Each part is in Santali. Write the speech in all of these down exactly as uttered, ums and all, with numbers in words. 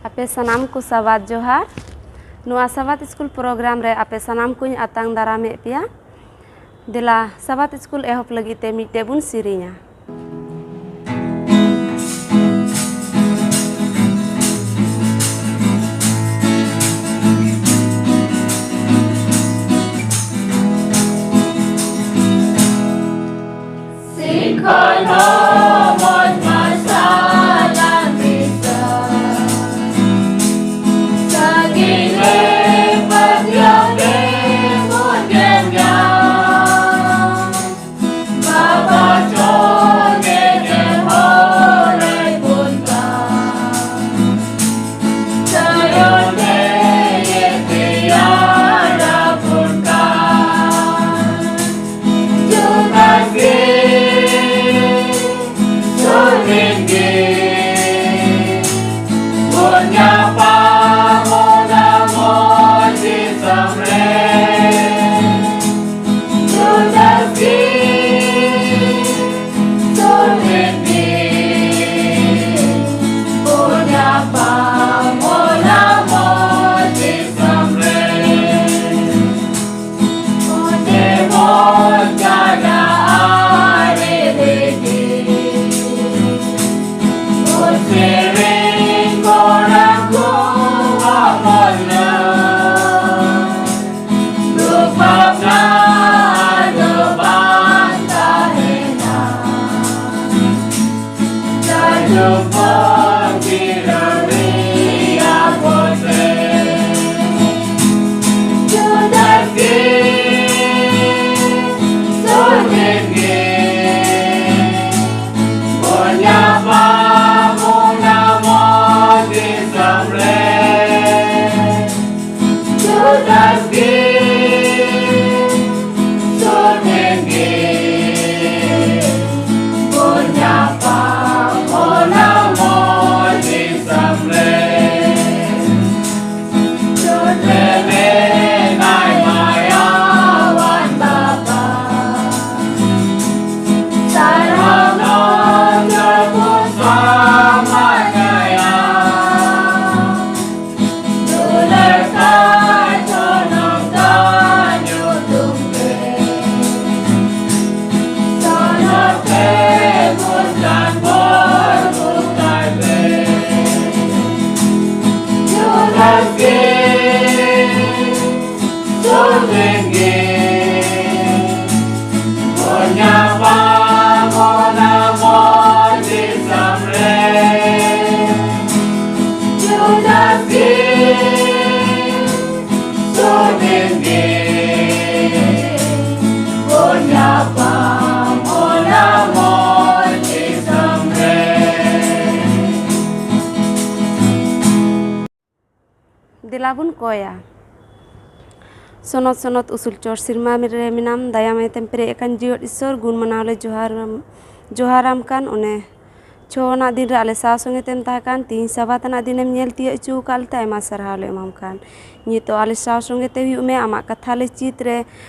ᱟᱯᱮ ᱥᱟᱱᱟᱢ ᱠᱚ ᱥᱟᱵᱟᱫ ᱡᱚᱦᱟᱨ᱾ ᱱᱚᱣᱟ ᱥᱟᱵᱟᱫ ᱥᱠᱩᱞ ᱯᱨᱳᱜᱨᱟᱢ ᱨᱮ ᱟᱯᱮ ᱥᱟᱱᱟᱢ ᱠᱚᱧ ᱟᱛᱟᱝ ᱫᱟᱨᱟᱢᱮᱫ ᱯᱮᱭᱟ᱾ ᱫᱮᱞᱟ, ᱥᱟᱵᱟᱫ ᱥᱠᱩᱞ ᱮᱦᱚᱵ ᱞᱟᱹᱜᱤᱫ ᱛᱮ ᱢᱤᱫᱴᱮᱡ ᱵᱚᱱ ᱥᱮᱨᱮᱧᱟ᱾ ᱥᱤᱠᱷᱚᱱ ᱦᱚᱸ ᱢᱚᱡᱽ ᱢᱟᱨᱥᱟᱞ ᱟᱨ ᱫᱤᱥᱟᱹ᱾ ᱥᱟᱺᱜᱤᱧ ᱨᱮ ᱯᱟᱹᱛᱭᱟᱹᱣ ᱛᱮ ᱵᱚᱱ ᱧᱮᱞ ᱧᱟᱢ᱾ ᱵᱟᱵᱟ ᱪᱚᱝ ᱮ ᱦᱚᱨ ᱟᱭ ᱵᱚᱱ ᱠᱟᱱ᱾ ᱛᱟᱭᱚᱢ ᱛᱮ ᱛᱮᱭᱟᱨ ᱟᱵᱚᱱ ᱠᱟᱱ᱾ ᱡᱩᱫᱟᱹ ᱜᱮ ᱥᱩᱨ ᱨᱮᱜᱮ ᱵᱚᱱ ᱧᱟᱯᱟᱢᱚᱜᱼᱟ ᱢᱚᱡᱽ ᱫᱤᱥᱚᱢ ᱨᱮ᱾ ᱡᱩᱫᱟᱹ ᱜᱮ ᱥᱩᱨ ᱨᱮᱜᱮ ᱵᱚᱱ ᱧᱟᱯᱟᱢᱚᱜᱼᱟ ᱢᱚᱡᱽ ᱫᱤᱥᱚᱢ ᱨᱮ᱾ ᱚᱸᱰᱮ ᱵᱚᱱ ᱪᱟᱞᱟᱜᱼᱟ ᱟᱲᱮ ᱨᱮᱜᱮ᱾ ᱵᱚᱱ ᱥᱮᱨᱮᱧ ᱜᱚᱲᱟ ᱠᱚᱣᱟ ᱢᱚᱡᱽ ᱧᱚᱜ᱾ ᱫᱩᱠ ᱵᱷᱟᱵᱽᱱᱟ ᱫᱚ ᱵᱟᱝ ᱛᱟᱦᱮᱱᱟ᱾ ᱡᱟᱭᱡᱩᱜᱽ ᱵᱚᱱ ᱡᱤᱨᱟᱹᱣ ᱨᱮᱭᱟᱜ ᱵᱚᱱ ᱨᱮ᱾ ᱡᱩᱫᱟᱹ ᱜᱮ ᱥᱚᱦᱮᱫ ᱜᱮ ᱵᱚᱱ ᱧᱟᱯᱟᱢᱚᱜᱼᱟ ᱢᱚᱡᱽ ᱫᱤᱥᱚᱢ ᱨᱮ᱾ ᱡᱩᱫᱟᱹ ᱜᱮ ᱥᱚᱦᱮᱫ ᱜᱮ ᱵᱚᱱ ᱧᱟᱯᱟᱢᱚᱜᱼᱟ ᱵᱚᱱ ᱠᱚᱭᱟ᱾ ᱥᱚᱱᱚᱛ ᱥᱚᱱᱚᱛ ᱩᱥᱩᱞ ᱪᱚᱴ ᱥᱮᱨᱢᱟ ᱨᱮ ᱢᱮᱱᱟᱢ, ᱫᱟᱭᱟ ᱢᱟᱭᱟᱛᱮᱢ ᱯᱮᱨᱮᱡ ᱟᱠᱟᱱ ᱡᱤᱭᱚᱫ ᱤᱥᱥᱚᱨ, ᱜᱩᱱ ᱢᱟᱱᱟᱣ ᱞᱮ ᱡᱚᱦᱟᱨ, ᱡᱚᱦᱟᱨᱟᱢ ᱠᱟᱱ᱾ ᱚᱱᱮ ᱪᱷᱚ ᱟᱱᱟᱜ ᱫᱤᱱ ᱨᱮ ᱟᱞᱮ ᱥᱟᱶ ᱥᱚᱸᱜᱮ ᱛᱮᱢ ᱛᱟᱦᱮᱸ ᱠᱟᱱ, ᱛᱤᱦᱤᱧ ᱥᱟᱵᱟᱛ ᱟᱱᱟᱜ ᱫᱤᱱᱮᱢ ᱧᱮᱞ ᱛᱤᱭᱳᱜ ᱦᱚᱪᱚ ᱟᱠᱟᱫ ᱞᱮᱛᱮ ᱟᱭᱢᱟ ᱥᱟᱨᱦᱟᱣ ᱞᱮ ᱮᱢᱟᱢ ᱠᱟᱱ᱾ ᱱᱤᱛᱚᱜ ᱟᱞᱮ ᱥᱟᱶ ᱥᱚᱸᱜᱮ ᱛᱮ ᱦᱩᱭᱩᱜ ᱢᱮ, ᱟᱢᱟᱜ ᱠᱟᱛᱷᱟ ᱞᱮ ᱪᱮᱫ ᱨᱮ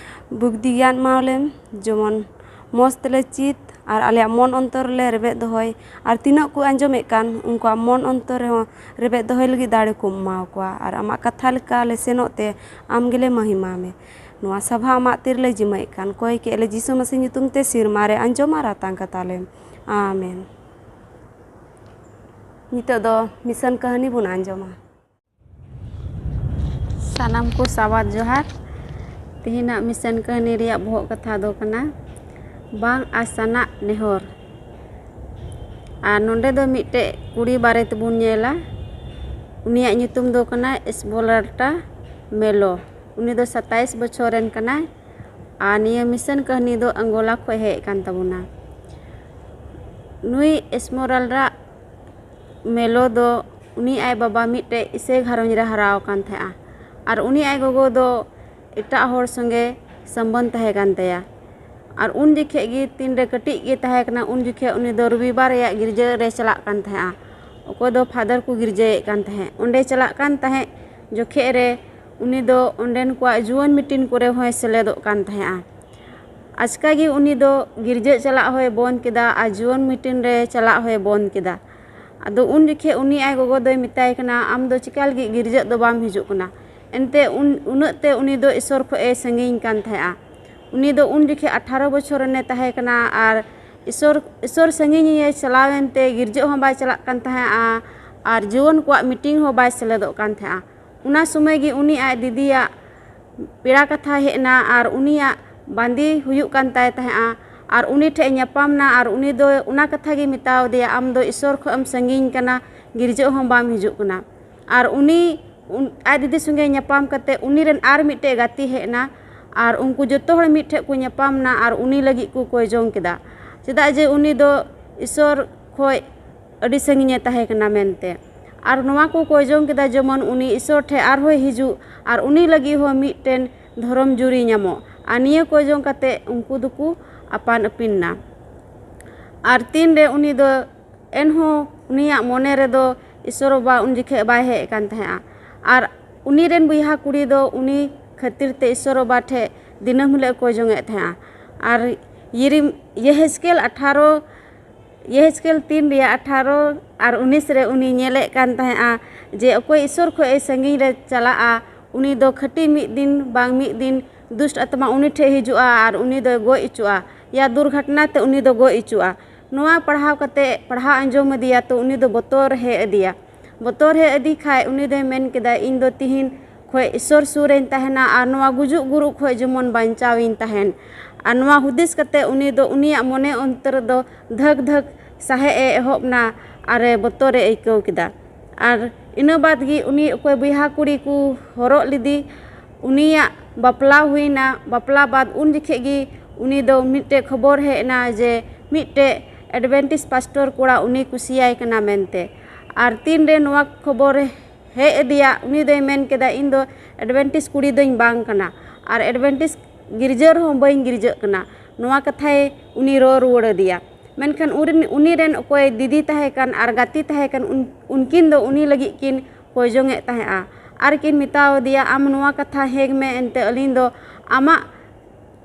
ᱵᱩᱫᱽᱫᱷᱤ ᱜᱮᱭᱟᱱ ᱮᱢᱟᱣ ᱞᱮᱢ, ᱡᱮᱢᱚᱱ ᱢᱚᱡᱽ ᱛᱮᱞᱮ ᱪᱮᱫ ᱟᱨ ᱟᱞᱮᱭᱟᱜ ᱢᱚᱱ ᱚᱱᱛᱚᱨ ᱨᱮᱞᱮ ᱨᱮᱵᱮᱫ ᱫᱚᱦᱚᱭ, ᱟᱨ ᱛᱤᱱᱟᱹᱜ ᱠᱚ ᱟᱸᱡᱚᱢᱮᱫ ᱠᱟᱱ ᱩᱱᱠᱩᱣᱟᱜ ᱢᱚᱱ ᱚᱱᱛᱚᱨ ᱨᱮᱦᱚᱸ ᱨᱮᱵᱮᱫ ᱫᱚᱦᱚᱭ ᱞᱟᱹᱜᱤᱫ ᱫᱟᱲᱮ ᱠᱚᱢ ᱮᱢᱟᱣ ᱠᱚᱣᱟ, ᱟᱨ ᱟᱢᱟᱜ ᱠᱟᱛᱷᱟ ᱞᱮᱠᱟ ᱞᱮ ᱥᱮᱱᱚᱜ ᱛᱮ ᱟᱢ ᱜᱮᱞᱮ ᱢᱟᱹᱦᱤᱢᱟ ᱢᱮ᱾ ᱱᱚᱣᱟ ᱥᱟᱵᱷᱟ ᱟᱢᱟᱜ ᱛᱤ ᱨᱮᱞᱮ ᱡᱤᱢᱟᱹᱭᱮᱫ ᱠᱟᱱ, ᱠᱚᱭ ᱠᱮᱫ ᱞᱮ ᱡᱤᱥᱩ ᱢᱟᱹᱥᱤ ᱧᱩᱛᱩᱢ ᱛᱮ ᱥᱮᱨᱢᱟ ᱨᱮ ᱟᱸᱡᱚᱢ ᱟᱨ ᱟᱛᱟᱝ ᱠᱟᱛᱟ ᱞᱮᱢ᱾ ᱟᱢᱮᱱ᱾ ᱱᱤᱛᱚᱜ ᱫᱚ ᱢᱤᱥᱚᱱ ᱠᱟᱹᱦᱱᱤ ᱵᱚᱱ ᱟᱸᱡᱚᱢᱟ᱾ ᱥᱟᱱᱟᱢ ᱠᱚ ᱥᱟᱵᱟᱫ ᱡᱚᱦᱟᱨ᱾ ᱛᱮᱦᱮᱧᱟᱜ ᱢᱤᱥᱚᱱ ᱠᱟᱹᱦᱱᱤ ᱨᱮᱭᱟᱜ ᱵᱚᱦᱚᱜ ᱠᱟᱛᱷᱟ ᱫᱚ ᱠᱟᱱᱟ ᱵᱟᱝ ᱟᱥᱟᱱᱟᱜ ᱱᱮᱦᱚᱨ᱾ ᱟᱨ ᱱᱚᱰᱮ ᱫᱚ ᱢᱤᱫᱴᱮᱡ ᱠᱩᱲᱤ ᱵᱟᱨᱮ ᱛᱮᱵᱚᱱ ᱧᱮᱞᱟ᱾ ᱩᱱᱤᱭᱟᱜ ᱧᱩᱛᱩᱢ ᱫᱚ ᱠᱟᱱᱟ ᱮᱥᱵᱚᱞᱟᱞᱴᱟ ᱢᱮᱞᱳ᱾ ᱩᱱᱤ ᱫᱚ ᱥᱟᱛᱟᱭᱤᱥ ᱵᱚᱪᱷᱚᱨ ᱨᱮᱱ ᱠᱟᱱᱟᱭ᱾ ᱟᱨ ᱱᱤᱭᱟᱹ ᱢᱤᱥᱚᱱ ᱠᱟᱹᱦᱱᱤ ᱫᱚ ᱟᱝᱜᱳᱞᱟ ᱠᱷᱚᱱ ᱦᱮᱡ ᱟᱠᱟᱱ ᱛᱟᱵᱚᱱᱟ᱾ ᱱᱩᱭ ᱮᱥᱢᱚᱨᱟᱞᱨᱟ ᱢᱮᱞᱳ ᱫᱚ ᱩᱱᱤ ᱟᱡ ᱵᱟᱵᱟ ᱢᱤᱫᱴᱮᱡ ᱤᱥᱟᱹᱭ ᱜᱷᱟᱨᱚᱸᱡᱽ ᱨᱮ ᱦᱟᱨᱟ ᱟᱠᱟᱱ ᱛᱟᱦᱮᱸᱜᱼᱟ᱾ ᱟᱨ ᱩᱱᱤ ᱟᱡ ᱜᱚᱜᱚ ᱫᱚ ᱮᱴᱟᱜ ᱦᱚᱲ ᱥᱚᱸᱜᱮ ᱥᱚᱢᱵᱚᱱᱫᱷ ᱛᱟᱦᱮᱸ ᱠᱟᱱ ᱛᱟᱭᱟ᱾ ᱟᱨ ᱩᱱ ᱡᱚᱠᱷᱮᱡ ᱜᱮ, ᱛᱤᱱᱨᱮ ᱠᱟᱹᱴᱤᱡ ᱜᱮ ᱛᱟᱦᱮᱸ ᱠᱟᱱᱟ, ᱩᱱ ᱡᱚᱠᱷᱮᱡ ᱩᱱᱤ ᱫᱚ ᱨᱚᱵᱤᱵᱟᱨ ᱨᱮᱭᱟᱜ ᱜᱤᱨᱡᱟᱹ ᱨᱮ ᱪᱟᱞᱟᱜ ᱠᱟᱱ ᱛᱟᱦᱮᱸᱜᱼᱟ᱾ ᱚᱠᱚᱭ ᱫᱚ ᱯᱷᱟᱫᱟᱨ ᱠᱚ ᱜᱤᱨᱡᱟᱹᱭᱮᱫ ᱠᱟᱱ ᱛᱟᱦᱮᱸᱫ, ᱚᱸᱰᱮ ᱪᱟᱞᱟᱜ ᱠᱟᱱ ᱛᱟᱦᱮᱸᱫ ᱡᱚᱠᱷᱮᱡ ᱨᱮ ᱩᱱᱤ ᱫᱚ ᱚᱸᱰᱮᱱ ᱠᱚᱣᱟᱜ ᱡᱩᱣᱟᱹᱱ ᱢᱤᱴᱤᱝ ᱠᱚᱨᱮ ᱦᱚᱸᱭ ᱥᱮᱞᱮᱫᱚᱜ ᱠᱟᱱ ᱛᱟᱦᱮᱸᱜᱼᱟ᱾ ᱟᱪᱠᱟ ᱜᱮ ᱩᱱᱤ ᱫᱚ ᱜᱤᱨᱡᱟᱹ ᱪᱟᱞᱟᱜ ᱦᱚᱸᱭ ᱵᱚᱱᱫ ᱠᱮᱫᱟ ᱟᱨ ᱡᱩᱣᱟᱹᱱ ᱢᱤᱴᱤᱝ ᱨᱮ ᱪᱟᱞᱟᱜ ᱦᱚᱸᱭ ᱵᱚᱱᱫ ᱠᱮᱫᱟ᱾ ᱟᱫᱚ ᱩᱱ ᱡᱚᱠᱷᱮᱡ ᱩᱱᱤ ᱟᱡ ᱜᱚᱜᱚ ᱫᱚᱭ ᱢᱮᱛᱟᱭ ᱠᱟᱱᱟ, "ᱟᱢ ᱫᱚ ᱪᱮᱠᱟ ᱞᱟᱹᱜᱤᱫ ᱜᱤᱨᱡᱟᱹᱜ ᱫᱚ ᱵᱟᱢ ᱦᱤᱡᱩᱜ ᱠᱟᱱᱟ?" ᱮᱱᱛᱮ ᱩᱱ, ᱩᱱᱟᱹᱜ ᱛᱮ ᱩᱱᱤ ᱫᱚ ᱤᱥᱚᱨ ᱠᱷᱚᱡ ᱮ ᱥᱟᱺᱜᱤᱧ ᱠᱟᱱ ᱛᱟᱦᱮᱸᱜᱼᱟ᱾ ᱩᱱᱤ ᱫᱚ ᱩᱱ ᱡᱚᱠᱷᱮᱡ ᱟᱴᱷᱟᱨᱚ ᱵᱚᱪᱷᱚᱨ ᱨᱮᱱᱮ ᱛᱟᱦᱮᱸ ᱠᱟᱱᱟ ᱟᱨ ᱤᱥᱚᱨ, ᱤᱥᱚᱨ ᱥᱟᱺᱜᱤᱧ ᱮ ᱪᱟᱞᱟᱣ ᱮᱱᱛᱮ ᱜᱤᱨᱡᱟᱹᱜ ᱦᱚᱸ ᱵᱟᱭ ᱪᱟᱞᱟᱜ ᱠᱟᱱ ᱛᱟᱦᱮᱸᱜᱼᱟ ᱟᱨ ᱡᱩᱣᱟᱹᱱ ᱠᱚᱣᱟᱜ ᱢᱤᱴᱤᱝ ᱦᱚᱸ ᱵᱟᱭ ᱥᱮᱞᱮᱫᱚᱜ ᱠᱟᱱ ᱛᱟᱦᱮᱸᱜᱼᱟ᱾ ᱚᱱᱟ ᱥᱚᱢᱚᱭ ᱜᱮ ᱩᱱᱤ ᱟᱡ ᱫᱤᱫᱤᱭᱟᱜ ᱯᱮᱲᱟ ᱠᱟᱛᱷᱟ ᱦᱮᱡ ᱮᱱᱟ ᱟᱨ ᱩᱱᱤᱭᱟᱜ ᱵᱟᱸᱫᱤ ᱦᱩᱭᱩᱜ ᱠᱟᱱ ᱛᱟᱭ ᱛᱟᱦᱮᱸᱜᱼᱟ᱾ ᱟᱨ ᱩᱱᱤ ᱴᱷᱮᱡ ᱧᱟᱯᱟᱢ ᱱᱟ ᱟᱨ ᱩᱱᱤ ᱫᱚ ᱚᱱᱟ ᱠᱟᱛᱷᱟ ᱜᱮ ᱢᱮᱛᱟᱣ ᱫᱮᱭᱟ, "ᱟᱢ ᱫᱚ ᱤᱥᱚᱨ ᱠᱷᱚᱡ ᱮᱢ ᱥᱟᱺᱜᱤᱧ ᱠᱟᱱᱟ, ᱜᱤᱨᱡᱟᱹᱜ ᱦᱚᱸ ᱵᱟᱢ ᱦᱤᱡᱩᱜ ᱠᱟᱱᱟ᱾" ᱟᱨ ᱩᱱᱤ ᱩᱱ-, ᱟᱡ ᱫᱤᱫᱤ ᱥᱚᱸᱜᱮ ᱧᱟᱯᱟᱢ ᱠᱟᱛᱮ ᱩᱱᱤ ᱨᱮᱱ ᱟᱨ ᱢᱤᱫᱴᱮᱡ ᱜᱟᱛᱮ ᱦᱮᱡ ᱮᱱᱟ ᱟᱨ ᱩᱱᱠᱩ ᱡᱚᱛᱚ ᱦᱚᱲ ᱢᱤᱫ ᱴᱷᱮᱡ ᱠᱚ ᱧᱟᱯᱟᱢ ᱱᱟ ᱟᱨ ᱩᱱᱤ ᱞᱟᱹᱜᱤᱫ ᱠᱚ ᱠᱚᱭ ᱡᱚᱝ ᱠᱮᱫᱟ, ᱪᱮᱫᱟᱜ ᱡᱮ ᱩᱱᱤ ᱫᱚ ᱤᱥᱚᱨ ᱠᱷᱚᱡ ᱟᱹᱰᱤ ᱥᱟᱺᱜᱤᱧᱮ ᱛᱟᱦᱮᱸ ᱠᱟᱱᱟ ᱢᱮᱱᱛᱮ᱾ ᱟᱨ ᱱᱚᱣᱟ ᱠᱚ ᱠᱚᱭ ᱡᱚᱝ ᱠᱮᱫᱟ ᱡᱮᱢᱚᱱ ᱩᱱᱤ ᱤᱥᱚᱨ ᱴᱷᱮᱱ ᱟᱨᱦᱚᱸᱭ ᱦᱤᱡᱩᱜ ᱟᱨ ᱩᱱᱤ ᱞᱟᱹᱜᱤᱫ ᱦᱚᱸ ᱢᱤᱫᱴᱮᱱ ᱫᱷᱚᱨᱚᱢ ᱡᱩᱨᱤ ᱧᱟᱢᱚᱜ᱾ ᱟᱨ ᱱᱤᱭᱟᱹ ᱠᱚᱭ ᱡᱚᱝ ᱠᱟᱛᱮ ᱩᱱᱠᱩ ᱫᱚᱠᱚ ᱟᱯᱟᱱ ᱟᱹᱯᱤᱱ ᱱᱟ᱾ ᱟᱨ ᱛᱤᱱ ᱨᱮ ᱩᱱᱤ ᱫᱚ ᱮᱱᱦᱚᱸ ᱩᱱᱤᱭᱟᱜ ᱢᱚᱱᱮ ᱨᱮᱫᱚ ᱤᱥᱚᱨ ᱵᱟᱵᱟ ᱩᱱ ᱡᱚᱠᱷᱮᱡ ᱵᱟᱭ ᱦᱮᱡ ᱟᱠᱟᱱ ᱛᱟᱦᱮᱸᱫᱼᱟ᱾ ᱟᱨ ᱩᱱᱤ ᱨᱮᱱ ᱵᱚᱭᱦᱟ ᱠᱩᱲᱤ ᱫᱚ ᱩᱱᱤ ᱠᱷᱟᱹᱛᱤᱨ ᱛᱮ ᱤᱥᱚᱨ ᱵᱟᱵᱟ ᱴᱷᱮᱱ ᱫᱤᱱᱟᱹᱢ ᱦᱤᱞᱳᱜ ᱠᱚᱭ ᱡᱚᱝ ᱮᱫ ᱛᱟᱦᱮᱸᱫᱼᱟ᱾ ᱟᱨ ᱭᱤᱨᱤᱢ ᱭᱮᱦᱮᱡᱠᱮᱞ ᱟᱴᱷᱟᱨᱚ ᱭᱮᱦᱮᱡᱠᱮᱞ ᱛᱤᱱ ᱨᱮᱭᱟᱜ ᱟᱴᱷᱟᱨᱚ ᱟᱨ ᱩᱱᱤᱥ ᱨᱮ ᱩᱱᱤ ᱧᱮᱞᱮᱫ ᱠᱟᱱ ᱛᱟᱦᱮᱸᱫᱼᱟ ᱡᱮ ᱚᱠᱚᱭ ᱤᱥᱚᱨ ᱠᱷᱚᱱ ᱮ ᱥᱟᱺᱜᱤᱧ ᱨᱮ ᱪᱟᱞᱟᱜᱼᱟ, ᱩᱱᱤ ᱫᱚ ᱠᱷᱟᱹᱴᱤ ᱢᱤᱫ ᱫᱤᱱ ᱵᱟᱝ ᱢᱤᱫ ᱫᱤᱱ ᱫᱩᱥᱴ ᱟᱛᱢᱟ ᱩᱱᱤ ᱴᱷᱮᱱ ᱦᱤᱡᱩᱜᱼᱟ ᱟᱨ ᱩᱱᱤ ᱫᱚᱭ ᱜᱚᱡ ᱦᱚᱪᱚᱜᱼᱟ, ᱭᱟ ᱫᱩᱨᱜᱷᱚᱴᱚᱱᱟ ᱛᱮ ᱩᱱᱤ ᱫᱚ ᱜᱚᱡ ᱦᱚᱪᱚᱜᱼᱟ᱾ ᱱᱚᱣᱟ ᱯᱟᱲᱦᱟᱣ ᱠᱟᱛᱮ, ᱯᱟᱲᱦᱟᱣ ᱟᱸᱡᱚᱢ ᱟᱫᱮᱭᱟ, ᱛᱚ ᱩᱱᱤ ᱫᱚ ᱵᱚᱛᱚᱨ ᱦᱮᱡ ᱟᱫᱮᱭᱟ᱾ ᱵᱚᱛᱚᱨ ᱦᱮᱡ ᱟᱫᱮ ᱠᱷᱟᱡ ᱩᱱᱤ ᱫᱚᱭ ᱢᱮᱱ ᱠᱮᱫᱟ, "ᱤᱧ ᱫᱚ ᱛᱤᱦᱤᱧ ᱠᱷᱚᱡ ᱤᱥᱚᱨ ᱥᱩᱨ ᱨᱮᱧ ᱛᱟᱦᱮᱱᱟ ᱟᱨ ᱱᱚᱣᱟ ᱜᱩᱡᱩᱜ ᱜᱩᱨᱩᱜ ᱠᱷᱚᱡ ᱡᱮᱢᱚᱱ ᱵᱟᱧᱪᱟᱣ ᱤᱧ ᱛᱟᱦᱮᱱ᱾" ᱟᱨ ᱱᱚᱣᱟ ᱦᱩᱫᱤᱥ ᱠᱟᱛᱮ ᱩᱱᱤ ᱫᱚ ᱩᱱᱤᱭᱟᱜ ᱢᱚᱱᱮ ᱚᱱᱛᱚᱨ ᱫᱚ ᱫᱷᱟᱠ ᱫᱷᱟᱠ ᱥᱟᱦᱮᱫ ᱮ ᱮᱦᱚᱵ ᱱᱟ ᱟᱨ ᱮ ᱵᱚᱛᱚᱨ ᱮ ᱟᱹᱭᱠᱟᱹᱣ ᱠᱮᱫᱟ᱾ ᱟᱨ ᱤᱱᱟᱹ ᱵᱟᱫᱽ ᱜᱮ ᱩᱱᱤ ᱚᱠᱚᱭ ᱵᱚᱭᱦᱟ ᱠᱩᱲᱤ ᱠᱚ ᱦᱚᱨᱚᱜ ᱞᱮᱫᱮ, ᱩᱱᱤᱭᱟᱜ ᱵᱟᱯᱞᱟ ᱦᱩᱭᱱᱟ᱾ ᱵᱟᱯᱞᱟ ᱵᱟᱫᱽ ᱩᱱ ᱡᱚᱠᱷᱮᱡ ᱜᱮ ᱩᱱᱤ ᱫᱚ ᱢᱤᱫᱴᱮᱡ ᱠᱷᱚᱵᱚᱨ ᱦᱮᱡ ᱮᱱᱟ ᱡᱮ ᱢᱤᱫᱴᱮᱡ ᱮᱰᱵᱷᱮᱱᱴᱤᱥ ᱯᱟᱥᱴᱚᱨ ᱠᱚᱲᱟ ᱩᱱᱤ ᱠᱩᱥᱤᱭᱟᱭ ᱠᱟᱱᱟ ᱢᱮᱱᱛᱮ᱾ ᱟᱨ ᱛᱤᱱ ᱨᱮ ᱱᱚᱣᱟ ᱠᱷᱚᱵᱚᱨ ᱦᱮᱡ ᱟᱫᱮᱭᱟ, ᱩᱱᱤ ᱫᱚᱭ ᱢᱮᱱ ᱠᱮᱫᱟ, "ᱤᱧ ᱫᱚ ᱮᱰᱵᱷᱮᱱᱴᱤᱥ ᱠᱩᱲᱤ ᱫᱚᱧ ᱵᱟᱝ ᱠᱟᱱᱟ ᱟᱨ ᱮᱰᱵᱷᱮᱱᱴᱤᱥ ᱜᱤᱨᱡᱟᱹ ᱨᱮᱦᱚᱸ ᱵᱟᱹᱧ ᱜᱤᱨᱡᱟᱹᱜ ᱠᱟᱱᱟ᱾" ᱱᱚᱣᱟ ᱠᱟᱛᱷᱟᱭ ᱩᱱᱤ ᱨᱚᱲ ᱨᱩᱣᱟᱹᱲ ᱟᱫᱮᱭᱟ᱾ ᱢᱮᱱᱠᱷᱟᱱ ᱩᱱᱨᱮᱱ, ᱩᱱᱤ ᱨᱮᱱ ᱚᱠᱚᱭ ᱫᱤᱫᱤ ᱛᱟᱦᱮᱸ ᱠᱟᱱ ᱟᱨ ᱜᱟᱛᱮ ᱛᱟᱦᱮᱸ ᱠᱟᱱ, ᱩᱱ-, ᱩᱱᱠᱤᱱ ᱫᱚ ᱩᱱᱤ ᱞᱟᱹᱜᱤᱫ ᱠᱤᱱ ᱠᱚᱭ ᱡᱚᱝ ᱮᱫ ᱛᱟᱦᱮᱸᱫᱼᱟ᱾ ᱟᱨ ᱠᱤᱱ ᱢᱮᱛᱟᱣ ᱟᱫᱮᱭᱟ, "ᱟᱢ ᱱᱚᱣᱟ ᱠᱟᱛᱷᱟ ᱦᱮᱸᱜᱽ ᱢᱮ, ᱮᱱᱛᱮ ᱟᱹᱞᱤᱧ ᱫᱚ ᱟᱢᱟᱜ,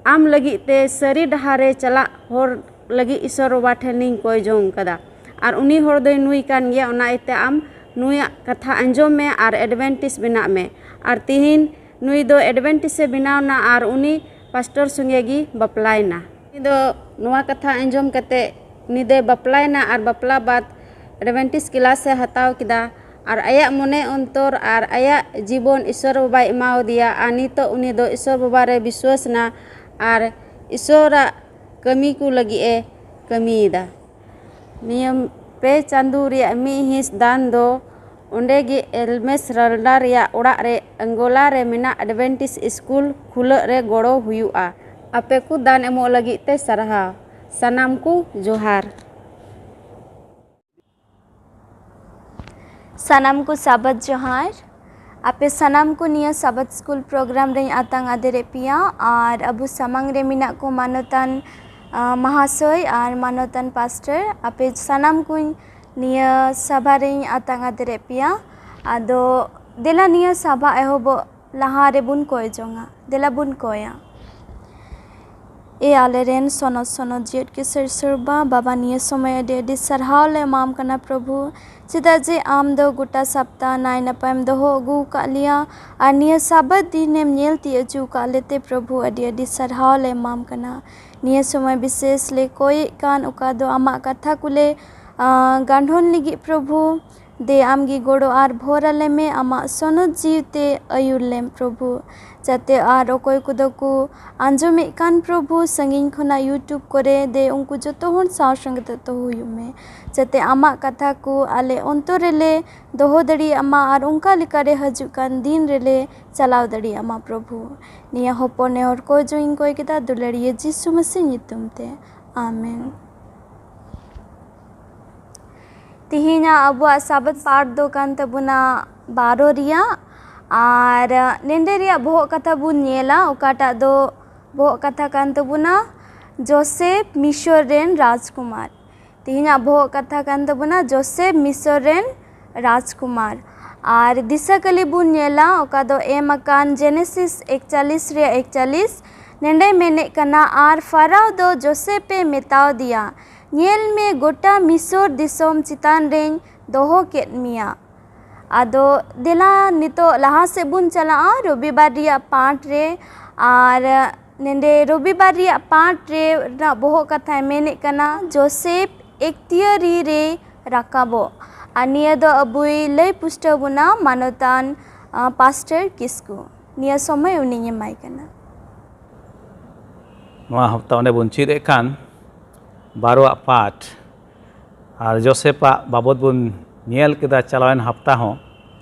ᱟᱢ ᱞᱟᱹᱜᱤᱫ ᱛᱮ ᱥᱟᱹᱨᱤ ᱰᱟᱦᱟᱨ ᱨᱮ ᱪᱟᱞᱟᱜ ᱦᱚᱨ ᱞᱟᱹᱜᱤᱫ ᱤᱥᱚᱨ ᱵᱟᱵᱟ ᱴᱷᱮᱱ ᱞᱤᱧ ᱠᱚᱭ ᱡᱚᱝ ᱠᱟᱫᱟ᱾ ᱟᱨ ᱩᱱᱤ ᱦᱚᱲ ᱫᱚᱭ ᱱᱩᱭ ᱠᱟᱱ ᱜᱮᱭᱟ, ᱚᱱᱟ ᱤᱭᱟᱹᱛᱮ ᱟᱢ ᱱᱩᱭᱟᱜ ᱠᱟᱛᱷᱟ ᱟᱸᱡᱚᱢ ᱢᱮ ᱟᱨ ᱮᱰᱵᱷᱮᱱᱴᱤᱥ ᱵᱮᱱᱟᱜ ᱢᱮ᱾" ᱟᱨ ᱛᱤᱦᱤᱧ ᱱᱩᱭ ᱫᱚ ᱮᱰᱵᱷᱮᱱᱴᱤᱥ ᱮ ᱵᱮᱱᱟᱣ ᱮᱱᱟ ᱟᱨ ᱩᱱᱤ ᱯᱟᱥᱴᱚᱨ ᱥᱚᱸᱜᱮ ᱜᱮ ᱵᱟᱯᱞᱟᱭᱮᱱᱟ᱾ ᱩᱱᱤ ᱫᱚ ᱱᱚᱣᱟ ᱠᱟᱛᱷᱟ ᱟᱸᱡᱚᱢ ᱠᱟᱛᱮ ᱩᱱᱤ ᱫᱚᱭ ᱵᱟᱯᱞᱟᱭᱮᱱᱟ ᱟᱨ ᱵᱟᱯᱞᱟ ᱵᱟᱫ ᱮᱰᱵᱷᱮᱱᱴᱤᱥ ᱠᱞᱟᱥ ᱮ ᱦᱟᱛᱟᱣ ᱠᱮᱫᱟ᱾ ᱟᱨ ᱟᱭᱟᱜ ᱢᱚᱱᱮ ᱚᱱᱛᱚᱨ ᱟᱨ ᱟᱭᱟᱜ ᱡᱤᱵᱚᱱ ᱤᱥᱚᱨ ᱵᱟᱵᱟᱭ ᱮᱢᱟᱣᱟᱫᱮᱭᱟ᱾ ᱟᱨ ᱱᱤᱛᱚᱜ ᱩᱱᱤ ᱫᱚ ᱤᱥᱚᱨ ᱵᱟᱵᱟ ᱨᱮ ᱵᱤᱥᱣᱟᱹᱥ ᱮᱱᱟ ᱟᱨ ᱤᱥᱚᱨᱟᱜ ᱠᱟᱹᱢᱤ ᱠᱚ ᱞᱟᱹᱜᱤᱫ ᱮ ᱠᱟᱹᱢᱤᱭᱮᱫᱟ᱾ ᱱᱤᱭᱟᱹ ᱯᱮ ᱪᱟᱸᱫᱳ ᱨᱮᱭᱟᱜ ᱢᱤᱫ ᱦᱤᱸᱥ ᱫᱟᱱ ᱫᱚ ᱚᱸᱰᱮ ᱜᱮ ᱮᱞᱢᱮᱥ ᱨᱟᱞᱰᱟ ᱨᱮᱭᱟᱜ ᱚᱲᱟᱜ ᱨᱮ ᱟᱝᱜᱳᱞᱟ ᱨᱮ ᱢᱮᱱᱟᱜ ᱮᱰᱵᱷᱮᱱᱴᱤᱥ ᱥᱠᱩᱞ ᱠᱷᱩᱞᱟᱹᱜ ᱨᱮ ᱜᱚᱲᱚ ᱦᱩᱭᱩᱜᱼᱟ᱾ ᱟᱯᱮ ᱠᱚ ᱫᱟᱱ ᱮᱢᱚᱜ ᱞᱟᱹᱜᱤᱫ ᱛᱮ ᱥᱟᱨᱦᱟᱣ᱾ ᱥᱟᱱᱟᱢ ᱠᱚ ᱡᱚᱦᱟᱨ᱾ ᱥᱟᱱᱟᱢ ᱠᱚ ᱥᱟᱵᱟᱫ ᱡᱚᱦᱟᱨ᱾ ᱟᱯᱮ ᱥᱟᱱᱟᱢ ᱠᱚ ᱱᱤᱭᱟᱹ ᱥᱟᱵᱟᱫ ᱥᱠᱩᱞ ᱯᱨᱳᱜᱨᱟᱢ ᱨᱮᱧ ᱟᱛᱟᱝ ᱟᱫᱮᱨᱮᱫ ᱯᱮᱭᱟ ᱟᱨ ᱟᱵᱚ ᱥᱟᱢᱟᱝ ᱨᱮ ᱢᱮᱱᱟᱜ ᱠᱚ ᱢᱟᱱᱚᱛᱟᱱ, ᱟ, ᱢᱟᱦᱟᱥᱚᱭ ᱟᱨ ᱢᱟᱱᱚᱛᱟᱱ ᱯᱟᱥᱴᱚᱨ, ᱟᱯᱮ ᱥᱟᱱᱟᱢ ᱠᱚᱧ ᱱᱤᱭᱟᱹ ᱥᱟᱵᱷᱟ ᱨᱮᱧ ᱟᱛᱟᱝ ᱟᱫᱮᱨᱮᱫ ᱯᱮᱭᱟ᱾ ᱟᱫᱚ ᱫᱮᱞᱟ ᱱᱤᱭᱟᱹ ᱥᱟᱵᱷᱟ ᱮᱦᱚᱵᱚᱜ ᱞᱟᱦᱟ ᱨᱮᱵᱚᱱ ᱠᱚᱭ ᱡᱚᱝᱟ᱾ ᱫᱮᱞᱟ ᱵᱚᱱ ᱠᱚᱭᱟ᱾ ᱮ ᱟᱞᱮᱨᱮᱱ ᱥᱚᱱᱚᱛ ᱥᱚᱱᱚᱛ ᱡᱤᱭᱟᱹᱲ ᱠᱮᱥᱟᱹᱨ ᱥᱚᱨᱵᱟ ᱵᱟᱵᱟ, ᱱᱤᱭᱟᱹ ᱥᱚᱢᱚᱭ ᱟᱹᱰᱤ ᱟᱹᱰᱤ ᱥᱟᱨᱦᱟᱣ ᱞᱮ ᱮᱢᱟᱢ ᱠᱟᱱᱟ ᱯᱨᱚᱵᱷᱩ, ᱪᱮᱫᱟᱜ ᱡᱮ ᱟᱢ ᱫᱚ ᱜᱚᱴᱟ ᱥᱟᱯᱛᱟ ᱱᱟᱭ ᱱᱟᱯᱟᱭᱮᱢ ᱫᱚᱦᱚ ᱟᱹᱜᱩ ᱟᱠᱟᱫ ᱞᱮᱭᱟ ᱟᱨ ᱱᱤᱭᱟᱹ ᱥᱟᱵᱟᱛ ᱫᱤᱱᱮᱢ ᱧᱮᱞ ᱛᱤᱭᱳᱜ ᱦᱚᱪᱚ ᱟᱠᱟᱫ ᱞᱮᱛᱮ ᱯᱨᱚᱵᱷᱩ ᱟᱹᱰᱤ ᱟᱹᱰᱤ ᱥᱟᱨᱦᱟᱣ ᱞᱮ ᱮᱢᱟᱢ ᱠᱟᱱᱟ᱾ ᱱᱤᱭᱟᱹ ᱥᱚᱢᱚᱭ ᱵᱤᱥᱮᱥ ᱞᱮ ᱠᱚᱭᱮᱫ ᱠᱟᱱ ᱚᱠᱟ ᱫᱚ ᱟᱢᱟᱜ ᱠᱟᱛᱷᱟ ᱠᱚᱞᱮ, ᱟᱸ, ᱜᱟᱱᱰᱷᱚᱱ ᱞᱟᱹᱜᱤᱫ ᱯᱨᱚᱵᱷᱩ, ᱫᱮ ᱟᱢᱜᱮ ᱜᱚᱲᱚ ᱟᱨ ᱵᱷᱚᱨ ᱟᱞᱮ ᱢᱮ, ᱟᱢᱟᱜ ᱥᱚᱱᱚᱛ ᱡᱤᱣᱤ ᱛᱮ ᱟᱹᱭᱩᱨ ᱞᱮᱢ ᱯᱨᱚᱵᱷᱩ, ᱡᱟᱛᱮ ᱟᱨ ᱚᱠᱚᱭ ᱠᱚᱫᱚ ᱠᱚ ᱟᱸᱡᱚᱢᱮᱫ ᱠᱟᱱ ᱯᱨᱚᱵᱷᱩ ᱥᱟᱺᱜᱤᱧ ᱠᱷᱚᱱᱟᱜ YouTube ᱠᱚᱨᱮ, ᱫᱮ ᱩᱱᱠᱩ ᱡᱚᱛᱚ ᱦᱚᱲ ᱥᱟᱶ ᱥᱚᱸᱜᱮ ᱛᱮ ᱫᱚᱦᱚ ᱦᱩᱭᱩᱜ ᱢᱮ, ᱡᱟᱛᱮ ᱟᱢᱟᱜ ᱠᱟᱛᱷᱟ ᱠᱚ ᱟᱞᱮ ᱚᱱᱛᱚᱨ ᱨᱮᱞᱮ ᱫᱚᱦᱚ ᱫᱟᱲᱮᱭᱟᱜ ᱢᱟ ᱟᱨ ᱚᱱᱠᱟ ᱞᱮᱠᱟᱨᱮ ᱦᱤᱡᱩᱜ ᱠᱟᱱ ᱫᱤᱱ ᱨᱮᱞᱮ ᱪᱟᱞᱟᱣ ᱫᱟᱲᱮᱭᱟᱜ ᱢᱟ ᱯᱨᱚᱵᱷᱩ᱾ ᱱᱤᱭᱟᱹ ᱦᱚᱯᱚᱱ ᱱᱮᱦᱚᱨ ᱠᱚ ᱡᱚᱝ ᱤᱧ ᱠᱚᱭ ᱠᱮᱫᱟ ᱫᱩᱞᱟᱹᱲᱤᱭᱟᱹ ᱡᱤᱥᱩ ᱢᱟᱹᱥᱤ ᱧᱩᱛᱩᱢ ᱛᱮ, ᱟᱢᱮᱱ᱾ ᱛᱮᱦᱮᱧᱟᱜ ᱟᱵᱚᱣᱟᱜ ᱥᱟᱵᱟᱫ ᱯᱟᱴ ᱫᱚ ᱠᱟᱱ ᱛᱟᱵᱚᱱᱟ ᱵᱟᱨᱚ ᱨᱮᱭᱟᱜ, ᱟᱨ ᱱᱮᱰᱮ ᱨᱮᱭᱟᱜ ᱵᱚᱦᱚᱜ ᱠᱟᱛᱷᱟ ᱵᱚᱱ ᱧᱮᱞᱟ, ᱚᱠᱟᱴᱟᱜ ᱫᱚ ᱵᱚᱦᱚᱜ ᱠᱟᱛᱷᱟ ᱠᱟᱱ ᱛᱟᱵᱚᱱᱟ ᱡᱳᱥᱮᱯ ᱢᱤᱥᱚᱨ ᱨᱮᱱ ᱨᱟᱡᱽᱠᱩᱢᱟᱨ᱾ ᱛᱮᱦᱮᱧᱟᱜ ᱵᱚᱦᱚᱜ ᱠᱟᱛᱷᱟ ᱠᱟᱱ ᱛᱟᱵᱚᱱᱟ ᱡᱳᱥᱮᱯ ᱢᱤᱥᱚᱨ ᱨᱮᱱ ᱨᱟᱡᱽᱠᱩᱢᱟᱨ᱾ ᱟᱨ ᱫᱤᱥᱟᱹ ᱠᱟᱹᱞᱤ ᱵᱚᱱ ᱧᱮᱞᱟ, ᱚᱠᱟ ᱫᱚ ᱮᱢ ᱟᱠᱟᱱ ᱡᱮᱱᱮᱥᱤᱥ ᱮᱠᱪᱟᱞᱤᱥ ᱨᱮᱭᱟᱜ ᱮᱠᱪᱟᱞᱤᱥ᱾ ᱱᱮᱰᱮ ᱢᱮᱱᱮᱫ ᱠᱟᱱᱟ, ᱟᱨ ᱯᱷᱟᱨᱟᱣ ᱫᱚ ᱡᱳᱥᱮᱯ ᱮ ᱢᱮᱛᱟᱣ ᱫᱮᱭᱟ, "ᱧᱮᱞ ᱢᱮ, ᱜᱚᱴᱟ ᱢᱤᱥᱚᱨ ᱫᱤᱥᱚᱢ ᱪᱮᱛᱟᱱ ᱨᱮᱧ ᱫᱚᱦᱚ ᱠᱮᱫ ᱢᱮᱭᱟ᱾" ᱟᱫᱚ ᱫᱮᱞᱟ ᱱᱤᱛᱚᱜ ᱞᱟᱦᱟ ᱥᱮᱫ ᱵᱚᱱ ᱪᱟᱞᱟᱜᱼᱟ ᱨᱚᱵᱤᱵᱟᱨ ᱨᱮᱭᱟᱜ ᱯᱟᱴ ᱨᱮ᱾ ᱟᱨ ᱱᱮᱰᱮ ᱨᱚᱵᱤᱵᱟᱨ ᱨᱮᱭᱟᱜ ᱯᱟᱴ ᱨᱮ ᱨᱮᱱᱟᱜ ᱵᱚᱦᱚᱜ ᱠᱟᱛᱷᱟᱭ ᱢᱮᱱᱮᱫ ᱠᱟᱱᱟ, ᱡᱳᱥᱮᱯ ᱮᱠᱛᱤᱭᱟᱹᱨᱤ ᱨᱮ ᱨᱟᱠᱟᱵᱚᱜ᱾ ᱟᱨ ᱱᱤᱭᱟᱹ ᱫᱚ ᱟᱵᱚᱭ ᱞᱟᱹᱭ ᱯᱩᱥᱴᱟᱹᱣ ᱵᱚᱱᱟ ᱢᱟᱱᱚᱛᱟᱱ, ᱟ, ᱯᱟᱥᱴᱚᱨ ᱠᱤᱥᱠᱩ᱾ ᱱᱤᱭᱟᱹ ᱥᱚᱢᱚᱭ ᱩᱱᱤᱧ ᱮᱢᱟᱭ ᱠᱟᱱᱟ᱾ ᱱᱚᱣᱟ ᱦᱟᱯᱛᱟ ᱚᱸᱰᱮ ᱵᱚᱱ ᱪᱮᱫ ᱮᱫ ᱠᱟᱱ ᱵᱟᱨᱚᱣᱟᱜ ᱯᱟᱴ ᱟᱨ ᱡᱳᱥᱮᱯᱟᱜ ᱵᱟᱵᱚᱫ ᱵᱚᱱ ᱧᱮᱞ ᱠᱮᱫᱟ ᱪᱟᱞᱟᱣᱮᱱ ᱦᱟᱯᱛᱟ ᱦᱚᱸ᱾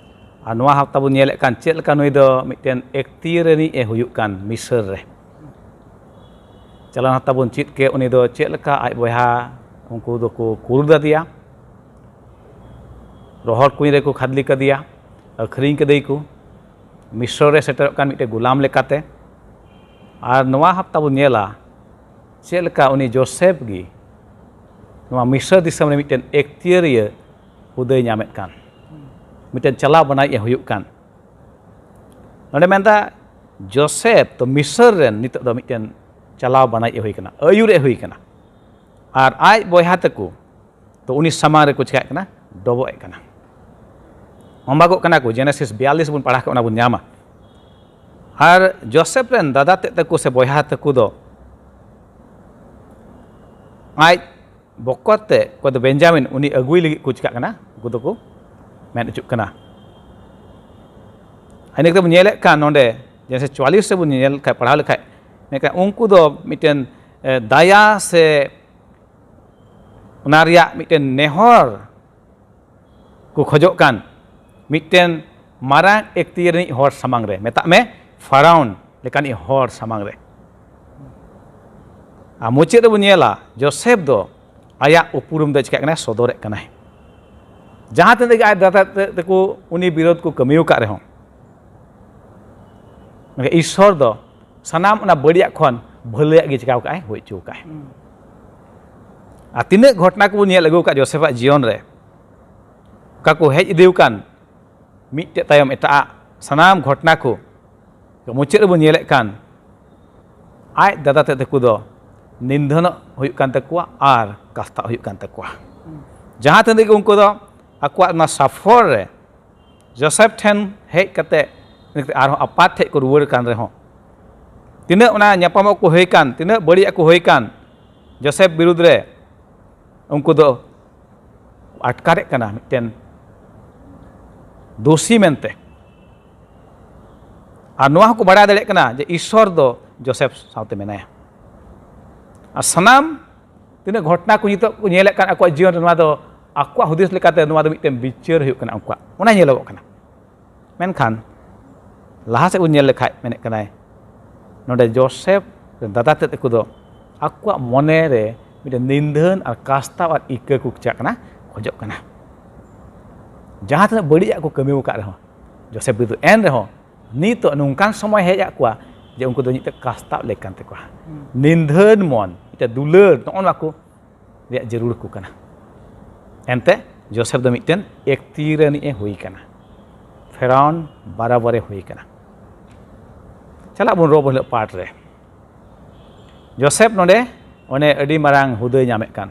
ᱟᱨ ᱱᱚᱣᱟ ᱦᱟᱯᱛᱟ ᱵᱚᱱ ᱧᱮᱞᱮᱫ ᱠᱟᱱ ᱪᱮᱫ ᱞᱮᱠᱟ ᱱᱩᱭ ᱫᱚ ᱢᱤᱫᱴᱮᱱ ᱮᱠᱛᱤᱭᱟᱹ ᱨᱤᱱᱤᱡ ᱮ ᱦᱩᱭᱩᱜ ᱠᱟᱱ ᱢᱤᱥᱚᱨ ᱨᱮ᱾ ᱪᱟᱞᱟᱣᱮᱱ ᱦᱟᱯᱛᱟ ᱵᱚᱱ ᱪᱮᱫ ᱠᱮᱫ ᱩᱱᱤ ᱫᱚ ᱪᱮᱫ ᱞᱮᱠᱟ ᱟᱡ ᱵᱚᱭᱦᱟ ᱩᱱᱠᱩ ᱫᱚᱠᱚ ᱠᱩᱞ ᱠᱟᱫᱮᱭᱟ᱾ ᱨᱚᱦᱚᱲ ᱠᱩᱧ ᱨᱮᱠᱚ ᱠᱷᱟᱫᱽᱞᱤ ᱠᱟᱫᱮᱭᱟ, ᱟᱹᱠᱷᱨᱤᱧ ᱠᱟᱫᱮᱭᱟᱠᱚ ᱢᱤᱥᱨᱚ ᱨᱮ ᱥᱮᱴᱮᱨᱚᱜ ᱠᱟᱱ ᱢᱤᱫᱴᱮᱱ ᱜᱩᱞᱟᱢ ᱞᱮᱠᱟᱛᱮ᱾ ᱟᱨ ᱱᱚᱣᱟ ᱦᱟᱯᱛᱟ ᱵᱚᱱ ᱧᱮᱞᱟ ᱪᱮᱫ ᱞᱮᱠᱟ ᱩᱱᱤ ᱡᱳᱥᱮᱯ ᱜᱮ ᱱᱚᱣᱟ ᱢᱤᱥᱨᱚ ᱫᱤᱥᱚᱢ ᱨᱮ ᱢᱤᱫᱴᱮᱱ ᱮᱠᱛᱤᱭᱟᱹᱨᱤᱭᱟᱹ ᱦᱩᱫᱟᱹᱭ ᱧᱟᱢᱮᱫ ᱠᱟᱱ, ᱢᱤᱫᱴᱮᱱ ᱪᱟᱞᱟᱣ ᱵᱟᱱᱟᱭᱤᱡ ᱮ ᱦᱩᱭᱩᱜ ᱠᱟᱱ᱾ ᱱᱚᱰᱮ ᱢᱮᱱᱫᱟ ᱡᱳᱥᱮᱯ ᱫᱚ ᱢᱤᱥᱨ ᱨᱮᱱ ᱱᱤᱛᱚᱜ ᱫᱚ ᱢᱤᱫᱴᱮᱱ ᱪᱟᱞᱟᱣ ᱵᱟᱱᱟᱭᱤᱡ ᱮ ᱦᱩᱭ ᱠᱟᱱᱟ, ᱟᱹᱭᱩᱨ ᱮ ᱦᱩᱭ ᱠᱟᱱᱟ᱾ ᱟᱨ ᱟᱡ ᱵᱚᱭᱦᱟ ᱛᱟᱠᱚ ᱛᱚ ᱩᱱᱤ ᱥᱟᱢᱟᱝ ᱨᱮᱠᱚ ᱪᱤᱠᱟᱹᱜ ᱠᱟᱱᱟ? ᱰᱚᱵᱚᱜ ᱮᱫ ᱠᱟᱱᱟ, ᱚᱢᱵᱟᱜᱚᱜ ᱠᱟᱱᱟ ᱠᱚ᱾ ᱡᱮᱱᱮᱥᱤᱥ ᱵᱤᱭᱟᱞᱤᱥ ᱵᱚᱱ ᱯᱟᱲᱦᱟᱣ ᱠᱟᱜ, ᱚᱱᱟ ᱵᱚᱱ ᱧᱟᱢᱟ᱾ ᱟᱨ ᱡᱳᱥᱮᱯ ᱨᱮᱱ ᱫᱟᱫᱟ ᱛᱮᱫ ᱛᱟᱠᱚ ᱥᱮ ᱵᱚᱭᱦᱟ ᱛᱟᱠᱚ ᱫᱚ ᱟᱡ ᱵᱚᱠᱚᱛ ᱛᱮ ᱚᱠᱚᱭ ᱫᱚ ᱵᱮᱧᱡᱟᱢᱤᱱ, ᱩᱱᱤ ᱟᱹᱜᱩᱭ ᱞᱟᱹᱜᱤᱫ ᱠᱚ ᱪᱤᱠᱟᱹᱜ ᱠᱟᱱᱟ? ᱩᱱᱠᱩ ᱫᱚᱠᱚ ᱢᱮᱱ ᱦᱚᱪᱚᱜ ᱠᱟᱱᱟ᱾ ᱤᱱᱟᱹ ᱠᱟᱛᱮ ᱵᱚᱱ ᱧᱮᱞᱮᱫ ᱠᱟᱱ ᱱᱚᱰᱮ ᱡᱮᱱᱮᱥᱤᱥ ᱪᱩᱣᱟᱞᱤᱥ ᱨᱮᱵᱚᱱ ᱧᱮᱞ ᱠᱷᱟᱡ, ᱯᱟᱲᱦᱟᱣ ᱞᱮᱠᱷᱟᱡ, ᱢᱮᱱᱠᱷᱟᱱ ᱩᱱᱠᱩ ᱫᱚ ᱢᱤᱫᱴᱮᱱ, ᱮ, ᱫᱟᱭᱟ ᱥᱮ ᱚᱱᱟ ᱨᱮᱭᱟᱜ ᱢᱤᱫᱴᱮᱱ ᱱᱮᱦᱚᱨ ᱠᱚ ᱠᱷᱚᱡᱚᱜ ᱠᱟᱱ ᱢᱤᱫᱴᱮᱱ ᱢᱟᱨᱟᱝ ᱮᱠᱛᱤᱭᱟᱹᱨ ᱨᱤᱱᱤᱡ ᱦᱚᱲ ᱥᱟᱢᱟᱝ ᱨᱮ, ᱢᱮᱛᱟᱜ ᱢᱮ ᱯᱷᱟᱨᱟᱣᱩᱱ ᱞᱮᱠᱟᱱᱤᱡ ᱦᱚᱲ ᱥᱟᱢᱟᱝ ᱨᱮ᱾ ᱟᱨ ᱢᱩᱪᱟᱹᱫ ᱨᱮᱵᱚᱱ ᱧᱮᱞᱟ ᱡᱳᱥᱮᱯ ᱫᱚ ᱟᱭᱟᱜ ᱩᱯᱨᱩᱢ ᱫᱚ ᱪᱤᱠᱟᱹᱜ ᱠᱟᱱᱟᱭ? ᱥᱚᱫᱚᱨᱮᱫ ᱠᱟᱱᱟᱭ᱾ ᱡᱟᱦᱟᱸ ᱛᱤᱱᱟᱹᱜ ᱜᱮ ᱟᱡ ᱫᱟᱫᱟ ᱛᱮ-, ᱛᱮᱠᱚ ᱩᱱᱤ ᱵᱤᱨᱳᱫᱷ ᱠᱚ ᱠᱟᱹᱢᱤ ᱟᱠᱟᱫ ᱨᱮᱦᱚᱸ, ᱢᱮᱱᱠᱷᱟᱱ ᱤᱥᱥᱚᱨ ᱫᱚ ᱥᱟᱱᱟᱢ ᱚᱱᱟ ᱵᱟᱹᱲᱤᱡᱟᱜ ᱠᱷᱚᱱ ᱵᱷᱟᱹᱞᱟᱹᱭᱟᱜ ᱜᱮ ᱪᱤᱠᱟᱹ ᱠᱟᱜᱼᱟᱭ? ᱦᱩᱭ ᱦᱚᱪᱚ ᱠᱟᱜᱼᱟᱭ᱾ ᱟᱨ ᱛᱤᱱᱟᱹᱜ ᱜᱷᱚᱴᱚᱱᱟ ᱠᱚᱵᱚᱱ ᱧᱮᱞ ᱟᱹᱜᱩ ᱟᱠᱟᱫ ᱡᱳᱥᱮᱯᱷᱟᱜ ᱡᱤᱭᱚᱱ ᱨᱮ, ᱚᱠᱟ ᱠᱚ ᱦᱮᱡ ᱤᱫᱤ ᱟᱠᱟᱱ ᱢᱤᱫᱴᱮᱡ ᱛᱟᱭᱚᱢ ᱮᱴᱟᱜ ᱥᱟᱱᱟᱢ ᱜᱷᱚᱴᱚᱱᱟ ᱠᱚ ᱢᱩᱪᱟᱹᱫ ᱨᱮᱵᱚᱱ ᱧᱮᱞᱮᱫ ᱠᱟᱱ, ᱟᱡ ᱫᱟᱫᱟ ᱛᱮᱫ ᱛᱟᱠᱚ ᱫᱚ ᱱᱤᱫᱷᱟᱹᱱᱚᱜ ᱦᱩᱭᱩᱜ ᱠᱟᱱ ᱛᱟᱠᱚᱣᱟ ᱟᱨ ᱠᱟᱥᱛᱟᱜ ᱦᱩᱭᱩᱜ ᱠᱟᱱ ᱛᱟᱠᱚᱣᱟ᱾ ᱡᱟᱦᱟᱸ ᱛᱤᱱᱟᱹᱜ ᱜᱮ ᱩᱱᱠᱩ ᱫᱚ ᱟᱠᱚᱣᱟᱜ ᱚᱱᱟ ᱥᱟᱯᱷᱚᱨ ᱨᱮ ᱡᱳᱥᱮᱯ ᱴᱷᱮᱱ ᱦᱮᱡ ᱠᱟᱛᱮ ᱟᱨᱦᱚᱸ ᱟᱯᱟᱛ ᱴᱷᱮᱡ ᱠᱚ ᱨᱩᱣᱟᱹᱲ ᱠᱟᱱ ᱨᱮᱦᱚᱸ, ᱛᱤᱱᱟᱹᱜ ᱚᱱᱟ ᱧᱟᱯᱟᱢᱚᱜ ᱠᱚ ᱦᱩᱭ ᱠᱟᱱ, ᱛᱤᱱᱟᱹᱜ ᱵᱟᱹᱲᱤᱡᱟᱜ ᱠᱚ ᱦᱩᱭ ᱠᱟᱱ ᱡᱳᱥᱮᱯ ᱵᱤᱨᱩᱫᱽ ᱨᱮ, ᱩᱱᱠᱩ ᱫᱚ ᱟᱴᱠᱟᱨᱮᱫ ᱠᱟᱱᱟ ᱢᱤᱫᱴᱮᱱ ᱫᱳᱥᱤ ᱢᱮᱱᱛᱮ᱾ ᱟᱨ ᱱᱚᱣᱟ ᱦᱚᱸᱠᱚ ᱵᱟᱲᱟᱭ ᱫᱟᱲᱮᱭᱟᱜ ᱠᱟᱱᱟ ᱡᱮ ᱤᱥᱥᱚᱨ ᱫᱚ ᱡᱳᱥᱮᱯ ᱥᱟᱶᱛᱮ ᱢᱮᱱᱟᱭᱟ᱾ ᱟᱨ ᱥᱟᱱᱟᱢ ᱛᱤᱱᱟᱹᱜ ᱜᱷᱚᱴᱚᱱᱟ ᱠᱚ ᱱᱤᱛᱚᱜ ᱠᱚ ᱧᱮᱞᱮᱫ ᱠᱟᱱ ᱟᱠᱚᱣᱟᱜ ᱡᱤᱭᱚᱱ ᱨᱮ, ᱱᱚᱣᱟ ᱫᱚ ᱟᱠᱚᱣᱟᱜ ᱦᱩᱫᱤᱥ ᱞᱮᱠᱟᱛᱮ ᱱᱚᱣᱟ ᱫᱚ ᱢᱤᱫᱴᱮᱱ ᱵᱤᱪᱟᱹᱨ ᱦᱩᱭᱩᱜ ᱠᱟᱱᱟ ᱩᱱᱠᱩᱣᱟᱜ, ᱚᱱᱟ ᱧᱮᱞᱚᱜᱚᱜ ᱠᱟᱱᱟ᱾ ᱢᱮᱱᱠᱷᱟᱱ ᱞᱟᱦᱟ ᱥᱮᱫ ᱵᱚᱱ ᱧᱮᱞ ᱞᱮᱠᱷᱟᱡ ᱢᱮᱱᱮᱫ ᱠᱟᱱᱟᱭ, ᱱᱚᱰᱮ ᱡᱳᱥᱮᱯ ᱨᱮᱱ ᱫᱟᱫᱟ ᱛᱮᱫ ᱛᱟᱠᱚ ᱫᱚ ᱟᱠᱚᱣᱟᱜ ᱢᱚᱱᱮ ᱨᱮ ᱢᱤᱫᱴᱮᱱ ᱱᱤᱫᱷᱟᱹᱱ ᱟᱨ ᱠᱟᱥᱛᱟᱣ ᱟᱨ ᱤᱠᱟᱹ ᱠᱚ ᱪᱟᱜ ᱠᱟᱱᱟ, ᱠᱷᱚᱡᱚᱜ ᱠᱟᱱᱟ᱾ ᱡᱟᱦᱟᱸ ᱛᱤᱱᱟᱹᱜ ᱵᱟᱹᱲᱤᱡᱟᱜ ᱠᱚ ᱠᱟᱹᱢᱤ ᱟᱠᱟᱫ ᱨᱮᱦᱚᱸ, ᱡᱳᱥᱮᱯ ᱵᱤᱨᱩᱫᱷ ᱮᱱ ᱨᱮᱦᱚᱸ, ᱱᱤᱛᱚᱜ ᱱᱚᱝᱠᱟᱱ ᱥᱚᱢᱚᱭ ᱦᱮᱡ ᱟᱫ ᱠᱚᱣᱟ ᱡᱮ ᱩᱱᱠᱩ ᱫᱚ ᱢᱤᱫᱴᱮᱱ ᱠᱟᱥᱛᱟᱣ ᱞᱮᱠ ᱠᱟᱱ ᱛᱟᱠᱚᱣᱟ᱾ ᱱᱤᱫᱷᱟᱹᱱ ᱢᱚᱱ, ᱢᱤᱫᱴᱮᱱ ᱫᱩᱞᱟᱹᱲ, ᱱᱚᱜᱼᱚ ᱱᱚᱣᱟ ᱠᱚ ᱨᱮᱭᱟᱜ ᱡᱟᱹᱨᱩᱲ ᱠᱚ ᱠᱟᱱᱟ᱾ ᱮᱱᱛᱮ ᱡᱳᱥᱮᱯ ᱫᱚ ᱢᱤᱫᱴᱮᱱ ᱮᱠᱛᱤᱨᱟᱹᱱᱤᱡ ᱮ ᱦᱩᱭ ᱠᱟᱱᱟ, ᱯᱷᱮᱨᱟᱣᱩᱱ ᱵᱟᱨᱟᱵᱚᱨᱮ ᱦᱩᱭ ᱠᱟᱱᱟ᱾ ᱪᱟᱞᱟᱜ ᱵᱚᱱ ᱨᱚᱵᱚ ᱦᱤᱞᱳᱜ ᱯᱟᱴ ᱨᱮ᱾ ᱡᱳᱥᱮᱯ ᱱᱚᱰᱮ ᱚᱱᱮ ᱟᱹᱰᱤ ᱢᱟᱨᱟᱝ ᱦᱩᱫᱟᱹᱭ ᱧᱟᱢᱮᱫ ᱠᱟᱱ,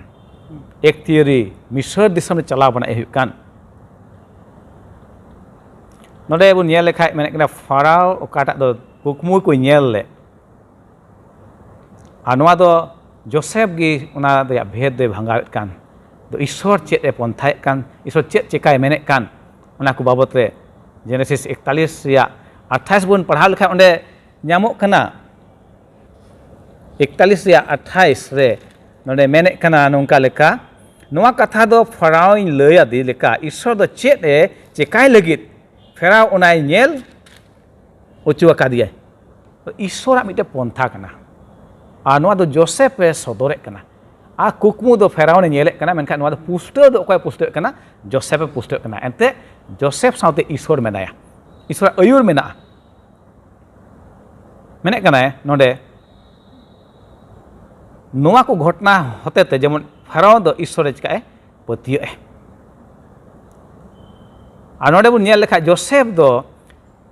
ᱮᱠᱛᱤᱭᱟᱹᱨᱤ ᱢᱤᱥᱚᱨ ᱫᱤᱥᱚᱢ ᱨᱮ ᱪᱟᱞᱟᱣ ᱵᱟᱱᱟᱭ ᱦᱩᱭᱩᱜ ᱠᱟᱱ᱾ ᱱᱚᱰᱮ ᱵᱚᱱ ᱧᱮᱞ ᱞᱮᱠᱷᱟᱡ ᱢᱮᱱᱮᱫ ᱠᱟᱱᱟ, ᱯᱷᱟᱨᱟᱣ ᱚᱠᱟᱴᱟᱜ ᱫᱚ ᱠᱩᱠᱢᱩ ᱠᱚ ᱧᱮᱞ ᱞᱮᱫ, ᱟᱨ ᱱᱚᱣᱟ ᱫᱚ ᱡᱳᱥᱮᱯ ᱜᱮ ᱚᱱᱟ ᱨᱮᱭᱟᱜ ᱵᱷᱮᱫ ᱫᱚᱭ ᱵᱷᱟᱸᱜᱟᱣᱮᱫ ᱠᱟᱱ᱾ ᱫᱚ ᱤᱥᱚᱨ ᱪᱮᱫ ᱮ ᱯᱚᱱᱛᱷᱟᱭᱮᱫ ᱠᱟᱱ, ᱤᱥᱚᱨ ᱪᱮᱫ ᱪᱮᱠᱟᱭ ᱢᱮᱱᱮᱫ ᱠᱟᱱ, ᱚᱱᱟ ᱠᱚ ᱵᱟᱵᱚᱛ ᱨᱮ ᱡᱮᱱᱮᱥᱤᱥ ᱮᱠᱛᱟᱞᱤᱥ ᱨᱮᱭᱟᱜ ᱟᱴᱷᱟᱭᱤᱥ ᱵᱚᱱ ᱯᱟᱲᱦᱟᱣ ᱞᱮᱠᱷᱟᱱ ᱚᱸᱰᱮ ᱧᱟᱢᱚᱜ ᱠᱟᱱᱟ᱾ ᱮᱠᱛᱟᱞᱤᱥ ᱨᱮᱭᱟᱜ ᱟᱴᱷᱟᱭᱤᱥ ᱨᱮ ᱱᱚᱰᱮ ᱢᱮᱱᱮᱫ ᱠᱟᱱᱟ ᱱᱚᱝᱠᱟ ᱞᱮᱠᱟ, ᱱᱚᱣᱟ ᱠᱟᱛᱷᱟ ᱫᱚ ᱯᱷᱟᱨᱟᱣᱤᱧ ᱞᱟᱹᱭ ᱟᱫᱮ ᱞᱮᱠᱟ ᱤᱥᱚᱨ ᱫᱚ ᱪᱮᱫ ᱮ ᱪᱮᱠᱟᱭ ᱞᱟᱹᱜᱤᱫ ᱯᱷᱮᱨᱟᱣ ᱚᱱᱟᱭ ᱧᱮᱞ ᱚᱪᱚ ᱟᱠᱟᱫᱮᱭᱟᱭ᱾ ᱤᱥᱚᱨᱟᱜ ᱢᱤᱫᱴᱮᱱ ᱯᱚᱱᱛᱷᱟ ᱠᱟᱱᱟ, ᱟᱨ ᱱᱚᱣᱟ ᱫᱚ ᱡᱳᱥᱮᱯ ᱮ ᱥᱚᱫᱚᱨᱮᱫ ᱠᱟᱱᱟ᱾ ᱟᱨ ᱠᱩᱠᱢᱩ ᱫᱚ ᱯᱷᱮᱨᱟᱣᱚᱱ ᱮ ᱧᱮᱞᱮᱫ ᱠᱟᱱᱟ, ᱢᱮᱱᱠᱷᱟᱱ ᱱᱚᱣᱟ ᱫᱚ ᱯᱩᱥᱴᱟᱹᱣ ᱫᱚ ᱚᱠᱚᱭ ᱯᱩᱥᱴᱟᱹᱣᱮᱫ ᱠᱟᱱᱟ? ᱡᱳᱥᱮᱯ ᱮ ᱯᱩᱥᱴᱟᱹᱣᱮᱫ ᱠᱟᱱᱟ᱾ ᱮᱱᱛᱮ ᱡᱳᱥᱮᱯ ᱥᱟᱶᱛᱮ ᱤᱥᱚᱨ ᱢᱮᱱᱟᱭᱟ, ᱤᱥᱚᱨᱟᱜ ᱟᱹᱭᱩᱨ ᱢᱮᱱᱟᱜᱼᱟ᱾ ᱢᱮᱱᱮᱫ ᱠᱟᱱᱟᱭ ᱱᱚᱰᱮ, ᱱᱚᱣᱟ ᱠᱚ ᱜᱷᱚᱴᱚᱱᱟ ᱦᱚᱛᱮᱛᱮ ᱡᱮᱢᱚᱱ ᱯᱷᱮᱨᱟᱣ ᱫᱚ ᱤᱥᱚᱨ ᱨᱮ ᱪᱤᱠᱟᱹᱜᱼᱟᱭ? ᱯᱟᱹᱛᱭᱟᱹᱜ ᱟᱭ᱾ ᱟᱨ ᱱᱚᱰᱮ ᱵᱚᱱ ᱧᱮᱞ ᱞᱮᱠᱷᱟᱡ ᱡᱳᱥᱮᱯ ᱫᱚ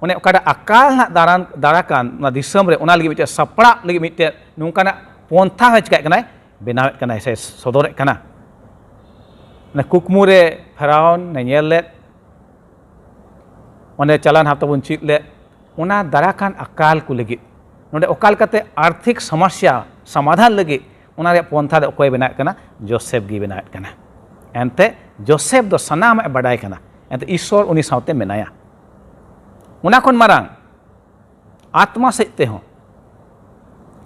ᱚᱱᱮ ᱚᱠᱟᱴᱟᱜ ᱟᱠᱟᱞ ᱱᱟᱜ ᱫᱟᱨᱟᱱ ᱫᱟᱨᱟ ᱠᱟᱱ ᱚᱱᱟ ᱫᱤᱥᱚᱢ ᱨᱮ, ᱚᱱᱟ ᱞᱟᱹᱜᱤᱫ ᱢᱤᱫᱴᱮᱱ ᱥᱟᱯᱲᱟᱜ ᱞᱟᱹᱜᱤᱫ ᱢᱤᱫᱴᱮᱱ ᱱᱚᱝᱠᱟᱱᱟᱜ ᱯᱚᱱᱛᱷᱟ ᱦᱚᱸ ᱪᱤᱠᱟᱹᱜ ᱠᱟᱱᱟᱭ? ᱵᱮᱱᱟᱣᱮᱫ ᱠᱟᱱᱟᱭ ᱥᱮ ᱥᱚᱫᱚᱨᱮᱫ ᱠᱟᱱᱟ᱾ ᱚᱱᱟ ᱠᱩᱠᱢᱩ ᱨᱮ ᱯᱷᱮᱨᱟᱣᱚᱱ ᱮ ᱧᱮᱞ ᱞᱮᱫ, ᱚᱸᱰᱮ ᱪᱟᱞᱟᱣᱮᱱ ᱦᱟᱯᱛᱟ ᱵᱚᱱ ᱪᱮᱫ ᱞᱮᱫ, ᱚᱱᱟ ᱫᱟᱨᱟ ᱠᱟᱱ ᱟᱠᱟᱞ ᱠᱚ ᱞᱟᱹᱜᱤᱫ, ᱱᱚᱰᱮ ᱚᱠᱟ ᱞᱮᱠᱟᱛᱮ ᱟᱨᱛᱷᱤᱠ ᱥᱚᱢᱚᱥᱭᱟ ᱥᱚᱢᱟᱫᱷᱟᱱ ᱞᱟᱹᱜᱤᱫ, ᱚᱱᱟ ᱨᱮᱭᱟᱜ ᱯᱚᱱᱛᱷᱟ ᱫᱚ ᱚᱠᱚᱭ ᱵᱮᱱᱟᱣᱮᱫ ᱠᱟᱱᱟ? ᱡᱳᱥᱮᱯ ᱜᱮ ᱵᱮᱱᱟᱣᱮᱫ ᱠᱟᱱᱟ᱾ ᱮᱱᱛᱮ ᱡᱳᱥᱮᱯ ᱫᱚ ᱥᱟᱱᱟᱢᱟᱜ ᱮ ᱵᱟᱰᱟᱭ ᱠᱟᱱᱟ, ᱮᱱᱛᱮ ᱤᱥᱚᱨ ᱩᱱᱤ ᱥᱟᱶᱛᱮ ᱢᱮᱱᱟᱭᱟ᱾ ᱚᱱᱟ ᱠᱷᱚᱱ ᱢᱟᱨᱟᱝ ᱟᱛᱢᱟ ᱥᱮᱫ ᱛᱮᱦᱚᱸ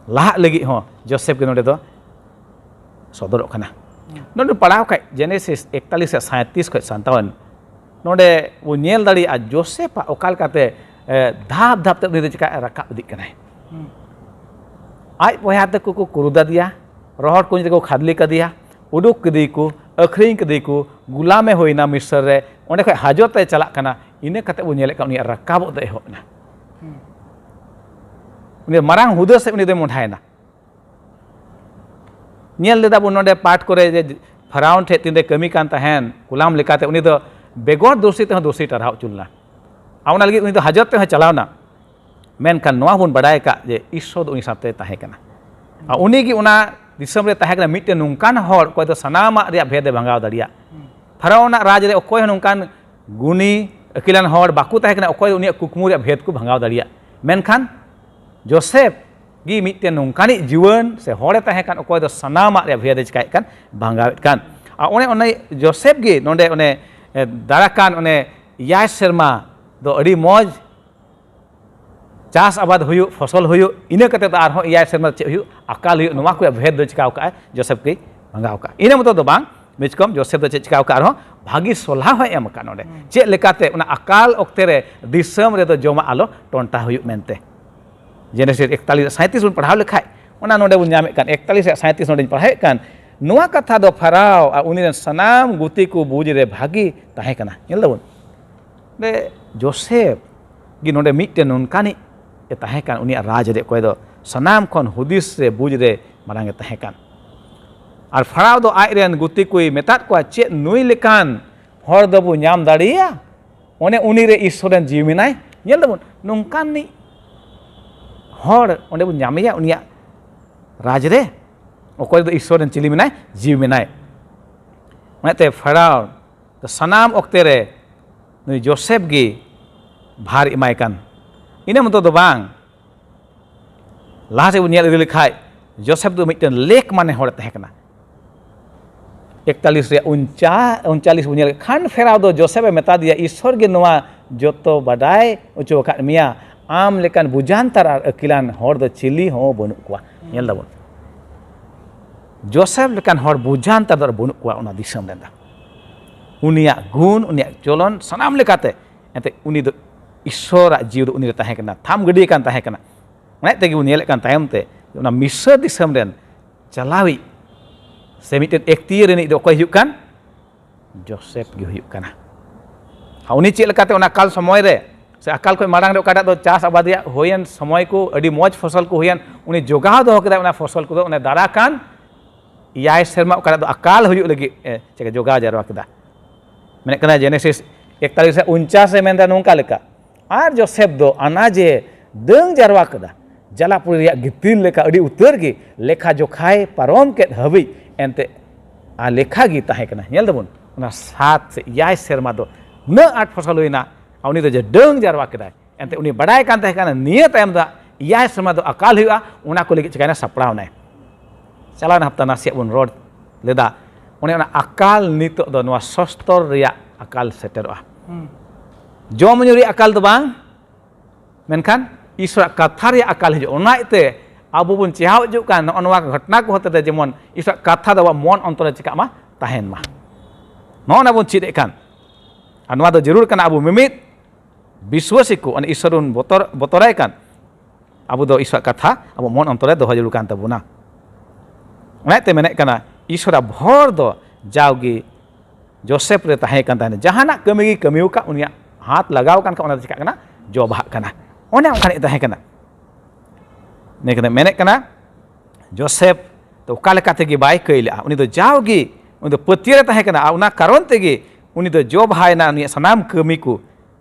ᱞᱟᱦᱟᱜ ᱞᱟᱹᱜᱤᱫ ᱦᱚᱸ ᱡᱳᱥᱮᱯ ᱜᱮ ᱱᱚᱰᱮ ᱫᱚ ᱥᱚᱫᱚᱨᱚᱜ ᱠᱟᱱᱟ᱾ ᱱᱚᱰᱮ ᱯᱟᱲᱦᱟᱣ ᱠᱷᱟᱡ ᱡᱮᱱᱮᱥᱤᱥ ᱮᱠᱛᱟᱞᱤᱥ ᱨᱮᱭᱟᱜ ᱥᱟᱸᱭᱛᱨᱤᱥ ᱠᱷᱚᱱ ᱥᱟᱛᱟᱣᱚᱱ, ᱱᱚᱰᱮ ᱵᱚᱱ ᱧᱮᱞ ᱫᱟᱲᱮᱭᱟᱜᱼᱟ ᱡᱳᱥᱮᱯ ᱟᱜ ᱚᱠᱟ ᱞᱮᱠᱟᱛᱮ, ᱮ, ᱫᱷᱟᱯ ᱫᱷᱟᱯ ᱛᱮ ᱩᱱᱤ ᱫᱚ ᱪᱤᱠᱟ ᱨᱟᱠᱟᱵ ᱤᱫᱤᱜ ᱠᱟᱱᱟᱭ᱾ ᱟᱡ ᱵᱚᱭᱦᱟ ᱛᱟᱠᱚ ᱠᱚ ᱠᱩᱨᱩᱫᱟᱫᱮᱭᱟ, ᱨᱚᱦᱚᱲ ᱠᱩᱧ ᱨᱮᱠᱚ ᱠᱷᱟᱫᱽᱞᱮ ᱠᱟᱫᱮᱭᱟ, ᱩᱰᱩᱠ ᱠᱮᱫᱮᱭᱟᱠᱚ, ᱟᱹᱠᱷᱨᱤᱧ ᱠᱮᱫᱮᱭᱟᱠᱚ, ᱜᱩᱞᱟᱢᱮ ᱦᱩᱭᱱᱟ ᱢᱤᱥᱨ ᱨᱮ, ᱚᱸᱰᱮ ᱠᱷᱚᱱ ᱦᱟᱡᱚᱛ ᱮ ᱪᱟᱞᱟᱜ ᱠᱟᱱᱟ, ᱤᱱᱟᱹ ᱠᱟᱛᱮ ᱵᱚᱱ ᱧᱮᱞᱮᱫ ᱠᱟᱱᱟ ᱩᱱᱤᱭᱟᱜ ᱨᱟᱠᱟᱵᱚᱜ ᱫᱚ ᱮᱦᱚᱵ ᱮᱱᱟ᱾ ᱩᱱᱤ ᱢᱟᱨᱟᱝ ᱦᱩᱫᱟᱹ ᱥᱮᱫ ᱩᱱᱤ ᱫᱚᱭ ᱢᱚᱦᱰᱟᱭᱮᱱᱟ᱾ ᱧᱮᱞ ᱞᱮᱫᱟ ᱵᱚᱱ ᱱᱚᱰᱮ ᱯᱟᱴ ᱠᱚᱨᱮ ᱡᱮ ᱯᱷᱟᱨᱟᱣᱩᱱ ᱴᱷᱮᱱ ᱛᱤᱱᱨᱮ ᱠᱟᱹᱢᱤ ᱠᱟᱱ ᱛᱟᱦᱮᱱ ᱜᱩᱞᱟᱢ ᱞᱮᱠᱟᱛᱮ, ᱩᱱᱤ ᱫᱚ ᱵᱮᱜᱚᱨ ᱫᱳᱥᱤ ᱛᱮᱦᱚᱸ ᱫᱳᱥᱤ ᱴᱟᱨᱦᱟᱣ ᱦᱚᱪᱚ ᱞᱮᱱᱟ᱾ ᱟᱨ ᱚᱱᱟ ᱞᱟᱹᱜᱤᱫ ᱩᱱᱤ ᱫᱚ ᱦᱟᱡᱚᱛ ᱛᱮᱦᱚᱸ ᱪᱟᱞᱟᱣ ᱮᱱᱟ᱾ ᱢᱮᱱᱠᱷᱟᱱ ᱱᱚᱣᱟ ᱵᱚᱱ ᱵᱟᱰᱟᱭ ᱟᱠᱟᱫ ᱡᱮ ᱤᱥᱥᱚᱨ ᱫᱚ ᱩᱱᱤ ᱥᱟᱶᱛᱮ ᱛᱟᱦᱮᱸ ᱠᱟᱱᱟ᱾ ᱟᱨ ᱩᱱᱤᱜᱮ ᱚᱱᱟ ᱫᱤᱥᱚᱢ ᱨᱮ ᱛᱟᱦᱮᱸ ᱠᱟᱱᱟ ᱢᱤᱫᱴᱮᱱ ᱱᱚᱝᱠᱟᱱ ᱦᱚᱲ, ᱚᱠᱚᱭ ᱫᱚ ᱥᱟᱱᱟᱢᱟᱜ ᱨᱮᱭᱟᱜ ᱵᱷᱮᱫ ᱮ ᱵᱷᱟᱸᱜᱟᱣ ᱫᱟᱲᱮᱭᱟᱜ᱾ ᱯᱷᱟᱨᱟᱣᱩᱱᱟᱜ ᱨᱟᱡᱽ ᱨᱮ ᱚᱠᱚᱭ ᱦᱚᱸ ᱱᱚᱝᱠᱟᱱ ᱜᱩᱱᱤ ᱟᱹᱠᱤᱞᱟᱱ ᱦᱚᱲ ᱵᱟᱠᱚ ᱛᱟᱦᱮᱸ ᱠᱟᱱᱟ, ᱚᱠᱚᱭ ᱫᱚ ᱩᱱᱤᱭᱟᱜ ᱠᱩᱠᱢᱩ ᱨᱮᱭᱟᱜ ᱵᱷᱮᱫ ᱠᱚ ᱵᱷᱟᱸᱜᱟᱣ ᱫᱟᱲᱮᱭᱟᱜ᱾ ᱢᱮᱱᱠᱷᱟᱱ ᱡᱳᱥᱮᱯ ᱜᱮ ᱢᱤᱫᱴᱮᱱ ᱱᱚᱝᱠᱟᱱᱤᱡ ᱡᱩᱣᱟᱹᱱ ᱥᱮ ᱦᱚᱲᱮ ᱛᱟᱦᱮᱸ ᱠᱟᱱ, ᱚᱠᱚᱭ ᱫᱚ ᱥᱟᱱᱟᱢᱟᱜ ᱨᱮᱭᱟᱜ ᱵᱷᱮᱫ ᱮ ᱪᱤᱠᱟᱭᱮᱫ ᱠᱟᱱ, ᱵᱷᱟᱸᱜᱟᱣᱮᱫ ᱠᱟᱱ᱾ ᱟᱨ ᱚᱱᱮ, ᱚᱱᱮ ᱡᱳᱥᱮᱯ ᱜᱮ ᱱᱚᱰᱮ ᱚᱱᱮ, ᱮ, ᱫᱟᱨᱟ ᱠᱟᱱ ᱚᱱᱮ ᱮᱭᱟᱭ ᱥᱮᱨᱢᱟ ᱫᱚ ᱟᱹᱰᱤ ᱢᱚᱡᱽ ᱪᱟᱥ ᱟᱵᱟᱫ ᱦᱩᱭᱩᱜ, ᱯᱷᱚᱥᱚᱞ ᱦᱩᱭᱩᱜ, ᱤᱱᱟᱹ ᱠᱟᱛᱮ ᱫᱚ ᱟᱨᱦᱚᱸ ᱮᱭᱟᱭ ᱥᱮᱨᱢᱟ ᱪᱮᱫ ᱦᱩᱭᱩᱜ, ᱟᱠᱟᱞ ᱦᱩᱭᱩᱜ, ᱱᱚᱣᱟ ᱠᱚ ᱵᱷᱮᱫ ᱫᱚ ᱪᱤᱠᱟᱣ ᱠᱟᱜᱼᱟᱭ, ᱡᱳᱥᱮᱯ ᱜᱮᱭ ᱵᱷᱟᱸᱜᱟᱣ ᱠᱟᱜᱼᱟ᱾ ᱤᱱᱟᱹ ᱢᱚᱛᱚ ᱫᱚ ᱵᱟᱝ, ᱢᱤᱪᱠᱚᱢ ᱡᱳᱥᱮᱯ ᱫᱚ ᱪᱮᱫ ᱪᱤᱠᱟᱣ ᱠᱟᱜᱼᱟ, ᱟᱨᱦᱚᱸ ᱵᱷᱟᱹᱜᱤ ᱥᱚᱞᱦᱟ ᱦᱚᱸᱭ ᱮᱢ ᱟᱠᱟᱫ ᱱᱚᱰᱮ᱾ ᱪᱮᱫ ᱞᱮᱠᱟᱛᱮ ᱚᱱᱟ ᱟᱠᱟᱞ ᱚᱠᱛᱮ ᱨᱮ ᱫᱤᱥᱚᱢ ᱨᱮᱫᱚ ᱡᱚᱢᱟᱜ ᱟᱞᱚ ᱴᱚᱱᱴᱟ ᱦᱩᱭᱩᱜ ᱢᱮᱱᱛᱮ᱾ ᱡᱮᱱᱮᱥᱤᱥ ᱮᱠᱛᱟᱞᱤᱥ ᱥᱟᱸᱭᱛᱨᱤᱥ ᱵᱚᱱ ᱯᱟᱲᱦᱟᱣ ᱞᱮᱠᱷᱟᱡ, ᱚᱱᱟ ᱱᱚᱰᱮ ᱵᱚᱱ ᱧᱟᱢᱮᱫ ᱠᱟᱱ, ᱮᱠᱛᱟᱞᱤᱥ ᱨᱮᱭᱟᱜ ᱥᱟᱸᱭᱛᱨᱤᱥ ᱱᱚᱰᱮᱧ ᱯᱟᱲᱦᱟᱣᱮᱫ ᱠᱟᱱ, ᱱᱚᱣᱟ ᱠᱟᱛᱷᱟ ᱫᱚ ᱯᱷᱟᱨᱟᱣ ᱟᱨ ᱩᱱᱤ ᱨᱮᱱ ᱥᱟᱱᱟᱢ ᱜᱩᱛᱤ ᱠᱚ ᱵᱩᱡᱽ ᱨᱮ ᱵᱷᱟᱹᱜᱤ ᱛᱟᱦᱮᱸ ᱠᱟᱱᱟ᱾ ᱧᱮᱞ ᱫᱟᱵᱚᱱ, ᱱᱚᱰᱮ ᱡᱳᱥᱮᱯ ᱜᱮ ᱱᱚᱰᱮ ᱢᱤᱫᱴᱮᱱ ᱱᱚᱝᱠᱟᱱᱤᱡ ᱮ ᱛᱟᱦᱮᱸ ᱠᱟᱱ, ᱩᱱᱤᱭᱟᱜ ᱨᱟᱡᱽ ᱨᱮ ᱚᱠᱚᱭ ᱫᱚ ᱥᱟᱱᱟᱢ ᱠᱷᱚᱱ ᱦᱩᱫᱤᱥ ᱨᱮ, ᱵᱩᱡᱽ ᱨᱮ ᱢᱟᱨᱟᱝ ᱮ ᱛᱟᱦᱮᱸ ᱠᱟᱱ᱾ ᱟᱨ ᱯᱷᱟᱨᱟᱣ ᱫᱚ ᱟᱡ ᱨᱮᱱ ᱜᱩᱛᱤ ᱠᱚᱭ ᱢᱮᱛᱟᱫ ᱠᱚᱣᱟ, "ᱪᱮᱫ ᱱᱩᱭ ᱞᱮᱠᱟᱱ ᱦᱚᱲ ᱫᱚᱵᱚ ᱧᱟᱢ ᱫᱟᱲᱮᱭᱟᱜᱼᱟ? ᱚᱱᱮ ᱩᱱᱤ ᱨᱮ ᱤᱥᱥᱚᱨ ᱨᱮᱱ ᱡᱤᱣᱤ ᱢᱮᱱᱟᱭ?" ᱧᱮᱞ ᱫᱟᱵᱚᱱ, ᱱᱚᱝᱠᱟᱱᱤᱡ ᱦᱚᱲ ᱚᱸᱰᱮ ᱵᱚᱱ ᱧᱟᱢᱮᱭᱟ ᱩᱱᱤᱭᱟᱜ ᱨᱟᱡᱽ ᱨᱮ, ᱚᱠᱚᱭ ᱫᱚ ᱤᱥᱥᱚᱨ ᱨᱮᱱ ᱪᱤᱞᱤ ᱢᱮᱱᱟᱭ? ᱡᱤᱣᱤ ᱢᱮᱱᱟᱭ᱾ ᱚᱱᱟᱛᱮ ᱯᱷᱟᱨᱟᱣ ᱥᱟᱱᱟᱢ ᱚᱠᱛᱮ ᱨᱮ ᱱᱩᱭ ᱡᱳᱥᱮᱯ ᱜᱮ ᱵᱷᱟᱨ ᱮᱢᱟᱭ ᱠᱟᱱ᱾ ᱤᱱᱟᱹ ᱢᱚᱛᱚ ᱫᱚ ᱵᱟᱝ, ᱞᱟᱦᱟ ᱥᱮᱫ ᱵᱚᱱ ᱧᱮᱞ ᱤᱫᱤ ᱞᱮᱠᱷᱟᱡ, ᱡᱳᱥᱮᱯ ᱫᱚ ᱢᱤᱫᱴᱮᱱ ᱞᱮᱠ ᱢᱟᱱᱮ ᱦᱚᱲᱮ ᱛᱟᱦᱮᱸ ᱠᱟᱱᱟ᱾ ᱮᱠᱛᱟᱞᱤᱥ ᱨᱮᱭᱟᱜ ᱩᱱᱪᱟ-, ᱩᱱᱪᱟᱞᱤᱥ ᱵᱚᱱ ᱧᱮᱞ ᱞᱮᱠᱷᱟᱱ, ᱯᱷᱮᱨᱟᱣ ᱫᱚ ᱡᱳᱥᱮᱯ ᱮ ᱢᱮᱛᱟ ᱫᱮᱭᱟ, "ᱤᱥᱥᱚᱨ ᱜᱮ ᱱᱚᱣᱟ ᱡᱚᱛᱚ ᱵᱟᱰᱟᱭ ᱦᱚᱪᱚ ᱟᱠᱟᱫ ᱢᱮᱭᱟ, ᱟᱢ ᱞᱮᱠᱟᱱ ᱵᱩᱡᱟᱱᱛᱟᱨ ᱟᱨ ᱟᱹᱠᱤᱞᱟᱱ ᱦᱚᱲ ᱫᱚ ᱪᱤᱞᱤ ᱦᱚᱸ ᱵᱟᱹᱱᱩᱜ ᱠᱚᱣᱟ᱾" ᱧᱮᱞ ᱫᱟᱵᱚᱱ, ᱡᱳᱥᱮᱯ ᱞᱮᱠᱟᱱ ᱦᱚᱲ ᱵᱩᱡᱟᱱᱛᱟᱨ ᱫᱚ ᱟᱨ ᱵᱟᱹᱱᱩᱜ ᱠᱚᱣᱟ ᱚᱱᱟ ᱫᱤᱥᱚᱢ ᱨᱮ ᱫᱚ᱾ ᱩᱱᱤᱭᱟᱜ ᱜᱩᱱ, ᱩᱱᱤᱭᱟᱜ ᱪᱚᱞᱚᱱ, ᱥᱟᱱᱟᱢ ᱞᱮᱠᱟᱛᱮ, ᱮᱱᱛᱮ ᱩᱱᱤ ᱫᱚ ᱤᱥᱥᱚᱨᱟᱜ ᱡᱤᱣᱤ ᱫᱚ ᱩᱱᱤ ᱨᱮ ᱛᱟᱦᱮᱸ ᱠᱟᱱᱟ, ᱛᱷᱟᱢ ᱜᱟᱹᱰᱤᱭᱟᱹ ᱠᱟᱱ ᱛᱟᱦᱮᱸ ᱠᱟᱱᱟ᱾ ᱚᱱᱟ ᱛᱮᱜᱮ ᱵᱚᱱ ᱧᱮᱞᱮᱫ ᱠᱟᱱ ᱛᱟᱭᱚᱢ ᱛᱮ, ᱚᱱᱟ ᱢᱤᱥᱨ ᱫᱤᱥᱚᱢ ᱨᱮᱱ ᱪᱟᱞᱟᱣᱤᱡ ᱥᱮ ᱢᱤᱫᱴᱮᱱ ᱮᱠᱛᱤᱭᱟᱹ ᱨᱤᱱᱤᱡ ᱫᱚ ᱚᱠᱚᱭ ᱦᱩᱭᱩᱜ ᱠᱟᱱ? ᱡᱳᱥᱮᱯ ᱜᱮ ᱦᱩᱭᱩᱜ ᱠᱟᱱᱟ᱾ ᱩᱱᱤ ᱪᱮᱫ ᱞᱮᱠᱟᱛᱮ ᱚᱱᱟ ᱟᱠᱟᱞ ᱥᱚᱢᱚᱭ ᱨᱮ ᱥᱮ ᱟᱠᱟᱞ ᱠᱷᱚᱱ ᱢᱟᱲᱟᱝ ᱨᱮ ᱚᱠᱟᱴᱟᱜ ᱫᱚ ᱪᱟᱥ ᱟᱵᱟᱫ ᱨᱮᱭᱟᱜ ᱦᱩᱭᱮᱱ ᱥᱚᱢᱚᱭ ᱠᱚ, ᱟᱹᱰᱤ ᱢᱚᱡᱽ ᱯᱷᱚᱥᱚᱞ ᱠᱚ ᱦᱩᱭᱮᱱ, ᱩᱱᱤ ᱡᱚᱜᱟᱣ ᱫᱚᱦᱚ ᱠᱮᱫᱟᱭ ᱚᱱᱟ ᱯᱷᱚᱥᱚᱞ ᱠᱚᱫᱚ ᱚᱱᱮ ᱫᱟᱨᱟ ᱠᱟᱱ ᱮᱭᱟᱭ ᱥᱮᱨᱢᱟ ᱚᱠᱟᱴᱟᱜ ᱫᱚ ᱟᱠᱟᱞ ᱦᱩᱭᱩᱜ ᱞᱟᱹᱜᱤᱫ ᱮ ᱪᱮᱫ ᱡᱚᱜᱟᱣ ᱡᱟᱨᱣᱟ ᱠᱮᱫᱟ᱾ ᱢᱮᱱᱮᱫ ᱠᱟᱱᱟ ᱡᱮᱱᱮᱥᱤᱥ ᱮᱠᱛᱟᱞᱤᱥ ᱨᱮ ᱩᱱᱪᱟᱥ ᱮ ᱢᱮᱱᱫᱟ ᱱᱚᱝᱠᱟ ᱞᱮᱠᱟ, ᱟᱨ ᱡᱳᱥᱮᱯ ᱫᱚ ᱟᱱᱟᱡᱮ ᱫᱟᱹᱝ ᱡᱟᱨᱣᱟ ᱠᱮᱫᱟ, ᱡᱟᱞᱟᱯᱩᱨᱤ ᱨᱮᱭᱟᱜ ᱜᱤᱛᱤᱞ ᱞᱮᱠᱟ ᱟᱹᱰᱤ ᱩᱛᱟᱹᱨ ᱜᱮ ᱞᱮᱠᱷᱟ ᱡᱚᱠᱷᱟᱭ ᱯᱟᱨᱚᱢ ᱠᱮᱫ ᱦᱟᱹᱵᱤᱡ ᱮᱱᱛᱮ ᱟᱨ ᱞᱮᱠᱷᱟ ᱜᱮ ᱛᱟᱦᱮᱸ ᱠᱟᱱᱟ᱾ ᱧᱮᱞ ᱫᱟᱵᱚᱱ ᱚᱱᱟ ᱥᱟᱛ ᱥᱮ ᱮᱭᱟᱭ ᱥᱮᱨᱢᱟ ᱫᱚ ᱩᱱᱟᱹᱜ ᱟᱸᱴ ᱯᱷᱚᱥᱚᱞ ᱦᱩᱭᱱᱟ, ᱟᱨ ᱩᱱᱤ ᱫᱚ ᱡᱮ ᱰᱟᱹᱝ ᱡᱟᱨᱣᱟ ᱠᱮᱫᱟᱭ, ᱮᱱᱛᱮ ᱩᱱᱤ ᱵᱟᱰᱟᱭ ᱠᱟᱱ ᱛᱟᱦᱮᱸ ᱠᱟᱱᱟ ᱱᱤᱭᱟᱹ ᱛᱟᱭᱚᱢ ᱫᱚ ᱮᱭᱟᱭ ᱥᱮᱨᱢᱟ ᱫᱚ ᱟᱠᱟᱞ ᱦᱩᱭᱩᱜᱼᱟ, ᱚᱱᱟ ᱠᱚ ᱞᱟᱹᱜᱤᱫ ᱪᱤᱠᱟᱭᱱᱟ, ᱥᱟᱯᱲᱟᱣ ᱱᱟᱭ᱾ ᱪᱟᱞᱟᱣᱱᱟ ᱦᱟᱯᱛᱟ ᱱᱟᱥᱮᱭᱟᱜ ᱵᱚᱱ ᱨᱚᱲ ᱞᱮᱫᱟ, ᱚᱱᱮ ᱚᱱᱟ ᱟᱠᱟᱞ ᱱᱤᱛᱚᱜ ᱫᱚ ᱱᱚᱣᱟ ᱥᱚᱥᱛᱚᱨ ᱨᱮᱭᱟᱜ ᱟᱠᱟᱞ ᱥᱮᱴᱮᱨᱚᱜᱼᱟ᱾ ᱡᱚᱢ ᱧᱩ ᱨᱮᱭᱟᱜ ᱟᱠᱟᱞ ᱫᱚ ᱵᱟᱝ, ᱢᱮᱱᱠᱷᱟᱱ ᱤᱥᱚᱨᱟᱜ ᱠᱟᱛᱷᱟ ᱨᱮᱭᱟᱜ ᱟᱠᱟᱞ ᱦᱤᱡᱩᱜᱼᱟ᱾ ᱚᱱᱟ ᱤᱭᱟᱹᱛᱮ ᱟᱵᱚ ᱵᱚᱱ ᱪᱮᱦᱟᱣ ᱦᱤᱡᱩᱜ ᱠᱟᱱ ᱱᱚᱜᱼᱚ ᱱᱚᱣᱟ ᱜᱷᱚᱴᱚᱱᱟ ᱠᱚ ᱦᱚᱛᱮᱛᱮ ᱡᱮᱢᱚᱱ ᱤᱥᱚᱨᱟᱜ ᱠᱟᱛᱷᱟ ᱫᱚ ᱟᱵᱚᱣᱟᱜ ᱢᱚᱱ ᱚᱱᱛᱚᱨ ᱨᱮ ᱪᱤᱠᱟᱜ ᱢᱟ, ᱛᱟᱦᱮᱱ ᱢᱟ᱾ ᱱᱚᱜᱼᱚ ᱱᱟ ᱵᱚᱱ ᱪᱮᱫ ᱮᱫ ᱠᱟᱱ, ᱟᱨ ᱱᱚᱣᱟ ᱫᱚ ᱡᱟᱹᱨᱩᱲ ᱠᱟᱱᱟ ᱟᱵᱚ ᱢᱤᱢᱤᱫ ᱵᱤᱥᱣᱟᱹᱥᱤ ᱠᱚ ᱚᱱᱮ ᱤᱥᱚᱨ ᱵᱚᱱ ᱵᱚᱛᱚᱨ, ᱵᱚᱛᱚᱨᱟᱭ ᱠᱟᱱ, ᱟᱵᱚ ᱫᱚ ᱤᱥᱚᱨᱟᱜ ᱠᱟᱛᱷᱟ ᱟᱵᱚ ᱢᱚᱱ ᱚᱱᱛᱚᱨ ᱨᱮ ᱫᱚᱦᱚ ᱡᱟᱹᱨᱩᱲ ᱠᱟᱱ ᱛᱟᱵᱚᱱᱟ᱾ ᱚᱱᱟᱛᱮ ᱢᱮᱱᱮᱫ ᱠᱟᱱᱟ, ᱤᱥᱚᱨᱟᱜ ᱵᱷᱚᱨ ᱫᱚ ᱡᱟᱣᱜᱮ ᱡᱳᱥᱮᱯ ᱨᱮ ᱛᱟᱦᱮᱸ ᱠᱟᱱ ᱛᱟᱦᱮᱱᱟ᱾ ᱡᱟᱦᱟᱱᱟᱜ ᱠᱟᱹᱢᱤ ᱜᱮ ᱠᱟᱹᱢᱤ ᱟᱠᱟᱫ, ᱩᱱᱤᱭᱟᱜ ᱦᱟᱛ ᱞᱟᱜᱟᱣ ᱟᱠᱟᱱ ᱠᱷᱟᱱ ᱚᱱᱟ ᱫᱚ ᱪᱤᱠᱟᱹᱜ ᱠᱟᱱᱟ? ᱡᱚ ᱵᱟᱦᱟᱜ ᱠᱟᱱᱟ᱾ ᱚᱱᱮ ᱚᱱᱠᱟᱱᱤᱡ ᱛᱟᱦᱮᱸ ᱠᱟᱱᱟ᱾ ᱤᱱᱟᱹ ᱠᱟᱛᱮ ᱢᱮᱱᱮᱫ ᱠᱟᱱᱟ, ᱡᱳᱥᱮᱯ ᱫᱚ ᱚᱠᱟ ᱞᱮᱠᱟ ᱛᱮᱜᱮ ᱵᱟᱭ ᱠᱟᱹᱭ ᱞᱮᱜᱼᱟ᱾ ᱩᱱᱤ ᱫᱚ ᱡᱟᱣᱜᱮ ᱩᱱᱤ ᱫᱚ ᱯᱟᱹᱛᱭᱟᱹᱣ ᱨᱮ ᱛᱟᱦᱮᱸ ᱠᱟᱱᱟ, ᱟᱨ ᱚᱱᱟ ᱠᱟᱨᱚᱱ ᱛᱮᱜᱮ ᱩᱱᱤ ᱫᱚ ᱡᱚ ᱵᱟᱦᱟᱭᱮᱱᱟ ᱩᱱᱤᱭᱟᱜ ᱥᱟᱱᱟᱢ ᱠᱟᱹᱢᱤ ᱠᱚ᱾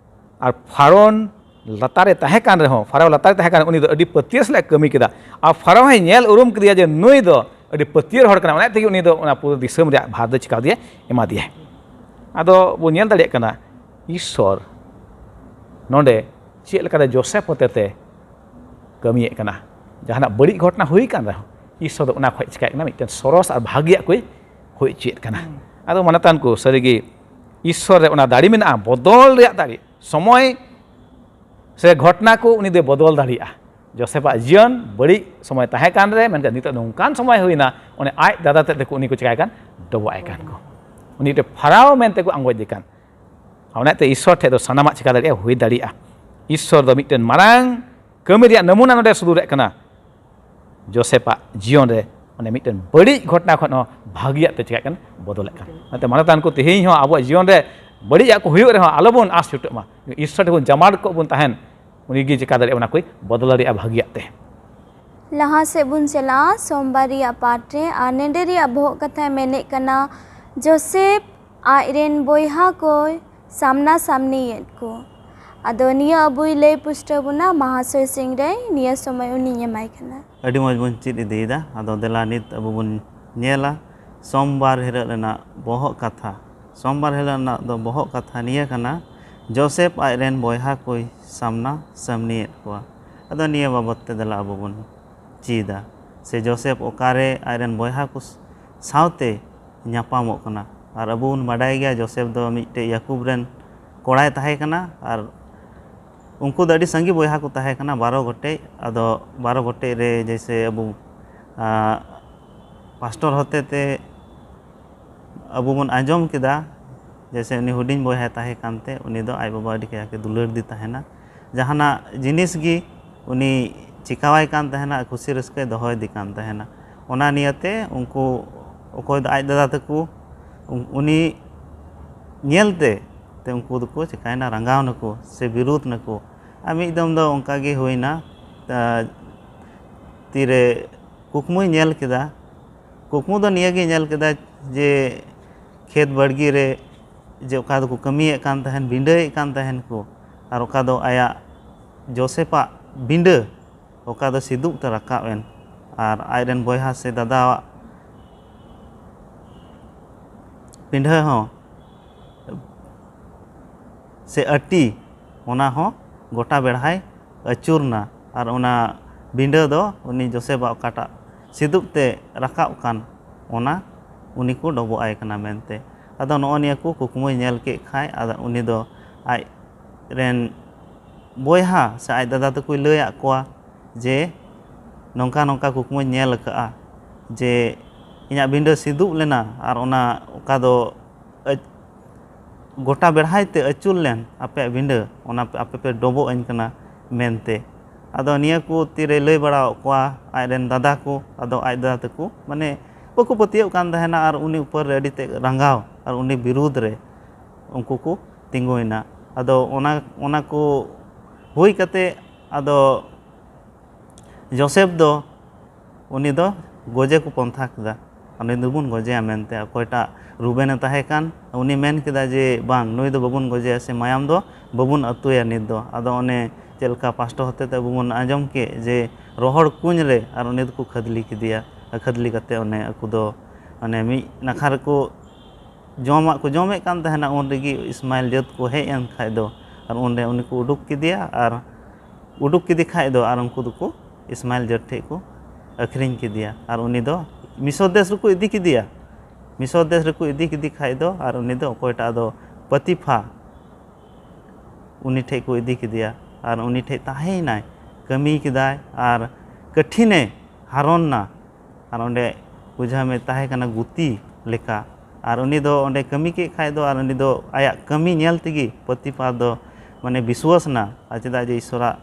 ᱟᱨ ᱯᱷᱟᱨᱚᱱ ᱞᱟᱛᱟᱨ ᱨᱮ ᱛᱟᱦᱮᱸ ᱠᱟᱱ ᱨᱮᱦᱚᱸ, ᱯᱷᱟᱨᱟᱣ ᱞᱟᱛᱟᱨ ᱨᱮ ᱛᱟᱦᱮᱸ ᱠᱟᱱ ᱨᱮᱦᱚᱸ, ᱩᱱᱤ ᱫᱚ ᱟᱹᱰᱤ ᱯᱟᱹᱛᱭᱟᱹᱣ ᱥᱟᱞᱟᱜ ᱮ ᱠᱟᱹᱢᱤ ᱠᱮᱫᱟ᱾ ᱟᱨ ᱯᱷᱟᱨᱟᱣ ᱦᱚᱸᱭ ᱧᱮᱞ ᱩᱨᱩᱢ ᱠᱮᱫᱮᱭᱟ ᱡᱮ ᱱᱩᱭ ᱫᱚ ᱟᱹᱰᱤ ᱯᱟᱹᱛᱭᱟᱹᱣ ᱦᱚᱲ ᱠᱟᱱᱟ, ᱚᱱᱟ ᱛᱮᱜᱮ ᱩᱱᱤ ᱫᱚ ᱚᱱᱟ ᱯᱩᱨᱟᱹ ᱫᱤᱥᱚᱢ ᱨᱮᱭᱟᱜ ᱵᱷᱟᱨ ᱫᱚ ᱪᱤᱠᱟᱹ ᱫᱮᱭᱟᱭ? ᱮᱢᱟ ᱫᱮᱭᱟᱭ᱾ ᱟᱫᱚ ᱵᱚᱱ ᱧᱮᱞ ᱫᱟᱲᱮᱭᱟᱜ ᱠᱟᱱᱟ, ᱤᱥᱥᱚᱨ ᱱᱚᱰᱮ ᱪᱮᱫ ᱞᱮᱠᱟᱛᱮ ᱡᱳᱥᱮᱯ ᱦᱚᱛᱮᱛᱮ ᱠᱟᱹᱢᱤᱭᱮᱫ ᱠᱟᱱᱟ᱾ ᱡᱟᱦᱟᱱᱟᱜ ᱵᱟᱹᱲᱤᱡ ᱜᱷᱚᱴᱚᱱᱟ ᱦᱩᱭ ᱠᱟᱱ ᱨᱮᱦᱚᱸ, ᱤᱥᱥᱚᱨ ᱫᱚ ᱚᱱᱟ ᱠᱷᱚᱱ ᱪᱤᱠᱟᱹᱭᱮᱫ ᱠᱟᱱᱟ? ᱢᱤᱫᱴᱮᱱ ᱥᱚᱨᱚᱥ ᱟᱨ ᱵᱷᱟᱹᱜᱤᱭᱟᱜ ᱠᱚᱭ ᱦᱩᱭ ᱦᱚᱪᱚᱭᱮᱫ ᱠᱟᱱᱟ᱾ ᱟᱫᱚ ᱢᱟᱱᱚᱛᱟᱱ ᱠᱚ, ᱥᱟᱹᱨᱤᱜᱮ ᱤᱥᱥᱚᱨ ᱨᱮ ᱚᱱᱟ ᱫᱟᱲᱮ ᱢᱮᱱᱟᱜᱼᱟ, ᱵᱚᱫᱚᱞ ᱨᱮᱭᱟᱜ ᱫᱟᱲᱮ᱾ ᱥᱚᱢᱚᱭ ᱥᱮ ᱜᱷᱚᱴᱚᱱᱟ ᱠᱚ ᱩᱱᱤ ᱫᱚᱭ ᱵᱚᱫᱚᱞ ᱫᱟᱲᱮᱭᱟᱜᱼᱟ᱾ ᱡᱳᱥᱮᱯᱟᱜ ᱡᱤᱭᱚᱱ ᱵᱟᱹᱲᱤᱡ ᱥᱚᱢᱚᱭ ᱛᱟᱦᱮᱸ ᱠᱟᱱ ᱨᱮ, ᱢᱮᱱᱠᱷᱟᱱ ᱱᱤᱛᱚᱜ ᱱᱚᱝᱠᱟᱱ ᱥᱚᱢᱚᱭ ᱦᱩᱭᱱᱟ, ᱚᱱᱮ ᱟᱡ ᱫᱟᱫᱟ ᱛᱮᱫ ᱛᱮᱠᱚ ᱩᱱᱤ ᱠᱚ ᱪᱤᱠᱟᱭ ᱠᱟᱱ? ᱰᱚᱵᱚᱜ ᱟᱭ ᱠᱟᱱ ᱠᱚ᱾ ᱩᱱᱤ ᱢᱤᱫᱴᱮᱱ ᱯᱷᱟᱨᱟᱣ ᱢᱮᱱᱛᱮ ᱠᱚ ᱟᱸᱜᱚᱪ ᱮ ᱠᱟᱱ᱾ ᱚᱱᱟᱛᱮ ᱤᱥᱥᱚᱨ ᱴᱷᱮᱱ ᱫᱚ ᱥᱟᱱᱟᱢᱟᱜ ᱪᱤᱠᱟ ᱫᱟᱲᱮᱭᱟᱜᱼᱟ, ᱦᱩᱭ ᱫᱟᱲᱮᱭᱟᱜᱼᱟ᱾ ᱤᱥᱥᱚᱨ ᱫᱚ ᱢᱤᱫᱴᱮᱱ ᱢᱟᱨᱟᱝ ᱠᱟᱹᱢᱤ ᱨᱮᱭᱟᱜ ᱱᱟᱢᱩᱱᱟ ᱱᱚᱰᱮ ᱥᱚᱫᱚᱨᱮᱫ ᱠᱟᱱᱟ᱾ ᱡᱳᱥᱮᱯᱟᱜ ᱡᱤᱭᱚᱱ ᱨᱮ ᱚᱱᱮ ᱢᱤᱫᱴᱮᱱ ᱵᱟᱹᱲᱤᱡ ᱜᱷᱚᱴᱚᱱᱟ ᱠᱷᱚᱱ ᱦᱚᱸ ᱵᱷᱟᱹᱜᱤᱭᱟᱜ ᱛᱮ ᱪᱤᱠᱟᱹᱜ ᱠᱟᱱᱟ? ᱵᱚᱫᱚᱞᱮᱫ ᱠᱟᱱᱟ᱾ ᱚᱱᱟᱛᱮ ᱢᱟᱱᱚᱛᱟᱱ ᱠᱚ, ᱛᱮᱦᱮᱧ ᱦᱚᱸ ᱟᱵᱚᱣᱟᱜ ᱡᱤᱭᱚᱱ ᱨᱮ ᱵᱟᱹᱲᱤᱡᱟᱜ ᱠᱚ ᱦᱩᱭᱩᱜ ᱨᱮᱦᱚᱸ ᱟᱞᱚᱵᱚᱱ ᱟᱸᱥ ᱪᱷᱩᱴᱟᱹᱜ ᱢᱟ᱾ ᱤᱥᱥᱚᱨ ᱴᱷᱮᱱ ᱵᱚᱱ ᱡᱟᱢᱟᱲ ᱠᱚᱜ ᱵᱚᱱ ᱛᱟᱦᱮᱱ, ᱩᱱᱤᱜᱮ ᱪᱮᱠᱟ ᱫᱟᱲᱮᱭᱟᱜᱼᱟ, ᱚᱱᱟ ᱠᱚᱭ ᱵᱚᱫᱚᱞ ᱫᱟᱲᱮᱭᱟᱜᱼᱟ ᱵᱷᱟᱹᱜᱤᱭᱟᱜ ᱛᱮ᱾ ᱞᱟᱦᱟ ᱥᱮᱫ ᱵᱚᱱ ᱪᱟᱞᱟᱜᱼᱟ ᱥᱳᱢᱵᱟᱨ ᱨᱮᱭᱟᱜ ᱯᱟᱴ ᱨᱮ᱾ ᱟᱨ ᱱᱮᱰᱮ ᱨᱮᱭᱟᱜ ᱵᱚᱦᱚᱜ ᱠᱟᱛᱷᱟᱭ ᱢᱮᱱᱮᱫ ᱠᱟᱱᱟ, ᱡᱳᱥᱮᱯ ᱟᱡ ᱨᱮᱱ ᱵᱚᱭᱦᱟ ᱠᱚᱭ ᱥᱟᱢᱱᱟ ᱥᱟᱢᱱᱤᱭᱮᱫ ᱠᱚ᱾ ᱟᱫᱚ ᱱᱤᱭᱟᱹ ᱟᱵᱚᱭ ᱞᱟᱹᱭ ᱯᱩᱥᱴᱟᱹᱣ ᱵᱚᱱᱟ ᱢᱟᱦᱟᱥᱚᱭ ᱥᱤᱝ ᱨᱟᱭ᱾ ᱱᱤᱭᱟᱹ ᱥᱚᱢᱚᱭ ᱩᱱᱤᱧ ᱮᱢᱟᱭ ᱠᱟᱱᱟ᱾ ᱟᱹᱰᱤ ᱢᱚᱡᱽ ᱵᱚᱱ ᱪᱮᱫ ᱤᱫᱤᱭᱮᱫᱟ᱾ ᱟᱫᱚ ᱫᱮᱞᱟ ᱱᱤᱛ ᱟᱵᱚ ᱵᱚᱱ ᱧᱮᱞᱟ ᱥᱳᱢᱵᱟᱨ ᱦᱤᱞᱳᱜ ᱨᱮᱱᱟᱜ ᱵᱚᱦᱚᱜ ᱠᱟᱛᱷᱟ᱾ ᱥᱳᱢᱵᱟᱨ ᱦᱤᱞᱳᱜ ᱨᱮᱱᱟᱜ ᱫᱚ ᱵᱚᱦᱚᱜ ᱠᱟᱛᱷᱟ ᱱᱤᱭᱟᱹ ᱠᱟᱱᱟ, ᱡᱳᱥᱮᱯ ᱟᱡ ᱨᱮᱱ ᱵᱚᱭᱦᱟ ᱠᱚᱭ ᱥᱟᱢᱱᱟ ᱥᱟᱢᱱᱤᱭᱮᱫ ᱠᱚᱣᱟ᱾ ᱟᱫᱚ ᱱᱤᱭᱟᱹ ᱵᱟᱵᱚᱛ ᱛᱮ ᱫᱮᱞᱟ ᱟᱵᱚ ᱵᱚᱱ ᱪᱮᱫᱟ, ᱥᱮ ᱡᱳᱥᱮᱯ ᱚᱠᱟᱨᱮ ᱟᱡ ᱨᱮᱱ ᱵᱚᱭᱦᱟ ᱠᱚ ᱥᱟᱶᱛᱮ ᱧᱟᱯᱟᱢᱚᱜ ᱠᱟᱱᱟ᱾ ᱟᱨ ᱟᱵᱚ ᱵᱚᱱ ᱵᱟᱰᱟᱭ ᱜᱮᱭᱟ, ᱡᱳᱥᱮᱯ ᱫᱚ ᱢᱤᱫᱴᱮᱡ ᱭᱟᱠᱩᱵ ᱨᱮᱱ ᱠᱚᱲᱟᱭ ᱛᱟᱦᱮᱸ ᱠᱟᱱᱟ᱾ ᱟᱨ ᱩᱱᱠᱩ ᱫᱚ ᱟᱹᱰᱤ ᱥᱟᱸᱜᱮ ᱵᱚᱭᱦᱟ ᱠᱚ ᱛᱟᱦᱮᱸ ᱠᱟᱱᱟ, ᱵᱟᱨᱚ ᱜᱚᱴᱮᱡ᱾ ᱟᱫᱚ ᱵᱟᱨᱚ ᱜᱚᱴᱮᱡ ᱨᱮ ᱡᱮᱭᱥᱮ ᱟᱵᱚ, ᱟᱸ, ᱯᱟᱥᱴᱚᱨ ᱦᱚᱛᱮ ᱛᱮ ᱟᱵᱚ ᱵᱚᱱ ᱟᱸᱡᱚᱢ ᱠᱮᱫᱟ, ᱡᱮᱭᱥᱮ ᱩᱱᱤ ᱦᱩᱰᱤᱧ ᱵᱚᱭᱦᱟᱭ ᱛᱟᱦᱮᱸ ᱠᱟᱱᱛᱮ, ᱩᱱᱤ ᱫᱚ ᱟᱡ ᱵᱟᱵᱟ ᱟᱹᱰᱤ ᱠᱟᱡᱟᱠ ᱮ ᱫᱩᱞᱟᱹᱲ ᱫᱤ ᱛᱟᱦᱮᱱᱟ᱾ ᱡᱟᱦᱟᱱᱟᱜ ᱡᱤᱱᱤᱥ ᱜᱮ ᱩᱱᱤ ᱪᱤᱠᱟᱣᱟᱭ ᱠᱟᱱ ᱛᱟᱦᱮᱱᱟ, ᱠᱷᱩᱥᱤ ᱨᱟᱹᱥᱠᱟᱹᱭ ᱫᱚᱦᱚᱭ ᱫᱤ ᱠᱟᱱ ᱛᱟᱦᱮᱱᱟ᱾ ᱚᱱᱟ ᱱᱤᱭᱟᱹᱛᱮ ᱩᱱᱠᱩ, ᱚᱠᱚᱭ ᱫᱚ ᱟᱡ ᱫᱟᱫᱟ ᱛᱟᱠᱚ, ᱩᱱ- ᱩᱱᱤ ᱧᱮᱞ ᱛᱮ, ᱛᱮ ᱩᱱᱠᱩ ᱫᱚᱠᱚ ᱪᱤᱠᱟᱭᱱᱟ, ᱨᱟᱸᱜᱟᱣ ᱱᱟᱠᱚ ᱥᱮ ᱵᱤᱨᱩᱫᱷ ᱱᱟᱠᱚ᱾ ᱟᱨ ᱢᱤᱫ ᱫᱚᱢ ᱫᱚ ᱚᱱᱠᱟ ᱜᱮ ᱦᱩᱭᱱᱟ, ᱛᱟ- ᱛᱤᱨᱮ ᱠᱩᱠᱢᱩᱭ ᱧᱮᱞ ᱠᱮᱫᱟ᱾ ᱠᱩᱠᱢᱩ ᱫᱚ ᱱᱤᱭᱟᱹ ᱜᱮ ᱧᱮᱞ ᱠᱮᱫᱟ ᱡᱮ ᱠᱷᱮᱛ ᱵᱟᱲᱜᱮ ᱨᱮ ᱡᱮ ᱚᱠᱟ ᱫᱚᱠᱚ ᱠᱟᱹᱢᱤᱭᱮᱫ ᱠᱟᱱ ᱛᱟᱦᱮᱱ, ᱵᱤᱸᱰᱟᱹᱭᱮᱫ ᱠᱟᱱ ᱛᱟᱦᱮᱱ ᱠᱚ, ᱟᱨ ᱚᱠᱟ ᱫᱚ ᱟᱭᱟᱜ ᱡᱳᱥᱮᱯᱟᱜ ᱵᱤᱸᱰᱟᱹ, ᱚᱠᱟ ᱫᱚ ᱥᱤᱫᱩᱯ ᱛᱮ ᱨᱟᱠᱟᱵ ᱮᱱ, ᱟᱨ ᱟᱡ ᱨᱮᱱ ᱵᱚᱭᱦᱟ ᱥᱮ ᱫᱟᱫᱟᱣᱟᱜ ᱯᱤᱸᱰᱷᱟᱹ ᱦᱚᱸ ᱥᱮ ᱟᱹᱴᱤ, ᱚᱱᱟ ᱦᱚᱸ ᱜᱚᱴᱟ ᱵᱮᱲᱦᱟᱭ ᱟᱹᱪᱩᱨᱱᱟ᱾ ᱟᱨ ᱚᱱᱟ ᱵᱤᱸᱰᱟᱹ ᱫᱚ ᱩᱱᱤ ᱡᱳᱥᱮᱯᱟᱜ ᱚᱠᱟᱴᱟᱜ ᱥᱤᱫᱩᱯ ᱛᱮ ᱨᱟᱠᱟᱵ ᱠᱟᱱ, ᱚᱱᱟ ᱩᱱᱤ ᱠᱚ ᱰᱚᱵᱚᱜ ᱟᱭ ᱠᱟᱱᱟ ᱢᱮᱱᱛᱮ᱾ ᱟᱫᱚ ᱱᱚᱜᱼᱚ ᱱᱤᱭᱟᱹ ᱠᱚ ᱠᱩᱠᱢᱩᱭ ᱧᱮᱞ ᱠᱮᱫ ᱠᱷᱟᱡ, ᱟᱫᱚ ᱩᱱᱤ ᱫᱚ ᱟᱡ ᱨᱮᱱ ᱵᱚᱭᱦᱟ ᱥᱮ ᱟᱡ ᱫᱟᱫᱟ ᱛᱟᱠᱚᱭ ᱞᱟᱹᱭᱟᱫ ᱠᱚᱣᱟ ᱡᱮ, ᱱᱚᱝᱠᱟ ᱱᱚᱝᱠᱟ ᱠᱩᱠᱢᱩᱧ ᱧᱮᱞ ᱟᱠᱟᱫᱼᱟ ᱡᱮ ᱤᱧᱟᱹᱜ ᱵᱤᱸᱰᱟᱹ ᱥᱤᱫᱩᱯ ᱞᱮᱱᱟ, ᱟᱨ ᱚᱱᱟ ᱚᱠᱟ ᱫᱚ ᱟᱹᱪ- ᱜᱚᱴᱟ ᱵᱮᱲᱦᱟᱭ ᱛᱮ ᱟᱹᱪᱩᱨ ᱞᱮᱱ ᱟᱯᱮᱭᱟᱜ ᱵᱤᱸᱰᱟᱹ, ᱚᱱᱟ ᱯᱮ- ᱟᱯᱮ ᱯᱮ ᱰᱚᱵᱚᱜ ᱟᱹᱧ ᱠᱟᱱᱟ ᱢᱮᱱᱛᱮ᱾ ᱟᱫᱚ ᱱᱤᱭᱟᱹ ᱠᱚ ᱛᱤᱨᱮ ᱞᱟᱹᱭ ᱵᱟᱲᱟᱣᱟᱫ ᱠᱚᱣᱟ ᱟᱡ ᱨᱮᱱ ᱫᱟᱫᱟ ᱠᱚ, ᱟᱫᱚ ᱟᱡ ᱫᱟᱫᱟ ᱛᱟᱠᱚ ᱢᱟᱱᱮ ᱵᱟᱠᱚ ᱯᱟᱹᱛᱭᱟᱹᱣ ᱠᱟᱱ ᱛᱟᱦᱮᱱᱟ, ᱟᱨ ᱩᱱᱤ ᱩᱯᱚᱨ ᱨᱮ ᱟᱹᱰᱤ ᱛᱮᱫ ᱨᱟᱸᱜᱟᱣ, ᱟᱨ ᱩᱱᱤ ᱵᱤᱨᱩᱫᱽ ᱨᱮ ᱩᱱᱠᱩ ᱠᱚ ᱛᱤᱸᱜᱩᱭᱮᱱᱟ᱾ ᱟᱫᱚ ᱚᱱᱟ ᱚᱱᱟ ᱠᱚ ᱦᱩᱭ ᱠᱟᱛᱮ ᱟᱫᱚ ᱡᱳᱥᱮᱯ ᱫᱚ ᱩᱱᱤ ᱫᱚ ᱜᱚᱡᱮ ᱠᱚ ᱯᱚᱱᱛᱷᱟ ᱠᱮᱫᱟ, ᱩᱱᱤ ᱫᱚᱵᱚᱱ ᱜᱚᱡᱮᱭᱟ ᱢᱮᱱᱛᱮ᱾ ᱚᱠᱚᱭᱴᱟᱜ ᱨᱩᱵᱮᱱᱮ ᱛᱟᱦᱮᱸ ᱠᱟᱱ, ᱩᱱᱤ ᱢᱮᱱ ᱠᱮᱫᱟ ᱡᱮ, "ᱵᱟᱝ, ᱱᱩᱭ ᱫᱚ ᱵᱟᱵᱚᱱ ᱜᱚᱡᱮᱭᱟ, ᱥᱮ ᱢᱟᱭᱟᱢ ᱫᱚ ᱵᱟᱵᱚᱱ ᱟᱹᱛᱩᱭᱟ ᱱᱤᱛ ᱫᱚ᱾" ᱟᱫᱚ ᱚᱱᱮ ᱪᱮᱫ ᱞᱮᱠᱟ ᱯᱟᱥᱴᱚᱨ ᱦᱚᱛᱮᱛᱮ ᱟᱵᱚ ᱵᱚᱱ ᱟᱸᱡᱚᱢ ᱠᱮᱫ ᱡᱮ ᱨᱚᱦᱚᱲ ᱠᱩᱧ ᱨᱮ, ᱟᱨ ᱩᱱᱤ ᱫᱚᱠᱚ ᱠᱷᱟᱫᱽᱞᱤ ᱠᱮᱫᱮᱭᱟ᱾ ᱟᱨ ᱠᱷᱟᱫᱽᱞᱤ ᱠᱟᱛᱮ ᱚᱱᱮ ᱟᱠᱚ ᱫᱚ ᱚᱱᱮ ᱢᱤᱫ ᱱᱟᱠᱷᱟ ᱨᱮᱠᱚ ᱡᱚᱢᱟᱜ ᱠᱚ ᱡᱚᱢᱮᱫ ᱠᱟᱱ ᱛᱟᱦᱮᱱᱟ, ᱩᱱ ᱨᱮᱜᱮ ᱤᱥᱢᱟᱭᱮᱞ ᱡᱟᱹᱛ ᱠᱚ ᱦᱮᱡ ᱮᱱ ᱠᱷᱟᱡ ᱫᱚ, ᱟᱨ ᱩᱱᱨᱮ ᱩᱱᱤ ᱠᱚ ᱩᱰᱩᱠ ᱠᱮᱫᱮᱭᱟ᱾ ᱟᱨ ᱩᱰᱩᱠ ᱠᱮᱫᱮ ᱠᱷᱟᱡ ᱫᱚ, ᱟᱨ ᱩᱱᱠᱩ ᱫᱚᱠᱚ ᱤᱥᱢᱟᱭᱮᱞ ᱡᱟᱹᱛ ᱴᱷᱮᱡ ᱠᱚ ᱟᱹᱠᱷᱨᱤᱧ ᱠᱮᱫᱮᱭᱟ᱾ ᱟᱨ ᱩᱱᱤ ᱫᱚ ᱢᱤᱥᱚᱨ ᱫᱮᱥ ᱨᱮᱠᱚ ᱤᱫᱤ ᱠᱮᱫᱮᱭᱟ᱾ ᱢᱤᱥᱚᱨ ᱫᱮᱥ ᱨᱮᱠᱚ ᱤᱫᱤ ᱠᱮᱫᱮ ᱠᱷᱟᱡ ᱫᱚ, ᱟᱨ ᱩᱱᱤ ᱫᱚ ᱚᱠᱚᱭᱴᱟᱜ ᱫᱚ ᱯᱟᱹᱛᱤᱯᱷᱟ, ᱩᱱᱤ ᱴᱷᱮᱡ ᱠᱚ ᱤᱫᱤ ᱠᱮᱫᱮᱭᱟ᱾ ᱟᱨ ᱩᱱᱤ ᱴᱷᱮᱡ ᱛᱟᱦᱮᱸᱭᱮᱱᱟᱭ, ᱠᱟᱹᱢᱤ ᱠᱮᱫᱟᱭ, ᱟᱨ ᱠᱟᱹᱴᱷᱤᱱᱮ ᱦᱟᱨᱚᱱ ᱱᱟ᱾ ᱟᱨ ᱚᱸᱰᱮ ᱵᱩᱡᱷᱟᱹᱣ ᱢᱮ, ᱛᱟᱦᱮᱸ ᱠᱟᱱᱟ ᱜᱩᱛᱤ ᱞᱮᱠᱟ᱾ ᱟᱨ ᱩᱱᱤ ᱫᱚ ᱚᱸᱰᱮ ᱠᱟᱹᱢᱤ ᱠᱮᱫ ᱠᱷᱟᱡ ᱫᱚ, ᱟᱨ ᱩᱱᱤ ᱫᱚ ᱟᱭᱟᱜ ᱠᱟᱹᱢᱤ ᱧᱮᱞ ᱛᱮᱜᱮ ᱯᱚᱛᱤᱯᱟᱨ ᱫᱚ, ᱢᱟᱱᱮ, ᱵᱤᱥᱣᱟᱥ ᱱᱟ᱾ ᱟᱨ ᱪᱮᱫᱟᱜ ᱡᱮ ᱤᱥᱥᱚᱨᱟᱜ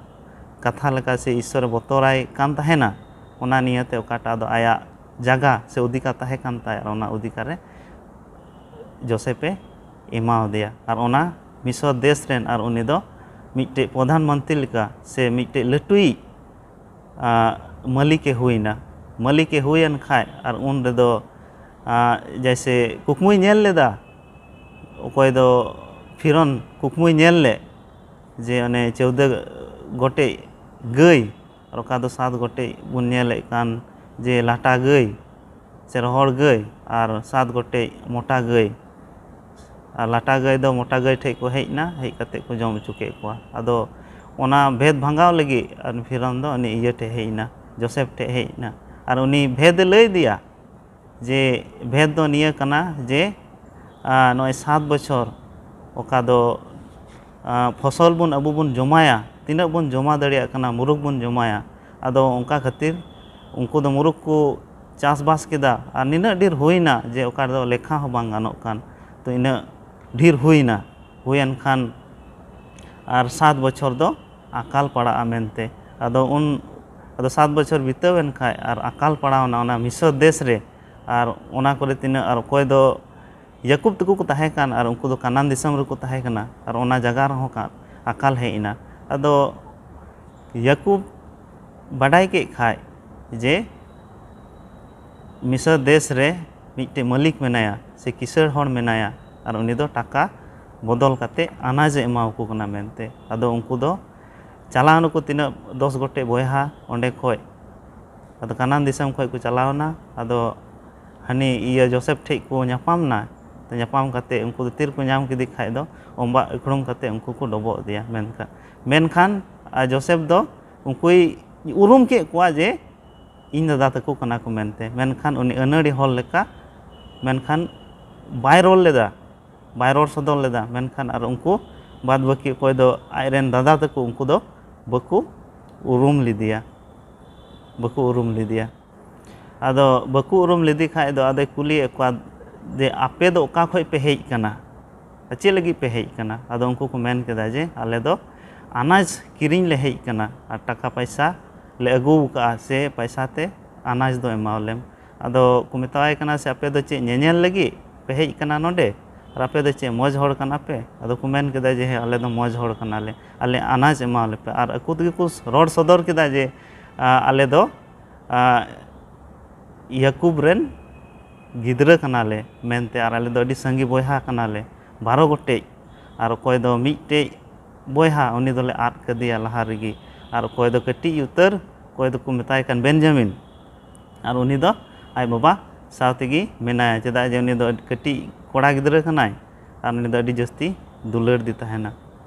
ᱠᱟᱛᱷᱟ ᱞᱮᱠᱟ ᱥᱮ ᱤᱥᱥᱚᱨᱮ ᱵᱚᱛᱚᱨᱟᱭ ᱠᱟᱱ ᱛᱟᱦᱮᱱᱟ, ᱚᱱᱟ ᱱᱤᱭᱟᱹᱛᱮ ᱚᱠᱟᱴᱟᱜ ᱫᱚ ᱟᱭᱟᱜ ᱡᱟᱭᱜᱟ ᱥᱮ ᱚᱫᱷᱤᱠᱟᱨ ᱛᱟᱦᱮᱸ ᱠᱟᱱ ᱛᱟᱭ, ᱟᱨ ᱚᱱᱟ ᱚᱫᱷᱤᱠᱟᱨ ᱨᱮ ᱡᱳᱥᱮᱯᱮ ᱮᱢᱟᱣᱟᱫᱮᱭᱟ᱾ ᱟᱨ ᱚᱱᱟ ᱢᱤᱥᱚᱨ ᱫᱮᱥ ᱨᱮᱱ, ᱟᱨ ᱩᱱᱤ ᱫᱚ ᱢᱤᱫᱴᱮᱡ ᱯᱨᱚᱫᱷᱟᱱ ᱢᱚᱱᱛᱨᱤ ᱞᱮᱠᱟ ᱥᱮ ᱢᱤᱫᱴᱮᱡ ᱞᱟᱹᱴᱩᱭᱤᱡ, ᱟ, ᱢᱟᱹᱞᱤᱠᱮ ᱦᱩᱭᱱᱟ᱾ ᱢᱟᱹᱞᱤᱠᱮ ᱦᱩᱭᱮᱱ ᱠᱷᱟᱡ, ᱟᱨ ᱩᱱ ᱨᱮᱫᱚ, ᱟ, ᱡᱮᱭᱥᱮ ᱠᱩᱠᱢᱩᱭ ᱧᱮᱞ ᱞᱮᱫᱟ, ᱚᱠᱚᱭ ᱫᱚ ᱯᱷᱤᱨᱚᱱ ᱠᱩᱠᱢᱩᱭ ᱧᱮᱞ ᱞᱮᱫ, ᱡᱮ ᱚᱱᱮ ᱪᱳᱣᱫᱟᱹ ᱜᱚᱴᱮᱡ ᱜᱟᱹᱭ, ᱟᱨ ᱚᱠᱟ ᱫᱚ ᱥᱟᱛ ᱜᱚᱴᱮᱡ ᱵᱚᱱ ᱧᱮᱞᱮᱫ ᱠᱟᱱ, ᱡᱮ ᱞᱟᱴᱟ ᱜᱟᱹᱭ ᱥᱮ ᱨᱚᱦᱚᱲ ᱜᱟᱹᱭ, ᱟᱨ ᱥᱟᱛ ᱜᱚᱴᱮᱡ ᱢᱚᱴᱟ ᱜᱟᱹᱭ᱾ ᱟᱨ ᱞᱟᱴᱟ ᱜᱟᱹᱭ ᱫᱚ ᱢᱚᱴᱟ ᱜᱟᱹᱭ ᱴᱷᱮᱡ ᱠᱚ ᱦᱮᱡ ᱮᱱᱟ, ᱦᱮᱡ ᱠᱟᱛᱮ ᱠᱚ ᱡᱚᱢ ᱦᱚᱪᱚ ᱠᱮᱫ ᱠᱚᱣᱟ᱾ ᱟᱫᱚ ᱚᱱᱟ ᱵᱷᱮᱫᱽ ᱵᱷᱟᱸᱜᱟᱣ ᱞᱟᱹᱜᱤᱫ ᱟᱨ ᱯᱷᱤᱨᱚᱱ ᱫᱚ ᱩᱱᱤ ᱤᱭᱟᱹ ᱴᱷᱮᱡ ᱦᱮᱡ ᱮᱱᱟ, ᱡᱳᱥᱮᱯ ᱴᱷᱮᱡ ᱦᱮᱡ ᱮᱱᱟ᱾ ᱟᱨ ᱩᱱᱤ ᱵᱷᱮᱫᱽ ᱮ ᱞᱟᱹᱭ ᱟᱫᱮᱭᱟ ᱡᱮ ᱵᱷᱮᱫᱽ ᱫᱚ ᱱᱤᱭᱟᱹ ᱠᱟᱱᱟ ᱡᱮ, ᱟ, ᱱᱚᱜᱼᱚᱭ ᱥᱟᱛ ᱵᱚᱪᱷᱚᱨ ᱚᱠᱟ ᱫᱚ, ᱟ, ᱯᱷᱚᱥᱚᱞ ᱵᱚᱱ, ᱟᱵᱚ ᱵᱚᱱ ᱡᱚᱢᱟᱭᱟ, ᱛᱤᱱᱟᱹᱜ ᱵᱚᱱ ᱡᱚᱢᱟ ᱫᱟᱲᱮᱭᱟᱜ ᱠᱟᱱᱟ, ᱢᱩᱨᱩᱠ ᱵᱚᱱ ᱡᱚᱢᱟᱭᱟ᱾ ᱟᱫᱚ ᱚᱱᱠᱟ ᱠᱷᱟᱹᱛᱤᱨ ᱩᱱᱠᱩ ᱫᱚ ᱢᱩᱨᱩᱠ ᱠᱚ ᱪᱟᱥᱵᱟᱥ ᱠᱮᱫᱟ, ᱟᱨ ᱱᱤᱱᱟᱹᱜ ᱰᱷᱮᱨ ᱦᱩᱭᱱᱟ ᱡᱮ ᱚᱠᱟ ᱨᱮᱫᱚ ᱞᱮᱠᱷᱟ ᱦᱚᱸ ᱵᱟᱝ ᱜᱟᱱᱚᱜ ᱠᱟᱱ᱾ ᱛᱚ, ᱤᱱᱟᱹᱜ ᱰᱷᱮᱨ ᱦᱩᱭᱱᱟ, ᱦᱩᱭᱮᱱ ᱠᱷᱟᱱ ᱟᱨ ᱥᱟᱛ ᱵᱚᱪᱷᱚᱨ ᱫᱚ ᱟᱠᱟᱞ ᱯᱟᱲᱟᱜᱼᱟ ᱢᱮᱱᱛᱮ᱾ ᱟᱫᱚ ᱩᱱ, ᱟᱫᱚ ᱥᱟᱛ ᱵᱚᱪᱷᱚᱨ ᱵᱤᱛᱟᱹᱣ ᱮᱱ ᱠᱷᱟᱡ ᱟᱨ ᱟᱠᱟᱞ ᱯᱟᱲᱟᱣᱱᱟ ᱚᱱᱟ ᱢᱤᱥᱚᱨ ᱫᱮᱥ ᱨᱮ, ᱟᱨ ᱚᱱᱟ ᱠᱚᱨᱮ ᱛᱤᱱᱟᱹᱜ, ᱟᱨ ᱚᱠᱚᱭ ᱫᱚ ᱭᱟᱠᱩᱵ ᱛᱟᱠᱚ ᱠᱚ ᱛᱟᱦᱮᱸ ᱠᱟᱱ ᱟᱨ ᱩᱱᱠᱩ ᱫᱚ ᱠᱟᱱᱟᱱ ᱫᱤᱥᱚᱢ ᱨᱮᱠᱚ ᱛᱟᱦᱮᱸ ᱠᱟᱱᱟ ᱟᱨ ᱚᱱᱟ ᱡᱟᱭᱜᱟ ᱨᱮᱦᱚᱸ ᱠᱟ-, ᱟᱠᱟᱞ ᱦᱮᱡ ᱮᱱᱟ᱾ ᱟᱫᱚ ᱭᱟᱠᱩᱵ ᱵᱟᱰᱟᱭ ᱠᱮᱫ ᱠᱷᱟᱡ ᱡᱮ ᱢᱤᱥᱨ ᱫᱮᱥ ᱨᱮ ᱢᱤᱫᱴᱮᱡ ᱢᱟᱹᱞᱤᱠ ᱢᱮᱱᱟᱭᱟ ᱥᱮ ᱠᱤᱥᱟᱹᱬ ᱦᱚᱲ ᱢᱮᱱᱟᱭᱟ ᱟᱨ ᱩᱱᱤ ᱫᱚ ᱴᱟᱠᱟ ᱵᱚᱫᱚᱞ ᱠᱟᱛᱮ ᱟᱱᱟᱡᱽ ᱮ ᱮᱢᱟᱣᱟᱠᱚ ᱠᱟᱱᱟ ᱢᱮᱱᱛᱮ᱾ ᱟᱫᱚ ᱩᱱᱠᱩ ᱫᱚ ᱪᱟᱞᱟᱣ ᱱᱟᱠᱚ ᱛᱤᱱᱟᱹᱜ ᱫᱚᱥ ᱜᱚᱴᱮᱡ ᱵᱚᱭᱦᱟ ᱚᱸᱰᱮ ᱠᱷᱚᱡ, ᱟᱫᱚ ᱠᱟᱱᱟᱱ ᱫᱤᱥᱚᱢ ᱠᱷᱚᱡ ᱠᱚ ᱪᱟᱞᱟᱣ ᱮᱱᱟ᱾ ᱟᱫᱚ ᱦᱟᱹᱱᱤ ᱤᱭᱟᱹ ᱡᱳᱥᱮᱯ ᱴᱷᱮᱡ ᱠᱚ ᱧᱟᱯᱟᱢ ᱮᱱᱟ᱾ ᱛᱚ ᱧᱟᱯᱟᱢ ᱠᱟᱛᱮ ᱩᱱᱠᱩ ᱫᱚ ᱛᱤ ᱨᱮᱠᱚ ᱧᱟᱢ ᱠᱮᱫᱮ ᱠᱷᱟᱡ ᱫᱚ ᱚᱢᱵᱟᱜ ᱤᱠᱷᱲᱩᱢ ᱠᱟᱛᱮ ᱩᱱᱠᱩ ᱠᱚ ᱰᱚᱵᱚᱜ ᱤᱫᱤᱭᱟ᱾ ᱢᱮᱱᱠᱷᱟᱱ, ᱢᱮᱱᱠᱷᱟᱱ ᱟᱨ ᱡᱳᱥᱮᱯ ᱫᱚ ᱩᱱᱠᱩᱭ ᱩᱨᱩᱢ ᱠᱮᱫ ᱠᱚᱣᱟ ᱡᱮ ᱤᱧ ᱫᱟᱫᱟ ᱛᱟᱠᱚ ᱠᱟᱱᱟ ᱠᱚ ᱢᱮᱱᱛᱮ᱾ ᱢᱮᱱᱠᱷᱟᱱ ᱩᱱᱤ ᱟᱹᱱᱟᱹᱲᱤ ᱦᱚᱲ ᱞᱮᱠᱟ, ᱢᱮᱱᱠᱷᱟᱱ ᱵᱟᱭ ᱨᱚᱲ ᱞᱮᱫᱟ, ᱵᱟᱭ ᱨᱚᱲ ᱥᱚᱫᱚᱨ ᱞᱮᱫᱟ᱾ ᱢᱮᱱᱠᱷᱟᱱ ᱟᱨ ᱩᱱᱠᱩ ᱵᱟᱫ ᱵᱟᱹᱠᱤ ᱚᱠᱚᱭ ᱫᱚ ᱟᱡ ᱨᱮᱱ ᱫᱟᱫᱟ ᱛᱟᱠᱚ, ᱩᱱᱠᱩ ᱫᱚ ᱵᱟᱠᱚ ᱩᱨᱩᱢ ᱞᱮᱫᱮᱭᱟ, ᱵᱟᱠᱚ ᱩᱨᱩᱢ ᱞᱮᱫᱮᱭᱟ᱾ ᱟᱫᱚ ᱵᱟᱠᱚ ᱩᱨᱩᱢ ᱞᱮᱫᱮ ᱠᱷᱟᱡ ᱫᱚ ᱟᱫᱚᱭ ᱠᱩᱞᱤᱭᱮᱫ ᱠᱚᱣᱟ ᱡᱮ, "ᱟᱯᱮ ᱫᱚ ᱚᱠᱟ ᱠᱷᱚᱡ ᱯᱮ ᱦᱮᱡ ᱠᱟᱱᱟ? ᱟᱨ ᱪᱮᱫ ᱞᱟᱹᱜᱤᱫ ᱯᱮ ᱦᱮᱡ ᱠᱟᱱᱟ?" ᱟᱫᱚ ᱩᱱᱠᱩ ᱠᱚ ᱢᱮᱱ ᱠᱮᱫᱟ ᱡᱮ, "ᱟᱞᱮ ᱫᱚ ᱟᱱᱟᱡᱽ ᱠᱤᱨᱤᱧ ᱞᱮ ᱦᱮᱡ ᱠᱟᱱᱟ ᱟᱨ ᱴᱟᱠᱟ ᱯᱟᱭᱥᱟ ᱞᱮ ᱟᱹᱜᱩ ᱟᱠᱟᱫᱼᱟ ᱥᱮ ᱯᱟᱭᱥᱟ ᱛᱮ ᱟᱱᱟᱡᱽ ᱫᱚ ᱮᱢᱟᱣᱟᱞᱮᱢ?" ᱟᱫᱚ ᱠᱚ ᱢᱮᱛᱟᱣᱟᱭ ᱠᱟᱱᱟ, "ᱥᱮ ᱟᱯᱮ ᱫᱚ ᱪᱮᱫ ᱧᱮᱧᱮᱞ ᱞᱟᱹᱜᱤᱫ ᱯᱮ ᱦᱮᱡ ᱠᱟᱱᱟ ᱱᱚᱰᱮ? ᱟᱨ ᱟᱯᱮ ᱫᱚ ᱪᱮᱫ ᱢᱚᱡᱽ ᱦᱚᱲ ᱠᱟᱱᱟ ᱯᱮ?" ᱟᱫᱚ ᱠᱚ ᱢᱮᱱ ᱠᱮᱫᱟ ᱡᱮ, "ᱦᱮᱸ, ᱟᱞᱮ ᱫᱚ ᱢᱚᱡᱽ ᱦᱚᱲ ᱠᱟᱱᱟᱞᱮ, ᱟᱞᱮ ᱟᱱᱟᱡᱽ ᱮᱢᱟᱣᱟᱞᱮ ᱯᱮ᱾" ᱟᱨ ᱟᱠᱚ ᱛᱮᱜᱮ ᱠᱚ ᱨᱚᱲ ᱥᱚᱫᱚᱨ ᱠᱮᱫᱟ ᱡᱮ, ᱟ, ᱟᱞᱮ ᱫᱚ, ᱟ, ᱭᱟᱠᱩᱵ ᱨᱮᱱ ᱜᱤᱫᱽᱨᱟᱹ ᱠᱟᱱᱟᱞᱮ ᱢᱮᱱᱛᱮ, ᱟᱨ ᱟᱞᱮ ᱫᱚ ᱟᱹᱰᱤ ᱥᱟᱸᱜᱮ ᱵᱚᱭᱦᱟ ᱠᱟᱱᱟᱞᱮ, ᱵᱟᱨᱚ ᱜᱚᱴᱮᱡ᱾ ᱟᱨ ᱚᱠᱚᱭ ᱫᱚ ᱢᱤᱫᱴᱮᱡ ᱵᱚᱭᱦᱟ, ᱩᱱᱤ ᱫᱚᱞᱮ ᱟᱫ ᱠᱟᱫᱮᱭᱟ ᱞᱟᱦᱟ ᱨᱮᱜᱮ᱾ ᱟᱨ ᱚᱠᱚᱭ ᱫᱚ ᱠᱟᱹᱴᱤᱡ ᱩᱛᱟᱹᱨ, ᱚᱠᱚᱭ ᱫᱚᱠᱚ ᱢᱮᱛᱟᱭ ᱠᱟᱱ ᱵᱮᱱᱡᱟᱢᱤᱱ, ᱟᱨ ᱩᱱᱤ ᱫᱚ ᱟᱡ ᱵᱟᱵᱟ ᱥᱟᱶ ᱛᱮᱜᱮ ᱢᱮᱱᱟᱭᱟ, ᱪᱮᱫᱟᱜ ᱡᱮ ᱩᱱᱤ ᱫᱚ ᱠᱟᱹᱴᱤᱡ ᱠᱚᱲᱟ ᱜᱤᱫᱽᱨᱟᱹ ᱠᱟᱱᱟᱭ ᱟᱨ ᱩᱱᱤ ᱫᱚ ᱟᱹᱰᱤ ᱡᱟᱹᱥᱛᱤ ᱫᱩᱞᱟᱹᱲ ᱫᱤ ᱛᱟᱦᱮᱱᱟ᱾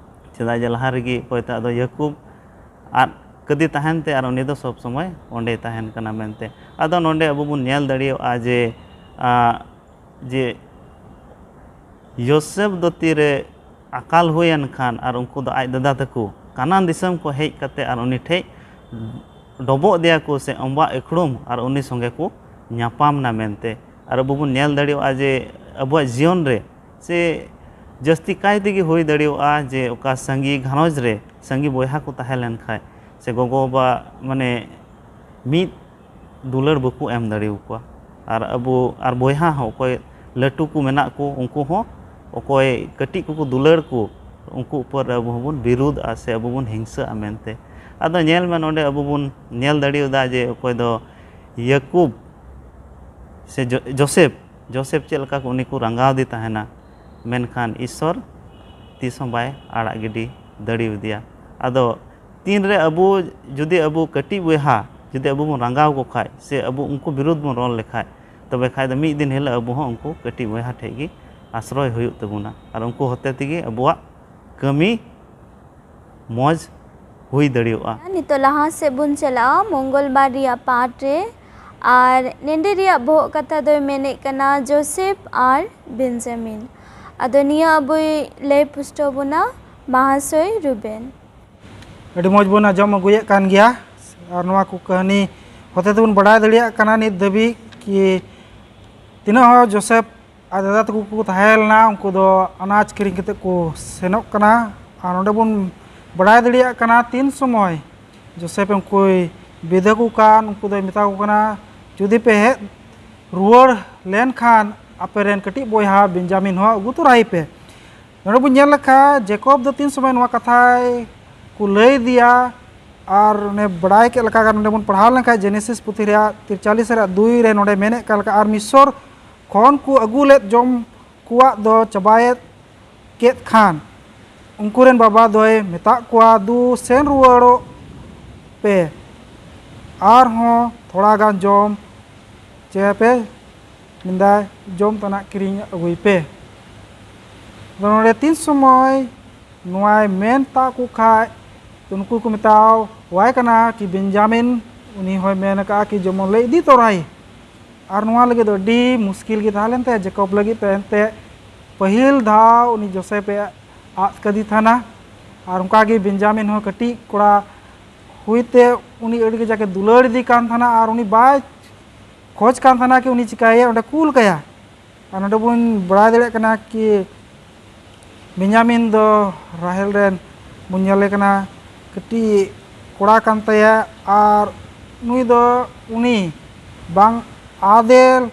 ᱪᱮᱫᱟᱜ ᱡᱮ ᱞᱟᱦᱟ ᱨᱮᱜᱮ ᱚᱠᱚᱭ ᱫᱚ ᱟᱫᱚ ᱭᱟᱠᱩᱵ ᱟᱫ ᱠᱟᱫᱮ ᱛᱟᱦᱮᱱ ᱛᱮ ᱟᱨ ᱩᱱᱤ ᱫᱚ ᱥᱚᱵ ᱥᱚᱢᱚᱭ ᱚᱸᱰᱮᱭ ᱛᱟᱦᱮᱱ ᱠᱟᱱᱟ ᱢᱮᱱᱛᱮ᱾ ᱟᱫᱚ ᱱᱚᱰᱮ ᱟᱵᱚ ᱵᱚᱱ ᱧᱮᱞ ᱫᱟᱲᱮᱭᱟᱜᱼᱟ ᱡᱮ, ᱟ, ᱡᱮ ᱭᱳᱥᱮᱯ ᱫᱚ ᱛᱤᱨᱮ ᱟᱠᱟᱞ ᱦᱩᱭᱮᱱ ᱠᱷᱟᱱ ᱟᱨ ᱩᱱᱠᱩ ᱫᱚ ᱟᱡ ᱫᱟᱫᱟ ᱛᱟᱠᱚ ᱠᱟᱱᱟᱱ ᱫᱤᱥᱚᱢ ᱠᱚ ᱦᱮᱡ ᱠᱟᱛᱮ ᱟᱨ ᱩᱱᱤ ᱴᱷᱮᱡ ᱰᱚᱵᱚᱜ ᱫᱮᱭᱟ ᱠᱚ ᱥᱮ ᱚᱢᱵᱟᱜ ᱤᱠᱷᱲᱩᱢ ᱟᱨ ᱩᱱᱤ ᱥᱚᱸᱜᱮ ᱠᱚ ᱧᱟᱯᱟᱢ ᱱᱟ ᱢᱮᱱᱛᱮ᱾ ᱟᱨ ᱟᱵᱚ ᱵᱚᱱ ᱧᱮᱞ ᱫᱟᱲᱮᱭᱟᱜᱼᱟ ᱡᱮ ᱟᱵᱚᱣᱟᱜ ᱡᱤᱭᱚᱱ ᱨᱮ ᱥᱮ ᱡᱟᱹᱥᱛᱤ ᱠᱟᱭ ᱛᱮᱜᱮ ᱦᱩᱭ ᱫᱟᱲᱮᱭᱟᱜᱼᱟ ᱡᱮ ᱚᱠᱟ ᱥᱟᱸᱜᱮ ᱜᱷᱟᱨᱚᱸᱡᱽ ᱨᱮ ᱥᱟᱸᱜᱮ ᱵᱚᱭᱦᱟ ᱠᱚ ᱛᱟᱦᱮᱸ ᱞᱮᱱ ᱠᱷᱟᱡ ᱥᱮ ᱜᱚᱜᱚ-ᱵᱟᱵᱟ ᱢᱟᱱᱮ ᱢᱤᱫ ᱫᱩᱞᱟᱹᱲ ᱵᱟᱠᱚ ᱮᱢ ᱫᱟᱲᱮᱭᱟᱠᱚᱣᱟ᱾ ᱟᱨ ᱟᱵᱚ, ᱟᱨ ᱵᱚᱭᱦᱟ ᱦᱚᱸ ᱚᱠᱚᱭ ᱞᱟᱹᱴᱩ ᱠᱚ ᱢᱮᱱᱟᱜ ᱠᱚ, ᱩᱱᱠᱩ ᱦᱚᱸ ᱚᱠᱚᱭ ᱠᱟᱹᱴᱤᱡ ᱠᱚᱠᱚ ᱫᱩᱞᱟᱹᱲ ᱠᱚ, ᱩᱱᱠᱩ ᱩᱯᱚᱨ ᱨᱮ ᱟᱵᱚ ᱦᱚᱸᱵᱚᱱ ᱵᱤᱨᱩᱫᱷᱼᱟ ᱥᱮ ᱟᱵᱚ ᱵᱚᱱ ᱦᱤᱝᱥᱟᱹᱜᱼᱟ ᱢᱮᱱᱛᱮ᱾ ᱟᱫᱚ ᱧᱮᱞ ᱢᱮ, ᱱᱚᱰᱮ ᱟᱵᱚ ᱵᱚᱱ ᱧᱮᱞ ᱫᱟᱲᱮᱭᱟᱫᱟ ᱡᱮ ᱚᱠᱚᱭ ᱫᱚ ᱭᱟᱠᱩᱵ ᱥᱮ ᱡᱚ-, ᱡᱳᱥᱮᱯ, ᱡᱳᱥᱮᱯ ᱪᱮᱫ ᱞᱮᱠᱟ ᱠᱚ, ᱩᱱᱤ ᱠᱚ ᱨᱟᱸᱜᱟᱣ ᱫᱮ ᱛᱟᱦᱮᱱᱟ, ᱢᱮᱱᱠᱷᱟᱱ ᱤᱥᱥᱚᱨ ᱛᱤᱥ ᱦᱚᱸ ᱵᱟᱭ ᱟᱲᱟᱜ ᱜᱤᱰᱤ ᱫᱟᱲᱮᱭᱟᱫᱮᱭᱟ᱾ ᱟᱫᱚ ᱛᱤᱱᱨᱮ ᱟᱵᱚ, ᱡᱩᱫᱤ ᱟᱵᱚ ᱠᱟᱹᱴᱤᱡ ᱵᱚᱭᱦᱟ ᱡᱩᱫᱤ ᱟᱵᱚ ᱵᱚᱱ ᱨᱟᱸᱜᱟᱣ ᱠᱚ ᱠᱷᱟᱡ ᱥᱮ ᱟᱵᱚ ᱩᱱᱠᱩ ᱵᱤᱨᱩᱫᱷ ᱵᱚᱱ ᱨᱚᱲ ᱞᱮᱠᱷᱟᱡ, ᱛᱚᱵᱮ ᱠᱷᱟᱡ ᱫᱚ ᱢᱤᱫ ᱫᱤᱱ ᱦᱤᱞᱳᱜ ᱟᱵᱚ ᱦᱚᱸ ᱩᱱᱠᱩ ᱠᱟᱹᱴᱤᱡ ᱵᱚᱭᱦᱟ ᱴᱷᱮᱡ ᱜᱮ ᱟᱥᱨᱚᱭ ᱦᱩᱭᱩᱜ ᱛᱟᱵᱚᱱᱟ ᱟᱨ ᱩᱱᱠᱩ ᱦᱚᱛᱮ ᱛᱮᱜᱮ ᱟᱵᱚᱣᱟᱜ ᱠᱟᱹᱢᱤ ᱢᱚᱡᱽ ᱦᱩᱭ ᱫᱟᱲᱮᱭᱟᱜᱼᱟ᱾ ᱱᱤᱛᱚᱜ ᱞᱟᱦᱟ ᱥᱮᱫ ᱵᱚᱱ ᱪᱟᱞᱟᱜᱼᱟ᱾ ᱢᱚᱝᱜᱚᱞᱵᱟᱨ ᱨᱮᱭᱟᱜ ᱯᱟᱴ ᱨᱮ, ᱟᱨ ᱱᱮᱰᱮ ᱨᱮᱭᱟᱜ ᱵᱚᱦᱚᱜ ᱠᱟᱛᱷᱟ ᱫᱚᱭ ᱢᱮᱱᱮᱫ ᱠᱟᱱᱟ ᱡᱳᱥᱮᱯ ᱟᱨ ᱵᱮᱱᱡᱟᱢᱤᱱ᱾ ᱟᱫᱚ ᱱᱤᱭᱟᱹ ᱟᱵᱚᱭ ᱞᱟᱹᱭ ᱯᱩᱥᱴᱟᱹᱣ ᱵᱚᱱᱟ ᱢᱟᱦᱟᱥᱚᱭ ᱨᱩᱵᱮᱱ᱾ ᱟᱹᱰᱤ ᱢᱚᱡᱽ ᱵᱚᱱ ᱟᱸᱡᱚᱢ ᱟᱹᱜᱩᱭᱮᱫ ᱠᱟᱱ ᱜᱮᱭᱟ, ᱟᱨ ᱱᱚᱣᱟ ᱠᱚ ᱠᱟᱹᱦᱱᱤ ᱦᱚᱛᱮ ᱛᱮᱵᱚᱱ ᱵᱟᱲᱟᱭ ᱫᱟᱲᱮᱭᱟᱜ ᱠᱟᱱᱟ ᱱᱤᱛ ᱫᱷᱟᱹᱵᱤᱡ ᱠᱤ ᱛᱤᱱᱟᱹᱜ ᱦᱚᱲ ᱡᱳᱥᱮᱯ ᱟᱡ ᱫᱟᱫᱟ ᱛᱟᱠᱚ ᱠᱚ ᱛᱟᱦᱮᱸ ᱞᱮᱱᱟ, ᱩᱱᱠᱩ ᱫᱚ ᱟᱱᱟᱡᱽ ᱠᱤᱨᱤᱧ ᱠᱟᱛᱮ ᱠᱚ ᱥᱮᱱᱚᱜ ᱠᱟᱱᱟ᱾ ᱟᱨ ᱱᱚᱰᱮ ᱵᱚᱱ ᱵᱟᱲᱟᱭ ᱫᱟᱲᱮᱭᱟᱜ ᱠᱟᱱᱟ ᱛᱤᱱ ᱥᱚᱢᱚᱭ ᱡᱳᱥᱮᱯ ᱩᱱᱠᱩᱭ ᱵᱤᱫᱟᱹ ᱠᱚ ᱠᱟᱱ, ᱩᱱᱠᱩ ᱫᱚᱭ ᱢᱮᱛᱟ ᱠᱚ ᱠᱟᱱᱟ, ᱡᱩᱫᱤ ᱯᱮ ᱦᱮᱡ ᱨᱩᱣᱟᱹᱲ ᱞᱮᱱᱠᱷᱟᱱ ᱟᱯᱮ ᱨᱮᱱ ᱠᱟᱹᱴᱤᱡ ᱵᱚᱭᱦᱟ ᱵᱮᱱᱡᱟᱢᱤᱱ ᱦᱚᱸ ᱟᱹᱜᱩ ᱛᱚᱨᱟᱭᱮ ᱯᱮ᱾ ᱱᱚᱰᱮ ᱵᱚᱱ ᱧᱮᱞ ᱞᱮᱠᱷᱟᱱ ᱡᱮᱠᱚᱵ ᱫᱚ ᱛᱤᱱ ᱥᱚᱢᱚᱭ ᱱᱚᱣᱟ ᱠᱟᱛᱷᱟᱭ ᱠᱚ ᱞᱟᱹᱭ ᱟᱫᱮᱭᱟ, ᱟᱨ ᱚᱱᱮ ᱵᱟᱲᱟᱭ ᱠᱮᱫ ᱞᱮᱠᱟ ᱱᱚᱰᱮ ᱵᱚᱱ ᱯᱟᱲᱦᱟᱣ ᱞᱮᱱᱠᱷᱟᱱ ᱡᱮᱱᱮᱥᱤᱥ ᱯᱩᱛᱷᱤ ᱨᱮᱭᱟᱜ ᱛᱤᱨᱪᱟᱞᱤᱥ ᱨᱮᱭᱟᱜ ᱫᱩᱭ ᱨᱮ ᱱᱚᱰᱮ ᱢᱮᱱᱮᱫ ᱠᱟᱱ ᱞᱮᱠᱟ, ᱟᱨ ᱢᱤᱥᱚᱨ ᱠᱷᱚᱱ ᱠᱚ ᱟᱹᱜᱩ ᱞᱮᱫ ᱡᱚᱢ ᱠᱚᱣᱟᱜ ᱫᱚ ᱪᱟᱵᱟᱭᱮᱫ ᱠᱮᱫ ᱠᱷᱟᱱ, ᱩᱱᱠᱩ ᱨᱮᱱ ᱵᱟᱵᱟ ᱫᱚᱭ ᱢᱮᱛᱟᱜ ᱠᱚᱣᱟ, ᱫᱩ ᱥᱮᱱ ᱨᱩᱣᱟᱹᱲᱚᱜ ᱯᱮ, ᱟᱨᱦᱚᱸ ᱛᱷᱚᱲᱟ ᱜᱟᱱ ᱡᱚᱢ ᱪᱮ ᱯᱮ ᱢᱮᱱᱫᱟᱭ, ᱡᱚᱢ ᱛᱮᱱᱟᱜ ᱠᱤᱨᱤᱧ ᱟᱹᱜᱩᱭ ᱯᱮ᱾ ᱟᱫᱚ ᱱᱚᱰᱮ ᱛᱤᱱ ᱥᱚᱢᱚᱭ ᱱᱚᱣᱟᱭ ᱢᱮᱱ ᱛᱟᱠᱚ ᱠᱷᱟᱡ, ᱛᱚ ᱱᱩᱠᱩ ᱠᱚ ᱢᱮᱛᱟᱣᱟᱭ ᱠᱟᱱᱟ ᱠᱤ ᱵᱮᱱᱡᱟᱢᱤᱱ, ᱩᱱᱤ ᱦᱚᱸᱭ ᱢᱮᱱ ᱟᱠᱟᱫᱼᱟ ᱠᱤ ᱡᱮᱢᱚᱱ ᱞᱮ ᱤᱫᱤ ᱛᱚᱨᱟᱭ᱾ ᱟᱨ ᱱᱚᱣᱟ ᱞᱟᱹᱜᱤᱫ ᱫᱚ ᱟᱹᱰᱤ ᱢᱩᱥᱠᱤᱞ ᱜᱮ ᱛᱟᱦᱮᱸ ᱞᱮᱱ ᱛᱟᱭᱟ ᱡᱮᱠᱚᱵ ᱞᱟᱹᱜᱤᱫ ᱛᱮ᱾ ᱮᱱᱛᱮ ᱯᱟᱹᱦᱤᱞ ᱫᱷᱟᱣ ᱩᱱᱤ ᱡᱳᱥᱮᱯ ᱮ ᱟᱫ ᱠᱟᱫᱮ ᱛᱟᱦᱮᱱᱟ᱾ ᱟᱨ ᱚᱱᱠᱟ ᱜᱮ ᱵᱮᱱᱡᱟᱢᱤᱱ ᱦᱚᱸ ᱠᱟᱹᱴᱤᱡ ᱠᱚᱲᱟ ᱦᱩᱭᱛᱮ ᱩᱱᱤ ᱟᱹᱰᱤ ᱠᱟᱡᱟᱠ ᱮ ᱫᱩᱞᱟᱹᱲ ᱤᱫᱤ ᱠᱟᱱ ᱛᱟᱦᱮᱱᱟ, ᱟᱨ ᱩᱱᱤ ᱵᱟᱭ ᱠᱷᱚᱡᱽ ᱠᱟᱱ ᱛᱟᱦᱮᱱᱟ ᱠᱤ ᱩᱱᱤ ᱪᱤᱠᱟᱹᱭᱮᱭᱟ, ᱚᱸᱰᱮ ᱠᱩᱞ ᱠᱟᱭᱟ᱾ ᱟᱨ ᱱᱚᱰᱮ ᱵᱚᱱ ᱵᱟᱲᱟᱭ ᱫᱟᱲᱮᱭᱟᱜ ᱠᱟᱱᱟ ᱠᱤ ᱵᱮᱱᱡᱟᱢᱤᱱ ᱫᱚ ᱨᱟᱦᱮᱞ ᱨᱮᱱ ᱵᱚᱱ ᱧᱮᱞᱮ ᱠᱟᱱᱟ ᱠᱟᱹᱴᱤᱡ ᱠᱚᱲᱟ ᱠᱟᱱ ᱛᱟᱭᱟ, ᱟᱨ ᱱᱩᱭ ᱫᱚ ᱩᱱᱤ ᱵᱟᱝ ᱟᱫᱮ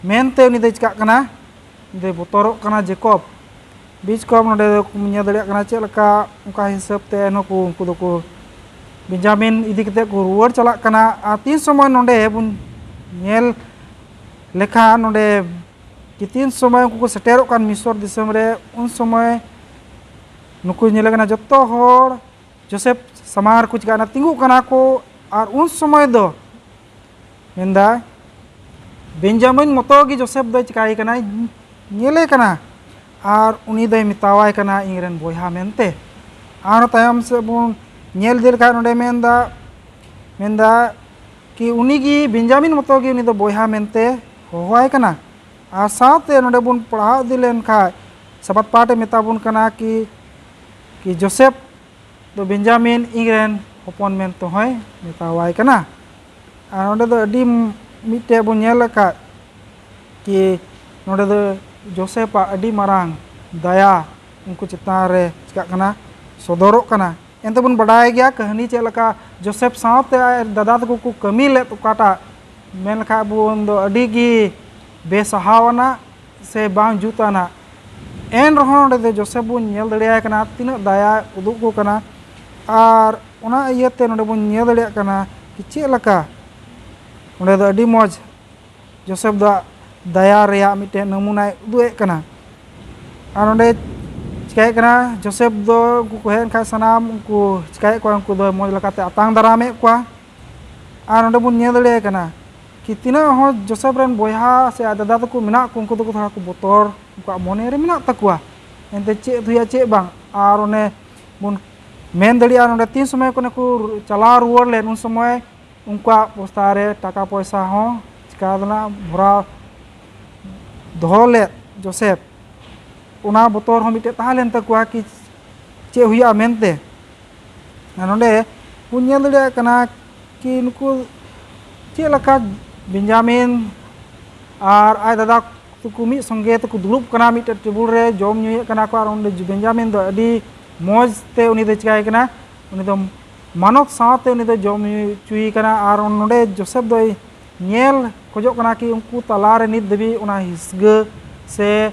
ᱢᱮᱱᱛᱮ ᱩᱱᱤ ᱫᱚᱭ ᱪᱤᱠᱟᱹᱜ ᱠᱟᱱᱟ? ᱩᱱᱤ ᱫᱚᱭ ᱵᱚᱛᱚᱨᱚᱜ ᱠᱟᱱᱟ ᱡᱮᱠᱚᱵ᱾ ᱵᱤᱪᱠᱚᱵ ᱱᱚᱰᱮ ᱫᱚ ᱧᱮᱞ ᱫᱟᱲᱮᱭᱟᱜ ᱠᱟᱱᱟ ᱪᱮᱫ ᱞᱮᱠᱟ ᱚᱱᱠᱟ ᱦᱤᱥᱟᱹᱵ ᱛᱮ ᱱᱩᱠᱩ, ᱩᱱᱠᱩ ᱫᱚᱠᱚ ᱵᱮᱧᱡᱟᱢᱤᱱ ᱤᱫᱤ ᱠᱟᱛᱮ ᱠᱚ ᱨᱩᱣᱟᱹᱲ ᱪᱟᱞᱟᱜ ᱠᱟᱱᱟ᱾ ᱟᱨ ᱛᱤᱱ ᱥᱚᱢᱚᱭ ᱱᱚᱰᱮ ᱵᱚᱱ ᱧᱮᱞ ᱞᱮᱠᱷᱟᱱ ᱱᱚᱰᱮ ᱠᱤ ᱛᱤᱱ ᱥᱚᱢᱚᱭ ᱩᱱᱠᱩ ᱠᱚ ᱥᱮᱴᱮᱨᱚᱜ ᱠᱟᱱ ᱢᱤᱥᱚᱨ ᱫᱤᱥᱚᱢ ᱨᱮ, ᱩᱱ ᱥᱚᱢᱚᱭ ᱱᱩᱠᱩ ᱧᱮᱞᱮ ᱠᱟᱱᱟ ᱡᱚᱛᱚ ᱦᱚᱲ ᱡᱳᱥᱮᱯ ᱥᱟᱢᱟᱝ ᱨᱮᱠᱚ ᱪᱤᱠᱟᱹᱜ ᱠᱟᱱᱟ, ᱛᱤᱸᱜᱩᱜ ᱠᱟᱱᱟ ᱠᱚ᱾ ᱟᱨ ᱩᱱ ᱥᱚᱢᱚᱭ ᱫᱚ ᱢᱮᱱᱫᱟ ᱵᱮᱧᱡᱟᱢᱤᱱ ᱢᱚᱛᱚ ᱜᱮ ᱡᱳᱥᱮᱯ ᱫᱚᱭ ᱪᱤᱠᱟᱹᱭᱮ ᱠᱟᱱᱟᱭ, ᱧᱮᱞᱮ ᱠᱟᱱᱟ᱾ ᱟᱨ ᱩᱱᱤ ᱫᱚᱭ ᱢᱮᱛᱟᱣᱟᱭ ᱠᱟᱱᱟ ᱤᱧ ᱨᱮᱱ ᱵᱚᱭᱦᱟ ᱢᱮᱱᱛᱮ᱾ ᱟᱨᱦᱚᱸ ᱛᱟᱭᱚᱢ ᱥᱮᱫ ᱵᱚᱱ ᱧᱮᱞ ᱤᱫᱤ ᱞᱮᱠᱷᱟᱱ ᱱᱚᱰᱮ ᱢᱮᱱᱫᱟ, ᱢᱮᱱᱫᱟ ᱠᱤ ᱩᱱᱤ ᱜᱮ ᱵᱮᱧᱡᱟᱢᱤᱱ ᱢᱚᱛᱚ ᱜᱮ ᱩᱱᱤ ᱫᱚ ᱵᱚᱭᱦᱟ ᱢᱮᱱᱛᱮ ᱦᱚᱦᱚᱣᱟᱭ ᱠᱟᱱᱟ᱾ ᱟᱨ ᱥᱟᱶᱛᱮ ᱱᱚᱰᱮ ᱵᱚᱱ ᱯᱟᱲᱦᱟᱣ ᱤᱫᱤ ᱞᱮᱱᱠᱷᱟᱱ ᱥᱟᱵᱟᱫ ᱯᱟᱴ ᱮ ᱢᱮᱛᱟ ᱵᱚᱱ ᱠᱟᱱᱟ ᱠᱤ, ᱠᱤ ᱡᱳᱥᱮᱯ ᱫᱚ ᱵᱮᱧᱡᱟᱢᱤᱱ ᱤᱧ ᱨᱮᱱ ᱦᱚᱯᱚᱱ ᱢᱮᱱᱛᱮ ᱦᱚᱸᱭ ᱢᱮᱛᱟᱣᱟᱭ ᱠᱟᱱᱟ᱾ ᱟᱨ ᱱᱚᱰᱮ ᱫᱚ ᱟᱹᱰᱤ ᱢᱤᱫᱴᱮᱡ ᱵᱚᱱ ᱧᱮᱞ ᱟᱠᱟᱫ ᱠᱤ ᱱᱚᱰᱮ ᱫᱚ ᱡᱳᱥᱮᱯᱟᱜ ᱟᱹᱰᱤ ᱢᱟᱨᱟᱝ ᱫᱟᱭᱟ ᱩᱱᱠᱩ ᱪᱮᱛᱟᱱ ᱨᱮ ᱪᱤᱠᱟᱹᱜ ᱠᱟᱱᱟ, ᱥᱚᱫᱚᱨᱚᱜ ᱠᱟᱱᱟ᱾ ᱮᱱᱛᱮ ᱵᱚᱱ ᱵᱟᱰᱟᱭ ᱜᱮᱭᱟ ᱠᱟᱹᱦᱱᱤ ᱪᱮᱫ ᱞᱮᱠᱟ ᱡᱳᱥᱮᱯ ᱥᱟᱶᱛᱮ ᱟᱡ ᱫᱟᱫᱟ ᱛᱟᱠᱚ ᱠᱚ ᱠᱟᱹᱢᱤ ᱞᱮᱫ, ᱚᱠᱟᱴᱟᱜ ᱢᱮᱱ ᱞᱮᱠᱷᱟᱡ ᱵᱚᱱ ᱫᱚ ᱟᱹᱰᱤ ᱜᱮ ᱵᱮᱥᱟᱦᱟᱣ ᱟᱱᱟᱜ ᱥᱮ ᱵᱟᱝ ᱡᱩᱛ ᱟᱱᱟᱜ᱾ ᱮᱱ ᱨᱮᱦᱚᱸ ᱱᱚᱰᱮ ᱫᱚ ᱡᱳᱥᱮᱯ ᱵᱚᱱ ᱧᱮᱞ ᱫᱟᱲᱮᱭᱟᱭ ᱠᱟᱱᱟ ᱛᱤᱱᱟᱹᱜ ᱫᱟᱭᱟ ᱩᱫᱩᱜ ᱠᱚ ᱠᱟᱱᱟ᱾ ᱟᱨ ᱚᱱᱟ ᱤᱭᱟᱹᱛᱮ ᱱᱚᱰᱮ ᱵᱚᱱ ᱧᱮᱞ ᱫᱟᱲᱮᱭᱟᱜ ᱠᱟᱱᱟ ᱠᱤ ᱪᱮᱫ ᱞᱮᱠᱟ ᱱᱚᱰᱮ ᱫᱚ ᱟᱹᱰᱤ ᱢᱚᱡᱽ ᱡᱳᱥᱮᱯ ᱫᱚ ᱫᱟᱭᱟ ᱨᱮᱭᱟᱜ ᱢᱤᱫᱴᱮᱱ ᱱᱟᱢᱩᱱᱟᱭ ᱩᱫᱩᱜ ᱮᱫ ᱠᱟᱱᱟ᱾ ᱟᱨ ᱱᱚᱰᱮ ᱪᱤᱠᱟᱹᱭᱮᱫ ᱠᱟᱱᱟ, ᱡᱳᱥᱮᱯ ᱫᱚ ᱩᱱᱠᱩ ᱠᱚ ᱦᱮᱡ ᱮᱱ ᱠᱷᱟᱱ ᱥᱟᱱᱟᱢ ᱩᱱᱠᱩ ᱪᱤᱠᱟᱹᱭᱮᱫ ᱠᱚᱣᱟ, ᱩᱱᱠᱩ ᱫᱚ ᱢᱚᱡᱽ ᱞᱮᱠᱟᱛᱮ ᱟᱛᱟᱝ ᱫᱟᱨᱟᱢᱮᱫ ᱠᱚᱣᱟ᱾ ᱟᱨ ᱱᱚᱰᱮ ᱵᱚᱱ ᱧᱮᱞ ᱫᱟᱲᱮᱭᱟᱭ ᱠᱟᱱᱟ ᱠᱤ ᱛᱤᱱᱟᱹᱜ ᱦᱚᱸ ᱡᱳᱥᱮᱯ ᱨᱮᱱ ᱵᱚᱭᱦᱟ ᱥᱮ ᱟᱡ ᱫᱟᱫᱟ ᱛᱟᱠᱚ ᱢᱮᱱᱟᱜ ᱠᱚ, ᱩᱱᱠᱩ ᱫᱚᱠᱚ ᱛᱷᱚᱲᱟ ᱠᱚ ᱵᱚᱛᱚᱨ, ᱩᱱᱠᱩᱣᱟᱜ ᱢᱚᱱᱮ ᱨᱮ ᱢᱮᱱᱟᱜ ᱛᱟᱠᱚᱣᱟ ᱮᱱᱛᱮ ᱪᱮᱫ ᱦᱩᱭᱩᱜᱼᱟ ᱪᱮᱫ ᱵᱟᱝ᱾ ᱟᱨ ᱚᱱᱮ ᱵᱚᱱ ᱢᱮᱱ ᱫᱟᱲᱮᱭᱟᱜᱼᱟ ᱱᱚᱰᱮ ᱛᱤᱱ ᱥᱚᱢᱚᱭ ᱠᱚ ᱪᱟᱞᱟᱣ ᱨᱩᱣᱟᱹᱲ ᱞᱮᱱ, ᱩᱱ ᱥᱚᱢᱚᱭ ᱩᱱᱠᱩᱣᱟᱜ ᱵᱚᱥᱛᱟ ᱨᱮ ᱴᱟᱠᱟ ᱯᱚᱭᱥᱟ ᱦᱚᱸ ᱪᱤᱠᱟ ᱫᱚ ᱱᱟᱜ ᱵᱷᱚᱨᱟᱣ ᱫᱚᱦᱚ ᱞᱮᱫ ᱡᱳᱥᱮᱯ, ᱚᱱᱟ ᱵᱚᱛᱚᱨ ᱦᱚᱸ ᱢᱤᱫᱴᱮᱡ ᱛᱟᱦᱮᱸ ᱞᱮᱱ ᱛᱟᱠᱚᱣᱟ ᱠᱤ ᱪᱮᱫ ᱦᱩᱭᱩᱜᱼᱟ ᱢᱮᱱᱛᱮ᱾ ᱟᱨ ᱱᱚᱰᱮ ᱵᱚᱱ ᱧᱮᱞ ᱫᱟᱲᱮᱭᱟᱜ ᱠᱟᱱᱟ ᱠᱤ ᱱᱩᱠᱩ ᱪᱮᱫ ᱞᱮᱠᱟ ᱵᱮᱧᱡᱟᱢᱤᱱ ᱟᱨ ᱟᱡ ᱫᱟᱫᱟ ᱛᱟᱠᱚ ᱢᱤᱫ ᱥᱚᱸᱜᱮ ᱛᱮᱠᱚ ᱫᱩᱲᱩᱵ ᱠᱟᱱᱟ ᱢᱤᱫᱴᱮᱡ ᱴᱮᱵᱩᱞ ᱨᱮ, ᱡᱚᱢ ᱧᱩᱭᱮᱫ ᱠᱟᱱᱟ ᱠᱚ᱾ ᱟᱨ ᱚᱸᱰᱮ ᱵᱮᱧᱡᱟᱢᱤᱱ ᱫᱚ ᱟᱹᱰᱤ ᱢᱚᱡᱽ ᱛᱮ ᱩᱱᱤ ᱫᱚ ᱪᱤᱠᱟᱹᱭ ᱠᱟᱱᱟ, ᱩᱱᱤ ᱫᱚ ᱢᱟᱱᱚᱛ ᱥᱟᱶᱛᱮ ᱩᱱᱤ ᱫᱚ ᱡᱚᱢ ᱧᱩ ᱦᱚᱪᱚᱭᱮ ᱠᱟᱱᱟ᱾ ᱟᱨ ᱱᱚᱰᱮ ᱡᱳᱥᱮᱯ ᱫᱚᱭ ᱧᱮᱞ ᱠᱷᱚᱡᱚᱜ ᱠᱟᱱᱟ ᱠᱤ ᱩᱱᱠᱩ ᱛᱟᱞᱟᱨᱮ ᱱᱤᱛ ᱫᱷᱟᱹᱵᱤᱡ ᱚᱱᱟ ᱦᱤᱥᱜᱟᱹ ᱥᱮ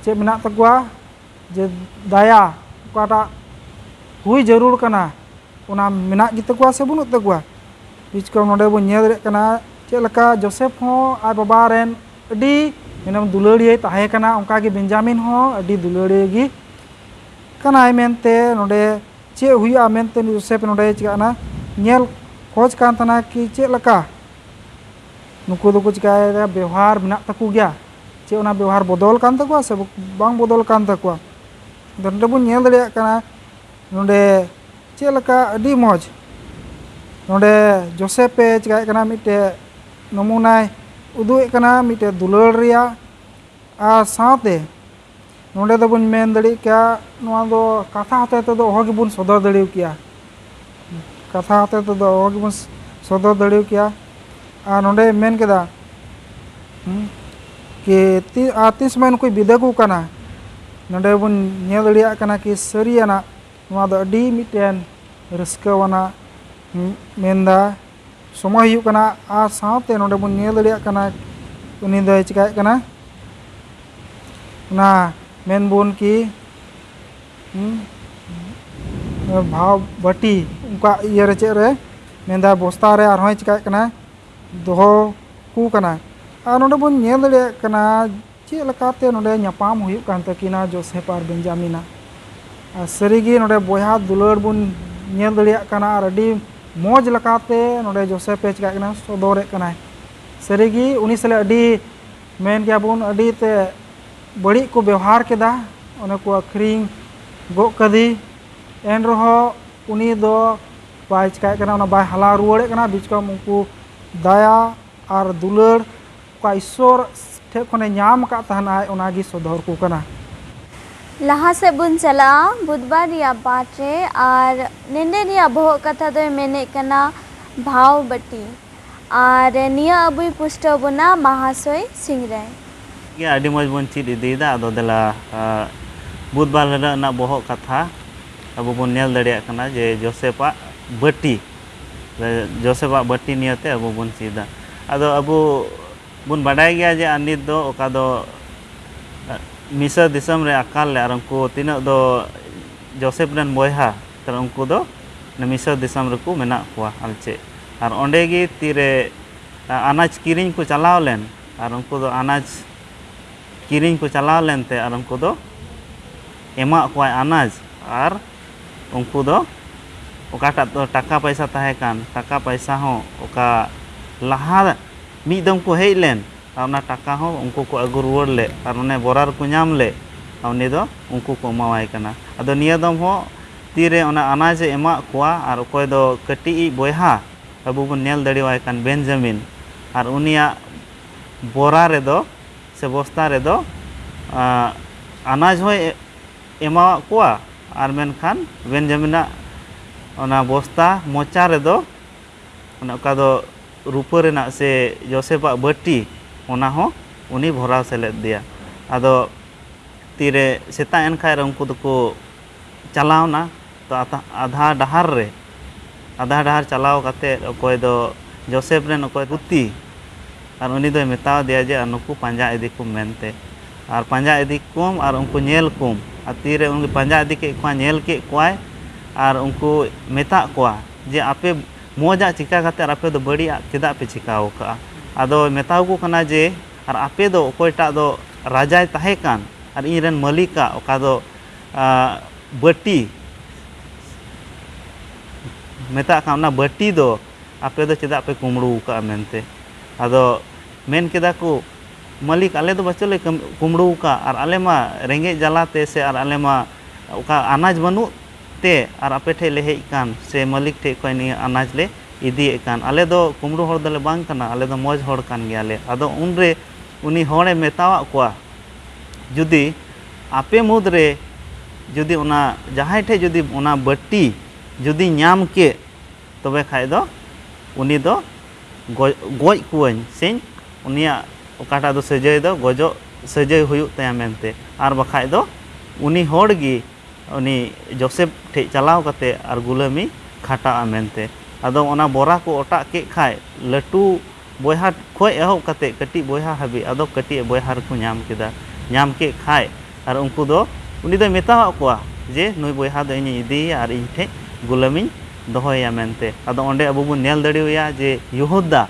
ᱪᱮᱫ ᱢᱮᱱᱟᱜ ᱛᱟᱠᱚᱣᱟ, ᱡᱮ ᱫᱟᱭᱟ ᱚᱠᱟᱴᱟᱜ ᱦᱩᱭ ᱡᱟᱹᱨᱩᱲ ᱠᱟᱱᱟ, ᱚᱱᱟ ᱢᱮᱱᱟᱜ ᱜᱮᱛᱟ ᱠᱚᱣᱟ ᱥᱮ ᱵᱟᱹᱱᱩᱜ ᱛᱟᱠᱚᱣᱟ? ᱵᱤᱪᱠᱚᱢ ᱱᱚᱰᱮ ᱵᱚᱱ ᱧᱮᱞ ᱫᱟᱲᱮᱭᱟᱜ ᱠᱟᱱᱟ ᱪᱮᱫ ᱞᱮᱠᱟ ᱡᱳᱥᱮᱯ ᱦᱚᱸ ᱟᱡ ᱵᱟᱵᱟ ᱨᱮᱱ ᱟᱹᱰᱤ ᱢᱮᱱᱟᱢ ᱫᱩᱞᱟᱹᱲᱤᱭᱟᱹᱭ ᱛᱟᱦᱮᱸ ᱠᱟᱱᱟ, ᱚᱱᱠᱟ ᱜᱮ ᱵᱮᱧᱡᱟᱢᱤᱱ ᱦᱚᱸ ᱟᱹᱰᱤ ᱫᱩᱞᱟᱹᱲᱤᱭᱟᱹ ᱜᱮ ᱠᱟᱱᱟᱭ ᱢᱮᱱᱛᱮ ᱱᱚᱰᱮ ᱪᱮᱫ ᱦᱩᱭᱩᱜᱼᱟ ᱢᱮᱱᱛᱮ ᱡᱳᱥᱮᱯ ᱱᱚᱰᱮ ᱪᱤᱠᱟᱹᱜ ᱠᱟᱱᱟ, ᱧᱮᱞ ᱠᱷᱚᱡᱽ ᱠᱟᱱ ᱛᱟᱦᱮᱱᱟ ᱠᱤ ᱪᱮᱫ ᱞᱮᱠᱟ ᱱᱩᱠᱩ ᱫᱚᱠᱚ ᱪᱤᱠᱟᱹᱭᱮᱫᱟ, ᱵᱮᱣᱦᱟᱨ ᱢᱮᱱᱟᱜ ᱛᱟᱠᱚ ᱜᱮᱭᱟ, ᱪᱮᱫ ᱚᱱᱟ ᱵᱮᱣᱦᱟᱨ ᱵᱚᱫᱚᱞ ᱠᱟᱱ ᱛᱟᱠᱚᱣᱟ ᱥᱮ ᱵᱟᱝ ᱵᱚᱫᱚᱞ ᱠᱟᱱ ᱛᱟᱠᱚᱣᱟ᱾ ᱟᱫᱚ ᱱᱚᱰᱮ ᱵᱚᱱ ᱧᱮᱞ ᱫᱟᱲᱮᱭᱟᱜ ᱠᱟᱱᱟ ᱱᱚᱰᱮ ᱪᱮᱫ ᱞᱮᱠᱟ ᱟᱹᱰᱤ ᱢᱚᱡᱽ ᱱᱚᱰᱮ ᱡᱳᱥᱮᱯ ᱮ ᱪᱤᱠᱟᱹᱭᱮᱫ ᱠᱟᱱᱟ, ᱢᱤᱫᱴᱮᱡ ᱱᱚᱢᱩᱱᱟᱭ ᱩᱫᱩᱜ ᱮᱫ ᱠᱟᱱᱟ ᱢᱤᱫᱴᱮᱡ ᱫᱩᱞᱟᱹᱲ ᱨᱮᱭᱟᱜ᱾ ᱟᱨ ᱥᱟᱶᱛᱮ ᱱᱚᱰᱮ ᱫᱚᱵᱚᱱ ᱢᱮᱱ ᱫᱟᱲᱮᱭᱟᱜ ᱠᱮᱭᱟ, ᱱᱚᱣᱟ ᱫᱚ ᱠᱟᱛᱷᱟ ᱦᱚᱛᱮ ᱛᱮᱫᱚ ᱚᱦᱚ ᱜᱮᱵᱚᱱ ᱥᱚᱫᱚᱨ ᱫᱟᱲᱮ ᱠᱮᱭᱟ, ᱠᱟᱛᱷᱟ ᱦᱚᱛᱮ ᱛᱮᱫᱚ ᱚᱦᱚ ᱜᱮᱵᱚᱱ ᱥᱚᱫᱚᱨ ᱫᱟᱲᱮ ᱠᱮᱭᱟ᱾ ᱟᱨ ᱱᱚᱰᱮ ᱢᱮᱱ ᱠᱮᱫᱟ, ᱦᱩᱸ, ᱠᱤ ᱛᱤ-, ᱟᱨ ᱛᱤᱱ ᱥᱚᱢᱚᱭ ᱱᱩᱠᱩᱭ ᱵᱤᱫᱟᱹ ᱠᱚ ᱠᱟᱱᱟ, ᱱᱚᱰᱮ ᱵᱚᱱ ᱧᱮᱞ ᱫᱟᱲᱮᱭᱟᱜ ᱠᱟᱱᱟ ᱠᱤ ᱥᱟᱹᱨᱤᱭᱟᱱᱟᱜ ᱱᱚᱣᱟ ᱫᱚ ᱟᱹᱰᱤ ᱢᱤᱫᱴᱮᱱ ᱨᱟᱹᱥᱠᱟᱹᱣᱟᱱᱟᱜ, ᱦᱩᱸ, ᱢᱮᱱᱫᱟ ᱥᱚᱢᱚᱭ ᱦᱩᱭᱩᱜ ᱠᱟᱱᱟ᱾ ᱟᱨ ᱥᱟᱶᱛᱮ ᱱᱚᱰᱮ ᱵᱚᱱ ᱧᱮᱞ ᱫᱟᱲᱮᱭᱟᱜ ᱠᱟᱱᱟ ᱩᱱᱤ ᱫᱚᱭ ᱪᱤᱠᱟᱹᱭᱮᱫ ᱠᱟᱱᱟ, ᱚᱱᱟ ᱢᱮᱱ ᱵᱚᱱ ᱠᱤ, ᱦᱩᱸ, ᱵᱷᱟᱣ ᱵᱟᱹᱴᱤ ᱚᱱᱠᱟ ᱤᱭᱟᱹ ᱨᱮ ᱪᱮᱫ ᱨᱮ ᱢᱮᱱᱫᱟ ᱵᱚᱥᱛᱟ ᱨᱮ ᱟᱨᱦᱚᱸᱭ ᱪᱤᱠᱟᱹᱭᱮᱫ ᱠᱟᱱᱟ, ᱫᱚᱦᱚ ᱠᱚ ᱠᱟᱱᱟ᱾ ᱟᱨ ᱱᱚᱰᱮ ᱵᱚᱱ ᱧᱮᱞ ᱫᱟᱲᱮᱭᱟᱜ ᱠᱟᱱᱟ ᱪᱮᱫ ᱞᱮᱠᱟᱛᱮ ᱱᱚᱰᱮ ᱧᱟᱯᱟᱢ ᱦᱩᱭᱩᱜ ᱠᱟᱱ ᱛᱟᱹᱠᱤᱱᱟ ᱡᱳᱥᱮᱯ ᱟᱨ ᱵᱮᱧᱡᱟᱢᱤᱱᱟᱜ᱾ ᱟᱨ ᱥᱟᱹᱨᱤᱜᱮ ᱱᱚᱰᱮ ᱵᱚᱭᱦᱟ ᱫᱩᱞᱟᱹᱲ ᱵᱚᱱ ᱧᱮᱞ ᱫᱟᱲᱮᱭᱟᱜ ᱠᱟᱱᱟ ᱟᱨ ᱟᱹᱰᱤ ᱢᱚᱡᱽ ᱞᱮᱠᱟᱛᱮ ᱱᱚᱰᱮ ᱡᱳᱥᱮᱯ ᱮ ᱪᱤᱠᱟᱹᱜ ᱠᱟᱱᱟ, ᱥᱚᱫᱚᱨᱮᱫ ᱠᱟᱱᱟᱭ᱾ ᱥᱟᱹᱨᱤᱜᱮ ᱩᱱᱤ ᱥᱟᱞᱟᱜ ᱟᱹᱰᱤ, ᱢᱮᱱ ᱜᱮᱭᱟᱵᱚᱱ, ᱟᱹᱰᱤ ᱛᱮ ᱵᱟᱹᱲᱤᱡ ᱠᱚ ᱵᱮᱣᱦᱟᱨ ᱠᱮᱫᱟ, ᱚᱱᱮ ᱠᱚ ᱟᱹᱠᱷᱨᱤᱧ ᱜᱚᱜ ᱠᱟᱫᱮ᱾ ᱮᱱ ᱨᱮᱦᱚᱸ ᱩᱱᱤ ᱫᱚ ᱵᱟᱭ ᱪᱤᱠᱟᱹᱭᱮᱫ ᱠᱟᱱᱟ, ᱚᱱᱟ ᱵᱟᱭ ᱦᱟᱞᱟ ᱨᱩᱣᱟᱹᱲᱮᱫ ᱠᱟᱱᱟ᱾ ᱵᱤᱪᱠᱚᱢ ᱩᱱᱠᱩ ᱫᱟᱭᱟ ᱟᱨ ᱫᱩᱞᱟᱹᱲ ᱚᱠᱟ ᱤᱥᱥᱚᱨ ᱴᱷᱮᱡ ᱠᱷᱚᱱᱮ ᱧᱟᱢ ᱟᱠᱟᱫ ᱛᱟᱦᱮᱱᱟᱭ, ᱚᱱᱟᱜᱮ ᱥᱚᱫᱚᱨ ᱠᱚ ᱠᱟᱱᱟ᱾ ᱞᱟᱦᱟ ᱥᱮᱫ ᱵᱚᱱ ᱪᱟᱞᱟᱜᱼᱟ ᱵᱩᱫᱷᱵᱟᱨ ᱨᱮᱭᱟᱜ ᱯᱟᱴ ᱨᱮ᱾ ᱟᱨ ᱱᱮᱰᱮ ᱨᱮᱭᱟᱜ ᱵᱚᱦᱚᱜ ᱠᱟᱛᱷᱟ ᱫᱚᱭ ᱢᱮᱱᱮᱫ ᱠᱟᱱᱟ ᱵᱷᱟᱣ ᱵᱟᱹᱴᱤ᱾ ᱟᱨ ᱱᱤᱭᱟᱹ ᱟᱵᱚᱭ ᱯᱩᱥᱴᱟᱹᱣ ᱵᱚᱱᱟ ᱢᱟᱦᱟᱥᱚᱭ ᱥᱤᱝᱨᱟᱭ᱾ ᱜᱮ ᱟᱹᱰᱤ ᱢᱚᱡᱽ ᱵᱚᱱ ᱪᱮᱫ ᱤᱫᱤᱭᱮᱫᱟ᱾ ᱟᱫᱚ ᱫᱮᱞᱟ, ᱟ, ᱵᱩᱫᱷᱵᱟᱨ ᱦᱤᱞᱳᱜ ᱨᱮᱱᱟᱜ ᱵᱚᱦᱚᱜ ᱠᱟᱛᱷᱟ ᱟᱵᱚ ᱵᱚᱱ ᱧᱮᱞ ᱫᱟᱲᱮᱭᱟᱜ ᱠᱟᱱᱟ ᱡᱮ ᱡᱳᱥᱮᱯᱟᱜ ᱵᱟᱹᱴᱤ, ᱡᱳᱥᱮᱯᱟᱜ ᱵᱟᱹᱴᱤ ᱱᱤᱭᱟᱹᱛᱮ ᱟᱵᱚ ᱵᱚᱱ ᱪᱮᱫᱟ᱾ ᱟᱫᱚ ᱟᱵᱚ ᱵᱚᱱ ᱵᱟᱰᱟᱭ ᱜᱮᱭᱟ ᱡᱮ ᱟᱨ ᱱᱤᱛ ᱫᱚ ᱚᱠᱟ ᱫᱚ ᱢᱤᱥᱨ ᱫᱤᱥᱚᱢ ᱨᱮ ᱟᱠᱟᱞ ᱞᱮ, ᱟᱨ ᱩᱱᱠᱩ ᱛᱤᱱᱟᱹᱜ ᱫᱚ ᱡᱳᱥᱮᱯ ᱨᱮᱱ ᱵᱚᱭᱦᱟ, ᱛᱟᱦᱞᱮ ᱩᱱᱠᱩ ᱫᱚ ᱢᱤᱥᱨ ᱫᱤᱥᱚᱢ ᱨᱮᱠᱚ ᱢᱮᱱᱟᱜ ᱠᱚᱣᱟ ᱟᱨ ᱪᱮᱫ᱾ ᱟᱨ ᱚᱸᱰᱮ ᱜᱮ ᱛᱤᱨᱮ ᱟᱱᱟᱡᱽ ᱠᱤᱨᱤᱧ ᱠᱚ ᱪᱟᱞᱟᱣ ᱞᱮᱱ, ᱟᱨ ᱩᱱᱠᱩ ᱫᱚ ᱟᱱᱟᱡᱽ ᱠᱤᱨᱤᱧ ᱠᱚ ᱪᱟᱞᱟᱣ ᱞᱮᱱᱛᱮ, ᱟᱨ ᱩᱱᱠᱩ ᱫᱚ ᱮᱢᱟᱜ ᱠᱚᱣᱟᱭ ᱟᱱᱟᱡᱽ, ᱟᱨ ᱩᱱᱠᱩ ᱫᱚ ᱚᱠᱟᱴᱟᱜ ᱫᱚ ᱴᱟᱠᱟ ᱯᱟᱭᱥᱟ ᱛᱟᱦᱮᱸ ᱠᱟᱱ, ᱴᱟᱠᱟ ᱯᱟᱭᱥᱟ ᱦᱚᱸ ᱚᱠᱟ ᱞᱟᱦᱟ ᱢᱤᱫ ᱫᱚᱢ ᱠᱚ ᱦᱮᱡ ᱞᱮᱱ, ᱟᱨ ᱚᱱᱟ ᱴᱟᱠᱟ ᱦᱚᱸ ᱩᱱᱠᱩ ᱠᱚ ᱟᱹᱜᱩ ᱨᱩᱣᱟᱹᱲ ᱞᱮᱫ, ᱟᱨ ᱚᱱᱮ ᱵᱚᱨᱟ ᱨᱮᱠᱚ ᱧᱟᱢ ᱞᱮᱫ, ᱟᱨ ᱩᱱᱤ ᱫᱚ ᱩᱱᱠᱩ ᱠᱚ ᱮᱢᱟᱣᱟᱭ ᱠᱟᱱᱟ᱾ ᱟᱫᱚ ᱱᱤᱭᱟᱹ ᱫᱚᱢ ᱦᱚᱸ ᱛᱤᱨᱮ ᱚᱱᱟ ᱟᱱᱟᱡᱽ ᱮ ᱮᱢᱟᱜ ᱠᱚᱣᱟ, ᱟᱨ ᱚᱠᱚᱭ ᱫᱚ ᱠᱟᱹᱴᱤᱡ ᱤᱡ ᱵᱚᱭᱦᱟ ᱟᱵᱚ ᱵᱚᱱ ᱧᱮᱞ ᱫᱟᱲᱮᱣᱟᱭ ᱠᱟᱱ ᱵᱮᱱᱡᱟᱢᱤᱱ, ᱟᱨ ᱩᱱᱤᱭᱟᱜ ᱵᱚᱨᱟ ᱨᱮᱫᱚ ᱥᱮ ᱵᱚᱥᱛᱟ ᱨᱮᱫᱚ, ᱟᱸ, ᱟᱱᱟᱡᱽ ᱦᱚᱸᱭ ᱮ-, ᱮᱢᱟᱣᱟᱫ ᱠᱚᱣᱟ, ᱟᱨ ᱢᱮᱱᱠᱷᱟᱱ ᱵᱮᱱᱡᱟᱢᱤᱱᱟᱜ ᱚᱱᱟ ᱵᱚᱥᱛᱟ ᱢᱚᱪᱟ ᱨᱮᱫᱚ, ᱚᱱᱮ ᱚᱠᱟ ᱫᱚ ᱨᱩᱯᱟᱹ ᱨᱮᱱᱟᱜ ᱥᱮ ᱡᱳᱥᱮᱯᱟᱜ ᱵᱟᱹᱴᱤ, ᱚᱱᱟ ᱦᱚᱸ ᱩᱱᱤ ᱵᱷᱚᱨᱟᱣ ᱥᱮᱞᱮᱫ ᱫᱮᱭᱟ᱾ ᱟᱫᱚ ᱛᱤᱨᱮ ᱥᱮᱛᱟᱜ ᱮᱱ ᱠᱷᱟᱡ ᱨᱮ ᱩᱱᱠᱩ ᱫᱚᱠᱚ ᱪᱟᱞᱟᱣᱱᱟ᱾ ᱛᱚ ᱟᱛᱟ-, ᱟᱫᱷᱟ ᱰᱟᱦᱟᱨ ᱨᱮ, ᱟᱫᱷᱟ ᱰᱟᱦᱟᱨ ᱪᱟᱞᱟᱣ ᱠᱟᱛᱮᱫ ᱚᱠᱚᱭ ᱫᱚ ᱡᱳᱥᱮᱯ ᱨᱮᱱ ᱚᱠᱚᱭ ᱜᱩᱛᱤ, ᱟᱨ ᱩᱱᱤ ᱫᱚᱭ ᱢᱮᱛᱟᱣ ᱫᱮᱭᱟ ᱡᱮ, "ᱟᱨ ᱱᱩᱠᱩ ᱯᱟᱸᱡᱟ ᱤᱫᱤ ᱠᱚᱢ" ᱢᱮᱱᱛᱮ᱾ ᱟᱨ ᱯᱟᱸᱡᱟ ᱤᱫᱤ ᱠᱚᱢ ᱟᱨ ᱩᱱᱠᱩ ᱧᱮᱞ ᱠᱚᱢ᱾ ᱟᱨ ᱛᱤᱨᱮ ᱩᱱᱤ ᱯᱟᱸᱡᱟ ᱤᱫᱤ ᱠᱮᱫ ᱠᱚᱣᱟ, ᱧᱮᱞ ᱠᱮᱫ ᱠᱚᱣᱟᱭ, ᱟᱨ ᱩᱱᱠᱩ ᱢᱮᱛᱟᱜ ᱠᱚᱣᱟ ᱡᱮ, "ᱟᱯᱮ ᱢᱚᱡᱟᱜ ᱪᱤᱠᱟ ᱠᱟᱛᱮᱫ ᱟᱯᱮ ᱫᱚ ᱵᱟᱹᱲᱤᱡᱟᱜ ᱪᱮᱫᱟᱜ ᱯᱮ ᱪᱤᱠᱟᱹᱣ ᱠᱟᱜᱼᱟ?" ᱟᱫᱚᱭ ᱢᱮᱛᱟᱣ ᱠᱚ ᱠᱟᱱᱟ ᱡᱮ, "ᱟᱨ ᱟᱯᱮ ᱫᱚ ᱚᱠᱚᱭᱴᱟᱜ ᱫᱚ ᱨᱟᱡᱟᱭ ᱛᱟᱦᱮᱸ ᱠᱟᱱ, ᱟᱨ ᱤᱧ ᱨᱮᱱ ᱢᱟᱹᱞᱤᱠᱟᱜ ᱚᱠᱟ ᱫᱚ, ᱟ, ᱵᱟᱹᱴᱤ ᱢᱮᱛᱟᱜ ᱠᱟᱱ, ᱚᱱᱟ ᱵᱟᱹᱴᱤ ᱫᱚ ᱟᱯᱮ ᱫᱚ ᱪᱮᱫᱟᱜ ᱯᱮ ᱠᱩᱢᱵᱽᱲᱩ ᱟᱠᱟᱫᱼᱟ?" ᱢᱮᱱᱛᱮ᱾ ᱟᱫᱚ ᱢᱮᱱ ᱠᱮᱫᱟ ᱠᱚ, "ᱢᱟᱹᱞᱤᱠ, ᱟᱞᱮ ᱫᱚ ᱵᱟᱪᱚ ᱞᱮ ᱠᱟᱹᱢ-, ᱠᱩᱢᱵᱽᱲᱩ ᱟᱠᱟᱫ, ᱟᱨ ᱟᱞᱮ ᱢᱟ ᱨᱮᱸᱜᱮᱡ ᱡᱟᱞᱟᱛᱮ ᱥᱮ ᱟᱨ ᱟᱞᱮ ᱢᱟ ᱚᱠᱟ ᱟᱱᱟᱡᱽ ᱵᱟᱹᱱᱩᱜ ᱛᱮ ᱟᱨ ᱟᱯᱮ ᱴᱷᱮᱡ ᱞᱮ ᱦᱮᱡ ᱟᱠᱟᱱ ᱥᱮ ᱢᱟᱹᱞᱤᱠ ᱴᱷᱮᱡ ᱠᱷᱚᱡ ᱱᱤᱭᱟᱹ ᱟᱱᱟᱡᱽ ᱞᱮ ᱤᱫᱤᱭᱮᱫ ᱠᱟᱱ᱾ ᱟᱞᱮ ᱫᱚ ᱠᱩᱢᱵᱽᱲᱩ ᱦᱚᱲ ᱫᱚᱞᱮ ᱵᱟᱝ ᱠᱟᱱᱟ, ᱟᱞᱮ ᱫᱚ ᱢᱚᱡᱽ ᱦᱚᱲ ᱠᱟᱱ ᱜᱮᱭᱟᱞᱮ᱾" ᱟᱫᱚ ᱩᱱᱨᱮ ᱩᱱᱤ ᱦᱚᱲᱮ ᱢᱮᱛᱟᱣᱟᱫ ᱠᱚᱣᱟ, ᱡᱩᱫᱤ ᱟᱯᱮ ᱢᱩᱫᱽᱨᱮ ᱡᱩᱫᱤ ᱚᱱᱟ ᱡᱟᱦᱟᱸᱭ ᱴᱷᱮᱡ ᱡᱩᱫᱤ ᱚᱱᱟ ᱵᱟᱹᱴᱤ ᱡᱩᱫᱤ ᱧᱟᱢ ᱠᱮᱫ, ᱛᱚᱵᱮ ᱠᱷᱟᱡ ᱫᱚ ᱩᱱᱤ ᱫᱚ ᱜᱚ-, ᱜᱚᱡ ᱠᱚᱣᱟᱹᱧ ᱥᱮᱧ, ᱩᱱᱤᱭᱟᱜ ᱚᱠᱟᱴᱟᱜ ᱫᱚ ᱥᱟᱹᱡᱟᱹᱭ ᱫᱚ ᱜᱚᱡᱚᱜ ᱥᱟᱹᱡᱟᱹᱭ ᱦᱩᱭᱩᱜ ᱛᱟᱭᱟ ᱢᱮᱱᱛᱮ, ᱟᱨ ᱵᱟᱠᱷᱟᱡ ᱫᱚ ᱩᱱᱤ ᱦᱚᱲ ᱜᱮ ᱩᱱᱤ ᱡᱳᱥᱮᱯ ᱴᱷᱮᱡ ᱪᱟᱞᱟᱣ ᱠᱟᱛᱮ ᱟᱨ ᱜᱩᱞᱟᱹᱢᱤ ᱠᱷᱟᱴᱟᱜᱼᱟ ᱢᱮᱱᱛᱮ᱾ ᱟᱫᱚ ᱚᱱᱟ ᱵᱚᱨᱟ ᱠᱚ ᱚᱴᱟᱜ ᱠᱮᱫ ᱠᱷᱟᱡ, ᱞᱟᱹᱴᱩ ᱵᱚᱭᱦᱟ ᱠᱷᱚᱱ ᱮᱦᱚᱵ ᱠᱟᱛᱮ ᱠᱟᱹᱴᱤᱡ ᱵᱚᱭᱦᱟ ᱦᱟᱹᱵᱤᱡ ᱟᱫᱚ ᱠᱟᱹᱴᱤᱡ ᱵᱚᱭᱦᱟ ᱨᱮᱠᱚ ᱧᱟᱢ ᱠᱮᱫᱟ᱾ ᱧᱟᱢ ᱠᱮᱫ ᱠᱷᱟᱡ ᱟᱨ ᱩᱱᱠᱩ ᱫᱚ, ᱩᱱᱤ ᱫᱚᱭ ᱢᱮᱛᱟᱣᱟᱫ ᱠᱚᱣᱟ ᱡᱮ ᱱᱩᱭ ᱵᱚᱭᱦᱟ ᱫᱚ ᱤᱧᱤᱧ ᱤᱫᱤᱭᱮᱭᱟ ᱟᱨ ᱤᱧ ᱴᱷᱮᱡ ᱜᱩᱞᱟᱹᱢᱤᱧ ᱫᱚᱦᱚᱭᱮᱭᱟ ᱢᱮᱱᱛᱮ᱾ ᱟᱫᱚ ᱚᱸᱰᱮ ᱟᱵᱚ ᱵᱚᱱ ᱧᱮᱞ ᱫᱟᱲᱮᱣᱟᱭᱟ ᱡᱮ ᱭᱚᱦᱩᱫᱟ,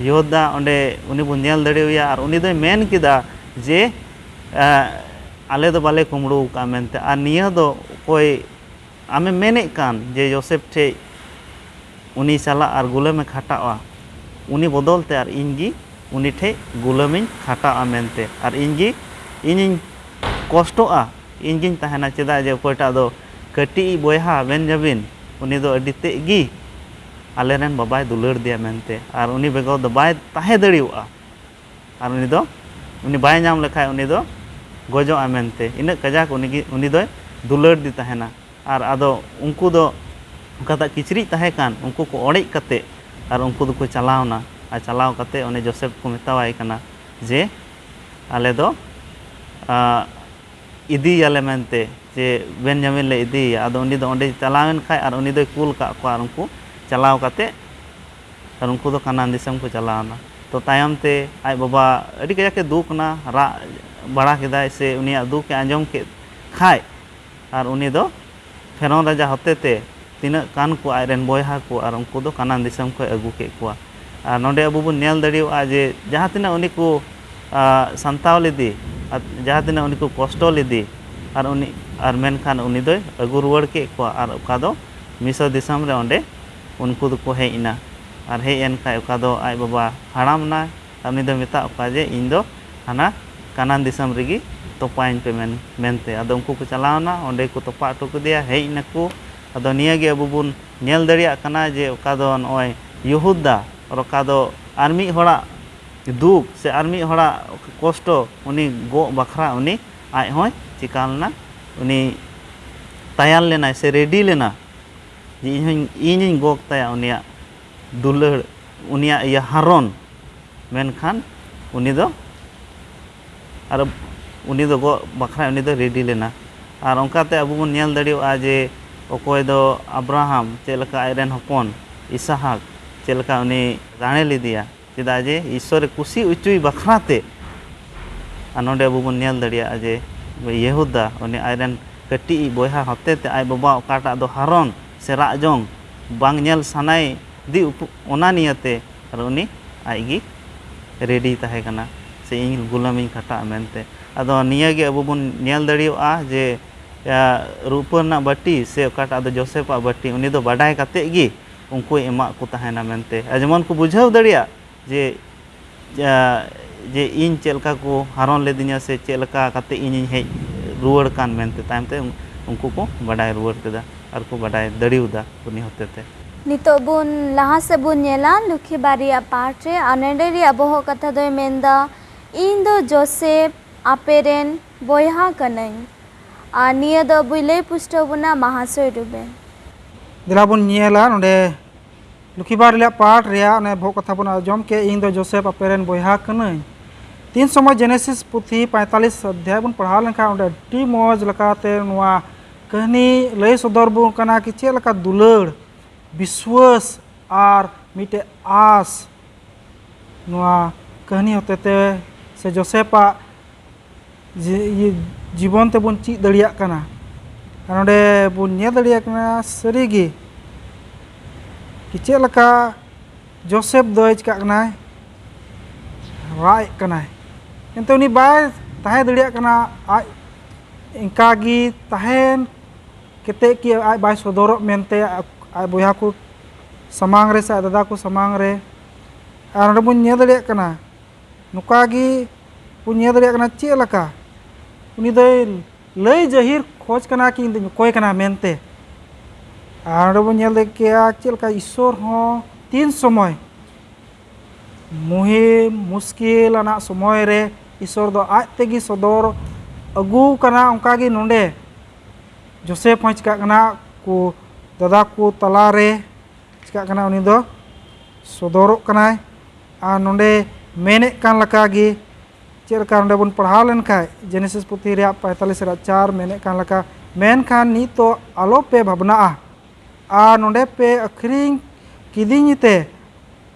ᱭᱚᱦᱩᱫᱟ ᱚᱸᱰᱮ ᱩᱱᱤ ᱵᱚᱱ ᱧᱮᱞ ᱫᱟᱲᱮᱣᱟᱭᱟ ᱟᱨ ᱩᱱᱤ ᱫᱚᱭ ᱢᱮᱱ ᱠᱮᱫᱟ ᱡᱮ, ᱮ, ᱟᱞᱮ ᱫᱚ ᱵᱟᱞᱮ ᱠᱩᱢᱵᱽᱲᱩ ᱟᱠᱟᱫᱼᱟ ᱢᱮᱱᱛᱮ᱾ ᱟᱨ ᱱᱤᱭᱟᱹ ᱫᱚ ᱚᱠᱚᱭ ᱟᱢᱮᱢ ᱢᱮᱱᱮᱫ ᱠᱟᱱ ᱡᱮ ᱡᱳᱥᱮᱯ ᱴᱷᱮᱡ ᱩᱱᱤ ᱪᱟᱞᱟᱜ ᱟᱨ ᱜᱩᱞᱟᱹᱢᱮ ᱠᱷᱟᱴᱟᱜᱼᱟ, ᱩᱱᱤ ᱵᱚᱫᱚᱞ ᱛᱮ ᱟᱨ ᱤᱧ ᱜᱮ ᱩᱱᱤ ᱴᱷᱮᱡ ᱜᱩᱞᱟᱹᱢᱤᱧ ᱠᱷᱟᱴᱟᱜᱼᱟ ᱢᱮᱱᱛᱮ, ᱟᱨ ᱤᱧ ᱜᱮ, ᱤᱧᱤᱧ ᱠᱚᱥᱴᱚᱜᱼᱟ, ᱤᱧ ᱜᱤᱧ ᱛᱟᱦᱮᱱᱟ᱾ ᱪᱮᱫᱟᱜ ᱡᱮ ᱚᱠᱚᱭᱴᱟᱜ ᱫᱚ ᱠᱟᱹᱴᱤᱡ ᱵᱚᱭᱦᱟ ᱵᱮᱱᱡᱟᱢᱤᱱ, ᱩᱱᱤ ᱫᱚ ᱟᱹᱰᱤ ᱛᱮᱫ ᱜᱮ ᱟᱞᱮᱨᱮᱱ ᱵᱟᱵᱟᱭ ᱫᱩᱞᱟᱹᱲ ᱫᱮᱭᱟ ᱢᱮᱱᱛᱮ, ᱟᱨ ᱩᱱᱤ ᱵᱮᱜᱚᱨ ᱫᱚ ᱵᱟᱭ ᱛᱟᱦᱮᱸ ᱫᱟᱲᱮᱭᱟᱜᱼᱟ᱾ ᱟᱨ ᱩᱱᱤ ᱫᱚ, ᱩᱱᱤ ᱵᱟᱭ ᱧᱟᱢ ᱞᱮᱠᱷᱟᱡ ᱩᱱᱤ ᱫᱚ ᱜᱚᱡᱚᱜᱼᱟ ᱢᱮᱱᱛᱮ, ᱤᱱᱟᱹᱜ ᱠᱟᱡᱟᱠ ᱩᱱᱤ ᱜᱮ, ᱩᱱᱤ ᱫᱚᱭ ᱫᱩᱞᱟᱹᱲ ᱫᱤ ᱛᱟᱦᱮᱱᱟ᱾ ᱟᱨ ᱟᱫᱚ ᱩᱱᱠᱩ ᱫᱚ ᱚᱠᱟᱴᱟᱜ ᱠᱤᱪᱨᱤᱡ ᱛᱟᱦᱮᱸ ᱠᱟᱱ, ᱩᱱᱠᱩ ᱠᱚ ᱚᱲᱮᱡ ᱠᱟᱛᱮ ᱟᱨ ᱩᱱᱠᱩ ᱫᱚᱠᱚ ᱪᱟᱞᱟᱣᱱᱟ᱾ ᱟᱨ ᱪᱟᱞᱟᱣ ᱠᱟᱛᱮ ᱩᱱᱤ ᱡᱳᱥᱮᱯ ᱠᱚ ᱢᱮᱛᱟᱣᱟᱭ ᱠᱟᱱᱟ ᱡᱮ ᱟᱞᱮ ᱫᱚ, ᱟ, ᱤᱫᱤᱭᱮᱭᱟᱞᱮ ᱢᱮᱱᱛᱮ, ᱡᱮ ᱵᱮᱱᱡᱟᱢᱤᱱ ᱞᱮ ᱤᱫᱤᱭᱮᱭᱟ᱾ ᱟᱫᱚ ᱩᱱᱤ ᱫᱚ ᱚᱸᱰᱮ ᱪᱟᱞᱟᱣᱮᱱ ᱠᱷᱟᱡ ᱟᱨ ᱩᱱᱤ ᱫᱚᱭ ᱠᱩᱞ ᱠᱟᱜ ᱠᱚᱣᱟ, ᱟᱨ ᱩᱱᱠᱩ ᱪᱟᱞᱟᱣ ᱠᱟᱛᱮ ᱟᱨ ᱩᱱᱠᱩ ᱫᱚ ᱠᱟᱱᱟᱱ ᱫᱤᱥᱚᱢ ᱠᱚ ᱪᱟᱞᱟᱣᱱᱟ᱾ ᱛᱚ ᱛᱟᱭᱚᱢ ᱛᱮ ᱟᱡ ᱵᱟᱵᱟ ᱟᱹᱰᱤ ᱠᱟᱡᱟᱠ ᱮ ᱫᱩᱠ ᱮᱱᱟ, ᱨᱟᱜ ᱵᱟᱲᱟ ᱠᱮᱫᱟᱭ, ᱥᱮ ᱩᱱᱤᱭᱟᱜ ᱫᱩᱠ ᱮ ᱟᱸᱡᱚᱢ ᱠᱮᱫ ᱠᱷᱟᱡ, ᱟᱨ ᱩᱱᱤ ᱫᱚ ᱯᱷᱮᱨᱚᱱ ᱨᱟᱡᱟ ᱦᱚᱛᱮ ᱛᱮ ᱛᱤᱱᱟᱹᱜ ᱠᱟᱱ ᱠᱚ ᱟᱡ ᱨᱮᱱ ᱵᱚᱭᱦᱟ ᱠᱚ, ᱟᱨ ᱩᱱᱠᱩ ᱫᱚ ᱠᱟᱱᱟᱱ ᱫᱤᱥᱚᱢ ᱠᱷᱚᱱ ᱟᱹᱜᱩ ᱠᱮᱫ ᱠᱚᱣᱟ᱾ ᱟᱨ ᱱᱚᱰᱮ ᱟᱵᱚ ᱵᱚᱱ ᱧᱮᱞ ᱫᱟᱲᱮᱭᱟᱜᱼᱟ ᱡᱮ ᱡᱟᱦᱟᱸ ᱛᱤᱱᱟᱹᱜ ᱩᱱᱤ ᱠᱚ, ᱟ, ᱥᱟᱱᱛᱟᱣ ᱞᱮᱫᱮ, ᱟᱨ ᱡᱟᱦᱟᱸ ᱛᱤᱱᱟᱹᱜ ᱩᱱᱤ ᱠᱚ ᱠᱚᱥᱴᱚ ᱞᱮᱫᱮ, ᱟᱨ ᱩᱱᱤ, ᱟᱨ ᱢᱮᱱᱠᱷᱟᱱ ᱩᱱᱤ ᱫᱚᱭ ᱟᱹᱜᱩ ᱨᱩᱣᱟᱹᱲ ᱠᱮᱫ ᱠᱚᱣᱟ᱾ ᱟᱨ ᱚᱠᱟ ᱫᱚ ᱢᱤᱥᱨ ᱫᱤᱥᱚᱢ ᱨᱮ ᱚᱸᱰᱮ ᱩᱱᱠᱩ ᱫᱚᱠᱚ ᱦᱮᱡ ᱮᱱᱟ᱾ ᱟᱨ ᱦᱮᱡ ᱮᱱ ᱠᱷᱟᱡ ᱚᱠᱟ ᱫᱚ ᱟᱡ ᱵᱟᱵᱟ ᱦᱟᱲᱟᱢ ᱮᱱᱟᱭ, ᱟᱨ ᱩᱱᱤ ᱫᱚᱭ ᱢᱮᱛᱟᱫ ᱠᱚᱣᱟ ᱡᱮ ᱤᱧ ᱫᱚ ᱦᱟᱱᱟ ᱠᱟᱱᱟᱱ ᱫᱤᱥᱚᱢ ᱨᱮᱜᱮ ᱛᱚᱯᱟᱭᱤᱧ ᱯᱮ ᱢᱮᱱ, ᱢᱮᱱᱛᱮ᱾ ᱟᱫᱚ ᱩᱱᱠᱩ ᱠᱚ ᱪᱟᱞᱟᱣᱱᱟ, ᱚᱸᱰᱮ ᱠᱚ ᱛᱚᱯᱟ ᱦᱚᱴᱚ ᱠᱮᱫᱮᱭᱟ, ᱦᱮᱡ ᱱᱟᱠᱚ᱾ ᱟᱫᱚ ᱱᱤᱭᱟᱹ ᱜᱮ ᱟᱵᱚ ᱵᱚᱱ ᱧᱮᱞ ᱫᱟᱲᱮᱭᱟᱜ ᱠᱟᱱᱟ ᱡᱮ ᱚᱠᱟ ᱫᱚ ᱱᱚᱜᱼᱚᱭ ᱭᱚᱦᱩᱫᱟ, ᱟᱨ ᱚᱠᱟ ᱫᱚ ᱟᱨ ᱢᱤᱫ ᱦᱚᱲᱟᱜ ᱫᱩᱠ ᱥᱮ ᱟᱨ ᱢᱤᱫ ᱦᱚᱲᱟᱜ ᱠᱚᱥᱴᱚ ᱩᱱᱤ ᱜᱚᱜ ᱵᱟᱠᱷᱨᱟ ᱩᱱᱤ ᱟᱡ ᱦᱚᱸᱭ ᱪᱤᱠᱟ ᱞᱮᱱᱟ, ᱩᱱᱤ ᱛᱟᱭᱟᱨ ᱞᱮᱱᱟᱭ ᱥᱮ ᱨᱮᱰᱤ ᱞᱮᱱᱟ ᱡᱮ ᱤᱧ ᱦᱚᱸᱧ, ᱤᱧᱤᱧ ᱜᱚᱜ ᱛᱟᱭᱟ ᱩᱱᱤᱭᱟᱜ ᱫᱩᱞᱟᱹᱲ, ᱩᱱᱤᱭᱟᱜ ᱤᱭᱟᱹ ᱦᱟᱨᱚᱱ᱾ ᱢᱮᱱᱠᱷᱟᱱ ᱩᱱᱤ ᱫᱚ ᱟᱨ ᱩᱱᱤ ᱫᱚ ᱜᱚᱜ ᱵᱟᱠᱷᱨᱟ ᱩᱱᱤ ᱫᱚ ᱨᱮᱰᱤ ᱞᱮᱱᱟ᱾ ᱟᱨ ᱚᱱᱠᱟᱛᱮ ᱟᱵᱚ ᱵᱚᱱ ᱧᱮᱞ ᱫᱟᱲᱮᱭᱟᱜᱼᱟ ᱡᱮ ᱚᱠᱚᱭ ᱫᱚ ᱟᱵᱨᱟᱦᱟᱢ ᱪᱮᱫ ᱞᱮᱠᱟ ᱟᱡ ᱨᱮᱱ ᱦᱚᱯᱚᱱ ᱤᱥᱟᱦᱟᱠ ᱪᱮᱫ ᱞᱮᱠᱟ ᱩᱱᱤ ᱨᱟᱲᱮ ᱞᱮᱫᱮᱭᱟ, ᱪᱮᱫᱟᱜ ᱡᱮ ᱤᱥᱥᱚᱨᱮ ᱠᱩᱥᱤ ᱚᱪᱚᱭ ᱵᱟᱠᱷᱨᱟ ᱛᱮ᱾ ᱟᱨ ᱱᱚᱰᱮ ᱟᱵᱚ ᱵᱚᱱ ᱧᱮᱞ ᱫᱟᱲᱮᱭᱟᱜᱼᱟ ᱡᱮ ᱭᱮᱦᱩᱫᱟ, ᱩᱱᱤ ᱟᱡᱨᱮᱱ ᱠᱟᱹᱴᱤᱡ ᱵᱚᱭᱦᱟ ᱦᱚᱛᱮ ᱛᱮ ᱟᱡ ᱵᱟᱵᱟ ᱚᱠᱟᱴᱟᱜ ᱫᱚ ᱦᱟᱨᱚᱱ ᱥᱮ ᱨᱟᱜ ᱡᱚᱝ ᱵᱟᱝ ᱧᱮᱞ ᱥᱟᱱᱟᱭᱮᱫᱮ ᱩᱯ-, ᱚᱱᱟ ᱱᱤᱭᱟᱹᱛᱮ ᱟᱨ ᱩᱱᱤ ᱟᱡ ᱜᱮ ᱨᱮᱰᱤ ᱛᱟᱦᱮᱸ ᱠᱟᱱᱟ ᱥᱮ ᱤᱧ ᱜᱩᱞᱟᱹᱢᱤᱧ ᱠᱷᱟᱴᱟᱜᱼᱟ ᱢᱮᱱᱛᱮ᱾ ᱟᱫᱚ ᱱᱤᱭᱟᱹ ᱜᱮ ᱟᱵᱚ ᱵᱚᱱ ᱧᱮᱞ ᱫᱟᱲᱮᱭᱟᱜᱼᱟ ᱡᱮ, ᱟ, ᱨᱩᱯᱟᱹ ᱨᱮᱱᱟᱜ ᱵᱟᱹᱴᱤ ᱥᱮ ᱚᱠᱟᱴᱟᱜ ᱫᱚ ᱡᱳᱥᱮᱯᱟᱜ ᱵᱟᱹᱴᱤ, ᱩᱱᱤ ᱫᱚ ᱵᱟᱰᱟᱭ ᱠᱟᱛᱮᱫ ᱜᱮ ᱩᱱᱠᱩᱭ ᱮᱢᱟᱜ ᱠᱚ ᱛᱟᱦᱮᱱᱟ ᱢᱮᱱᱛᱮ᱾ ᱟᱨ ᱡᱮᱢᱚᱱ ᱠᱚ ᱵᱩᱡᱷᱟᱹᱣ ᱫᱟᱲᱮᱭᱟᱜ ᱡᱮ, ᱟ, ᱡᱮ ᱤᱧ ᱪᱮᱫ ᱞᱮᱠᱟ ᱠᱚ ᱦᱟᱨᱚᱱ ᱞᱮᱫᱤᱧᱟ ᱥᱮ ᱪᱮᱫ ᱞᱮᱠᱟ ᱠᱟᱛᱮᱫ ᱤᱧᱤᱧ ᱦᱮᱡ ᱨᱩᱣᱟᱹᱲ ᱠᱟᱱ ᱢᱮᱱᱛᱮ, ᱛᱟᱭᱚᱢ ᱛᱮ ᱩᱱᱠᱩ ᱠᱚ ᱵᱟᱰᱟᱭ ᱨᱩᱣᱟᱹᱲ ᱠᱮᱫᱟ ᱟᱨ ᱠᱚ ᱵᱟᱰᱟᱭ ᱫᱟᱲᱮᱣᱟᱫᱟ ᱩᱱᱤ ᱦᱚᱛᱮ ᱛᱮ᱾ ᱱᱤᱛᱚᱜ ᱵᱚᱱ ᱞᱟᱦᱟ ᱥᱮᱫ ᱵᱚᱱ ᱧᱮᱞᱟ ᱞᱩᱠᱷᱤ ᱵᱟᱨ ᱨᱮᱭᱟᱜ ᱯᱟᱴ ᱨᱮ, ᱟᱨ ᱱᱚᱰᱮ ᱨᱮᱭᱟᱜ ᱵᱚᱦᱚᱜ ᱠᱟᱛᱷᱟ ᱫᱚᱭ ᱢᱮᱱᱫᱟ, "ᱤᱧ ᱫᱚ ᱡᱳᱥᱮᱯ ᱟᱯᱮ ᱨᱮᱱ ᱵᱚᱭᱦᱟ ᱠᱟᱹᱱᱟᱹᱧ", ᱟᱨ ᱱᱤᱭᱟᱹ ᱫᱚ ᱟᱵᱚᱭ ᱞᱟᱹᱭ ᱯᱩᱥᱴᱟᱹᱣ ᱵᱚᱱᱟ ᱢᱟᱦᱟᱥᱚᱭ ᱨᱩᱵᱮᱱ᱾ ᱫᱮᱞᱟ ᱵᱚᱱ ᱧᱮᱞᱟ ᱱᱚᱰᱮ ᱞᱩᱠᱷᱤ ᱵᱟᱨ ᱨᱮᱭᱟᱜ ᱯᱟᱴ ᱨᱮᱭᱟᱜ ᱚᱱᱮ ᱵᱚᱦᱚᱜ ᱠᱟᱛᱷᱟ ᱵᱚᱱ ᱟᱸᱡᱚᱢ ᱠᱮᱫ, "ᱤᱧ ᱫᱚ ᱡᱳᱥᱮᱯ ᱟᱯᱮ ᱨᱮᱱ ᱵᱚᱭᱦᱟ ᱠᱟᱹᱱᱟᱹᱧ᱾" ᱛᱤᱱ ᱥᱚᱢᱚᱭ ᱡᱮᱱᱮᱥᱤᱥ ᱯᱩᱛᱷᱤ ᱯᱚᱸᱭᱛᱟᱞᱤᱥ ᱚᱫᱷᱭᱟᱭ ᱵᱚᱱ ᱯᱟᱲᱦᱟᱣ ᱞᱮᱱᱠᱷᱟᱱ ᱚᱸᱰᱮ ᱟᱹᱰᱤ ᱢᱚᱡᱽ ᱞᱮᱠᱟᱛᱮ ᱱᱚᱣᱟ ᱠᱟᱹᱦᱱᱤ ᱞᱟᱹᱭ ᱥᱚᱫᱚᱨ ᱵᱚᱱ ᱠᱟᱱᱟ ᱠᱤ ᱪᱮᱫ ᱞᱮᱠᱟ ᱫᱩᱞᱟᱹᱲ, ᱵᱤᱥᱣᱟᱹᱥ ᱟᱨ ᱢᱤᱫᱴᱮᱡ ᱟᱥ ᱱᱚᱣᱟ ᱠᱟᱹᱦᱱᱤ ᱦᱚᱛᱮᱛᱮ ᱥᱮ ᱡᱳᱥᱮᱯᱟᱜ ᱡᱤ-, ᱤᱭᱟᱹ, ᱡᱤᱵᱚᱱ ᱛᱮᱵᱚᱱ ᱪᱮᱫ ᱫᱟᱲᱮᱭᱟᱜ ᱠᱟᱱᱟ᱾ ᱟᱨ ᱱᱚᱰᱮ ᱵᱚᱱ ᱧᱮᱞ ᱫᱟᱲᱮᱭᱟᱜ ᱠᱟᱱᱟ ᱥᱟᱹᱨᱤᱜᱮ ᱠᱤ ᱪᱮᱫ ᱞᱮᱠᱟ ᱡᱳᱥᱮᱯ ᱫᱚᱭ ᱪᱤᱠᱟᱹᱜ ᱠᱟᱱᱟᱭ, ᱨᱟᱜ ᱮᱫ ᱠᱟᱱᱟᱭ᱾ ᱮᱱᱛᱮ ᱩᱱᱤ ᱵᱟᱭ ᱛᱟᱦᱮᱸ ᱫᱟᱲᱮᱭᱟᱜ ᱠᱟᱱᱟ, ᱟᱡ ᱤᱱᱠᱟᱜᱮ ᱛᱟᱦᱮᱱ ᱠᱟᱛᱮᱫ ᱠᱤ ᱟᱡ ᱵᱟᱭ ᱥᱚᱫᱚᱨᱚᱜ ᱢᱮᱱᱛᱮ ᱟᱡ ᱵᱚᱭᱦᱟ ᱠᱚ ᱥᱟᱢᱟᱝ ᱨᱮ ᱥᱮ ᱟᱡ ᱫᱟᱫᱟ ᱠᱚ ᱥᱟᱢᱟᱝ ᱨᱮ᱾ ᱟᱨ ᱱᱚᱰᱮ ᱵᱚᱱ ᱧᱮᱞ ᱫᱟᱲᱮᱭᱟᱜ ᱠᱟᱱᱟ, ᱱᱚᱝᱠᱟ ᱜᱮ ᱵᱚᱱ ᱧᱮᱞ ᱫᱟᱲᱮᱭᱟᱜ ᱠᱟᱱᱟ ᱪᱮᱫ ᱞᱮᱠᱟ ᱩᱱᱤ ᱫᱚᱭ ᱞᱟᱹᱭ ᱡᱟᱹᱦᱤᱨ ᱠᱷᱚᱡᱽ ᱠᱟᱱᱟ ᱠᱤ ᱤᱧ ᱫᱚᱧ ᱚᱠᱚᱭ ᱠᱟᱱᱟ ᱢᱮᱱᱛᱮ᱾ ᱟᱨ ᱱᱚᱰᱮ ᱵᱚᱱ ᱧᱮᱞ ᱫᱟᱲᱮ ᱠᱮᱭᱟ ᱪᱮᱫ ᱞᱮᱠᱟ ᱤᱥᱥᱚᱨ ᱦᱚᱸ ᱛᱤᱱ ᱥᱚᱢᱚᱭ ᱢᱩᱦᱤᱢ ᱢᱩᱥᱠᱤᱞ ᱟᱱᱟᱜ ᱥᱚᱢᱚᱭ ᱨᱮ ᱤᱥᱥᱚᱨ ᱫᱚ ᱟᱡ ᱛᱮᱜᱮ ᱥᱚᱫᱚᱨ ᱟᱹᱜᱩ ᱠᱟᱱᱟ᱾ ᱚᱱᱠᱟ ᱜᱮ ᱱᱚᱰᱮ ᱡᱳᱥᱮᱯ ᱦᱚᱸ ᱪᱤᱠᱟᱹᱜ ᱠᱟᱱᱟ, ᱠᱚ ᱫᱟᱫᱟ ᱠᱚ ᱛᱟᱞᱟᱨᱮ ᱪᱤᱠᱟᱹᱜ ᱠᱟᱱᱟ, ᱩᱱᱤ ᱫᱚ ᱥᱚᱫᱚᱨᱚᱜ ᱠᱟᱱᱟᱭ᱾ ᱟᱨ ᱱᱚᱰᱮ ᱢᱮᱱᱮᱫ ᱠᱟᱱ ᱞᱮᱠᱟ ᱜᱮ, ᱪᱮᱫ ᱞᱮᱠᱟ ᱱᱚᱰᱮ ᱵᱚᱱ ᱯᱟᱲᱦᱟᱣ ᱞᱮᱱᱠᱷᱟᱱ ᱡᱮᱱᱮᱥᱤᱥ ᱯᱩᱛᱷᱤ ᱨᱮᱭᱟᱜ ᱯᱚᱸᱭᱛᱟᱞᱤᱥ ᱨᱮᱭᱟᱜ ᱪᱟᱨ ᱢᱮᱱᱮᱫ ᱠᱟᱱ ᱞᱮᱠᱟ, ᱢᱮᱱᱠᱷᱟᱱ ᱱᱤᱛ ᱫᱚ ᱟᱞᱚ ᱯᱮ ᱵᱷᱟᱵᱽᱱᱟᱜᱼᱟ, ᱟᱨ ᱱᱚᱰᱮ ᱯᱮ ᱟᱹᱠᱷᱨᱤᱧ ᱠᱤᱫᱤᱧ ᱛᱮ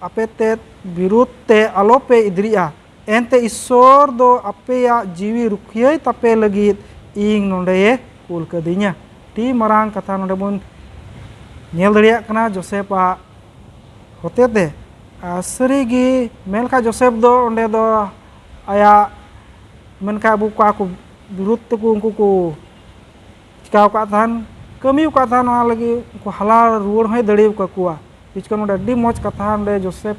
ᱟᱯᱮ ᱛᱮᱫ ᱵᱤᱨᱩᱫᱷ ᱛᱮ ᱟᱞᱚᱯᱮ ᱤᱫᱨᱤᱜᱼᱟ᱾ ᱮᱱᱛᱮ ᱤᱥᱥᱚᱨ ᱫᱚ ᱟᱯᱮᱭᱟᱜ ᱡᱤᱣᱤ ᱨᱩᱠᱷᱤᱭᱟᱹᱭ ᱛᱟᱯᱮ ᱞᱟᱹᱜᱤᱫ ᱤᱧ ᱱᱚᱰᱮᱭᱮ ᱠᱩᱞ ᱠᱟᱹᱫᱤᱧᱟ᱾ ᱟᱹᱰᱤ ᱢᱟᱨᱟᱝ ᱠᱟᱛᱷᱟ ᱱᱚᱰᱮ ᱵᱚᱱ ᱧᱮᱞ ᱫᱟᱲᱮᱭᱟᱜ ᱠᱟᱱᱟ ᱡᱳᱥᱮᱯᱟᱜ ᱦᱚᱛᱮᱛᱮ᱾ ᱟᱨ ᱥᱟᱹᱨᱤᱜᱮ ᱢᱮᱱ ᱞᱮᱠᱷᱟᱱ ᱡᱳᱥᱮᱯ ᱫᱚ ᱚᱸᱰᱮ ᱫᱚ ᱟᱭᱟᱜ ᱢᱮᱱᱠᱷᱟᱱ ᱟᱵᱚ ᱠᱚᱣᱟ ᱠᱚ ᱵᱤᱨᱩᱫᱷ ᱛᱮᱠᱚ ᱩᱱᱠᱩ ᱠᱚ ᱪᱤᱠᱟᱹ ᱟᱠᱟᱫ ᱛᱟᱦᱮᱱ, ᱠᱟᱹᱢᱤ ᱟᱠᱟᱫ ᱛᱟᱦᱮᱱ, ᱚᱱᱟ ᱞᱟᱹᱜᱤᱫ ᱩᱱᱠᱩ ᱦᱟᱞᱟ ᱨᱩᱣᱟᱹᱲ ᱦᱚᱸᱭ ᱫᱟᱲᱮ ᱟᱠᱟᱫ ᱠᱚᱣᱟ᱾ ᱵᱤᱪᱠᱚᱢ ᱱᱚᱰᱮ ᱟᱹᱰᱤ ᱢᱚᱡᱽ ᱠᱟᱛᱷᱟ ᱱᱚᱰᱮ ᱡᱳᱥᱮᱯ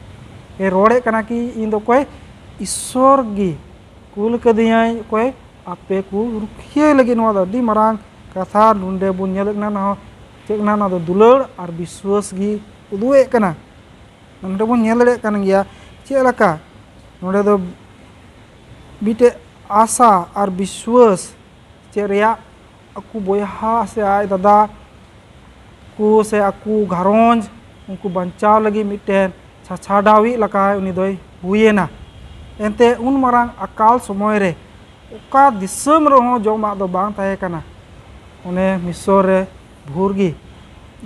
ᱮ ᱨᱚᱲᱮᱫ ᱠᱟᱱᱟ ᱠᱤ ᱤᱧ ᱫᱚ ᱚᱠᱚᱭ ᱤᱥᱥᱚᱨ ᱜᱮ ᱠᱩᱞ ᱠᱟᱹᱫᱤᱧᱟᱭ, ᱚᱠᱚᱭ ᱟᱯᱮ ᱠᱚ ᱨᱩᱠᱷᱤᱭᱟᱹ ᱞᱟᱹᱜᱤᱫ᱾ ᱱᱚᱣᱟ ᱫᱚ ᱟᱹᱰᱤ ᱢᱟᱨᱟᱝ ᱠᱟᱛᱷᱟ ᱱᱚᱰᱮ ᱵᱚᱱ ᱧᱮᱞᱮᱫ ᱠᱟᱱᱟ᱾ ᱱᱚᱣᱟ ᱪᱮᱫ ᱠᱟᱱᱟ? ᱱᱚᱣᱟ ᱫᱚ ᱫᱩᱞᱟᱹᱲ ᱟᱨ ᱵᱤᱥᱣᱟᱹᱥ ᱜᱮ ᱩᱫᱩᱜ ᱮᱫ ᱠᱟᱱᱟ᱾ ᱱᱚᱰᱮ ᱵᱚᱱ ᱧᱮᱞ ᱫᱟᱲᱮᱭᱟᱜ ᱠᱟᱱ ᱜᱮᱭᱟ ᱪᱮᱫ ᱞᱮᱠᱟ ᱱᱚᱰᱮ ᱫᱚ ᱢᱤᱫᱴᱮᱡ ᱟᱥᱟ ᱟᱨ ᱵᱤᱥᱣᱟᱹᱥ ᱪᱮᱫ ᱨᱮᱭᱟᱜ ᱟᱠᱚ ᱵᱚᱭᱦᱟ ᱥᱮ ᱟᱡ ᱫᱟᱫᱟ ᱠᱚ ᱥᱮ ᱟᱠᱚ ᱜᱷᱟᱨᱚᱸᱡᱽ ᱩᱱᱠᱩ ᱵᱟᱧᱪᱟᱣ ᱞᱟᱹᱜᱤᱫ ᱢᱤᱫᱴᱮᱱ ᱪᱷᱟᱪᱷᱟᱰᱟᱣᱤᱡ ᱞᱮᱠᱟᱭ ᱩᱱᱤ ᱫᱚᱭ ᱦᱩᱭᱮᱱᱟ᱾ ᱮᱱᱛᱮ ᱩᱱ ᱢᱟᱨᱟᱝ ᱟᱠᱟᱞ ᱥᱚᱢᱚᱭ ᱨᱮ ᱚᱠᱟ ᱫᱤᱥᱚᱢ ᱨᱮᱦᱚᱸ ᱡᱚᱢᱟᱜ ᱫᱚ ᱵᱟᱝ ᱛᱟᱦᱮᱸ ᱠᱟᱱᱟ᱾ ᱚᱱᱮ ᱢᱤᱥᱚᱨ ᱨᱮ ᱵᱷᱳᱨ ᱜᱮ,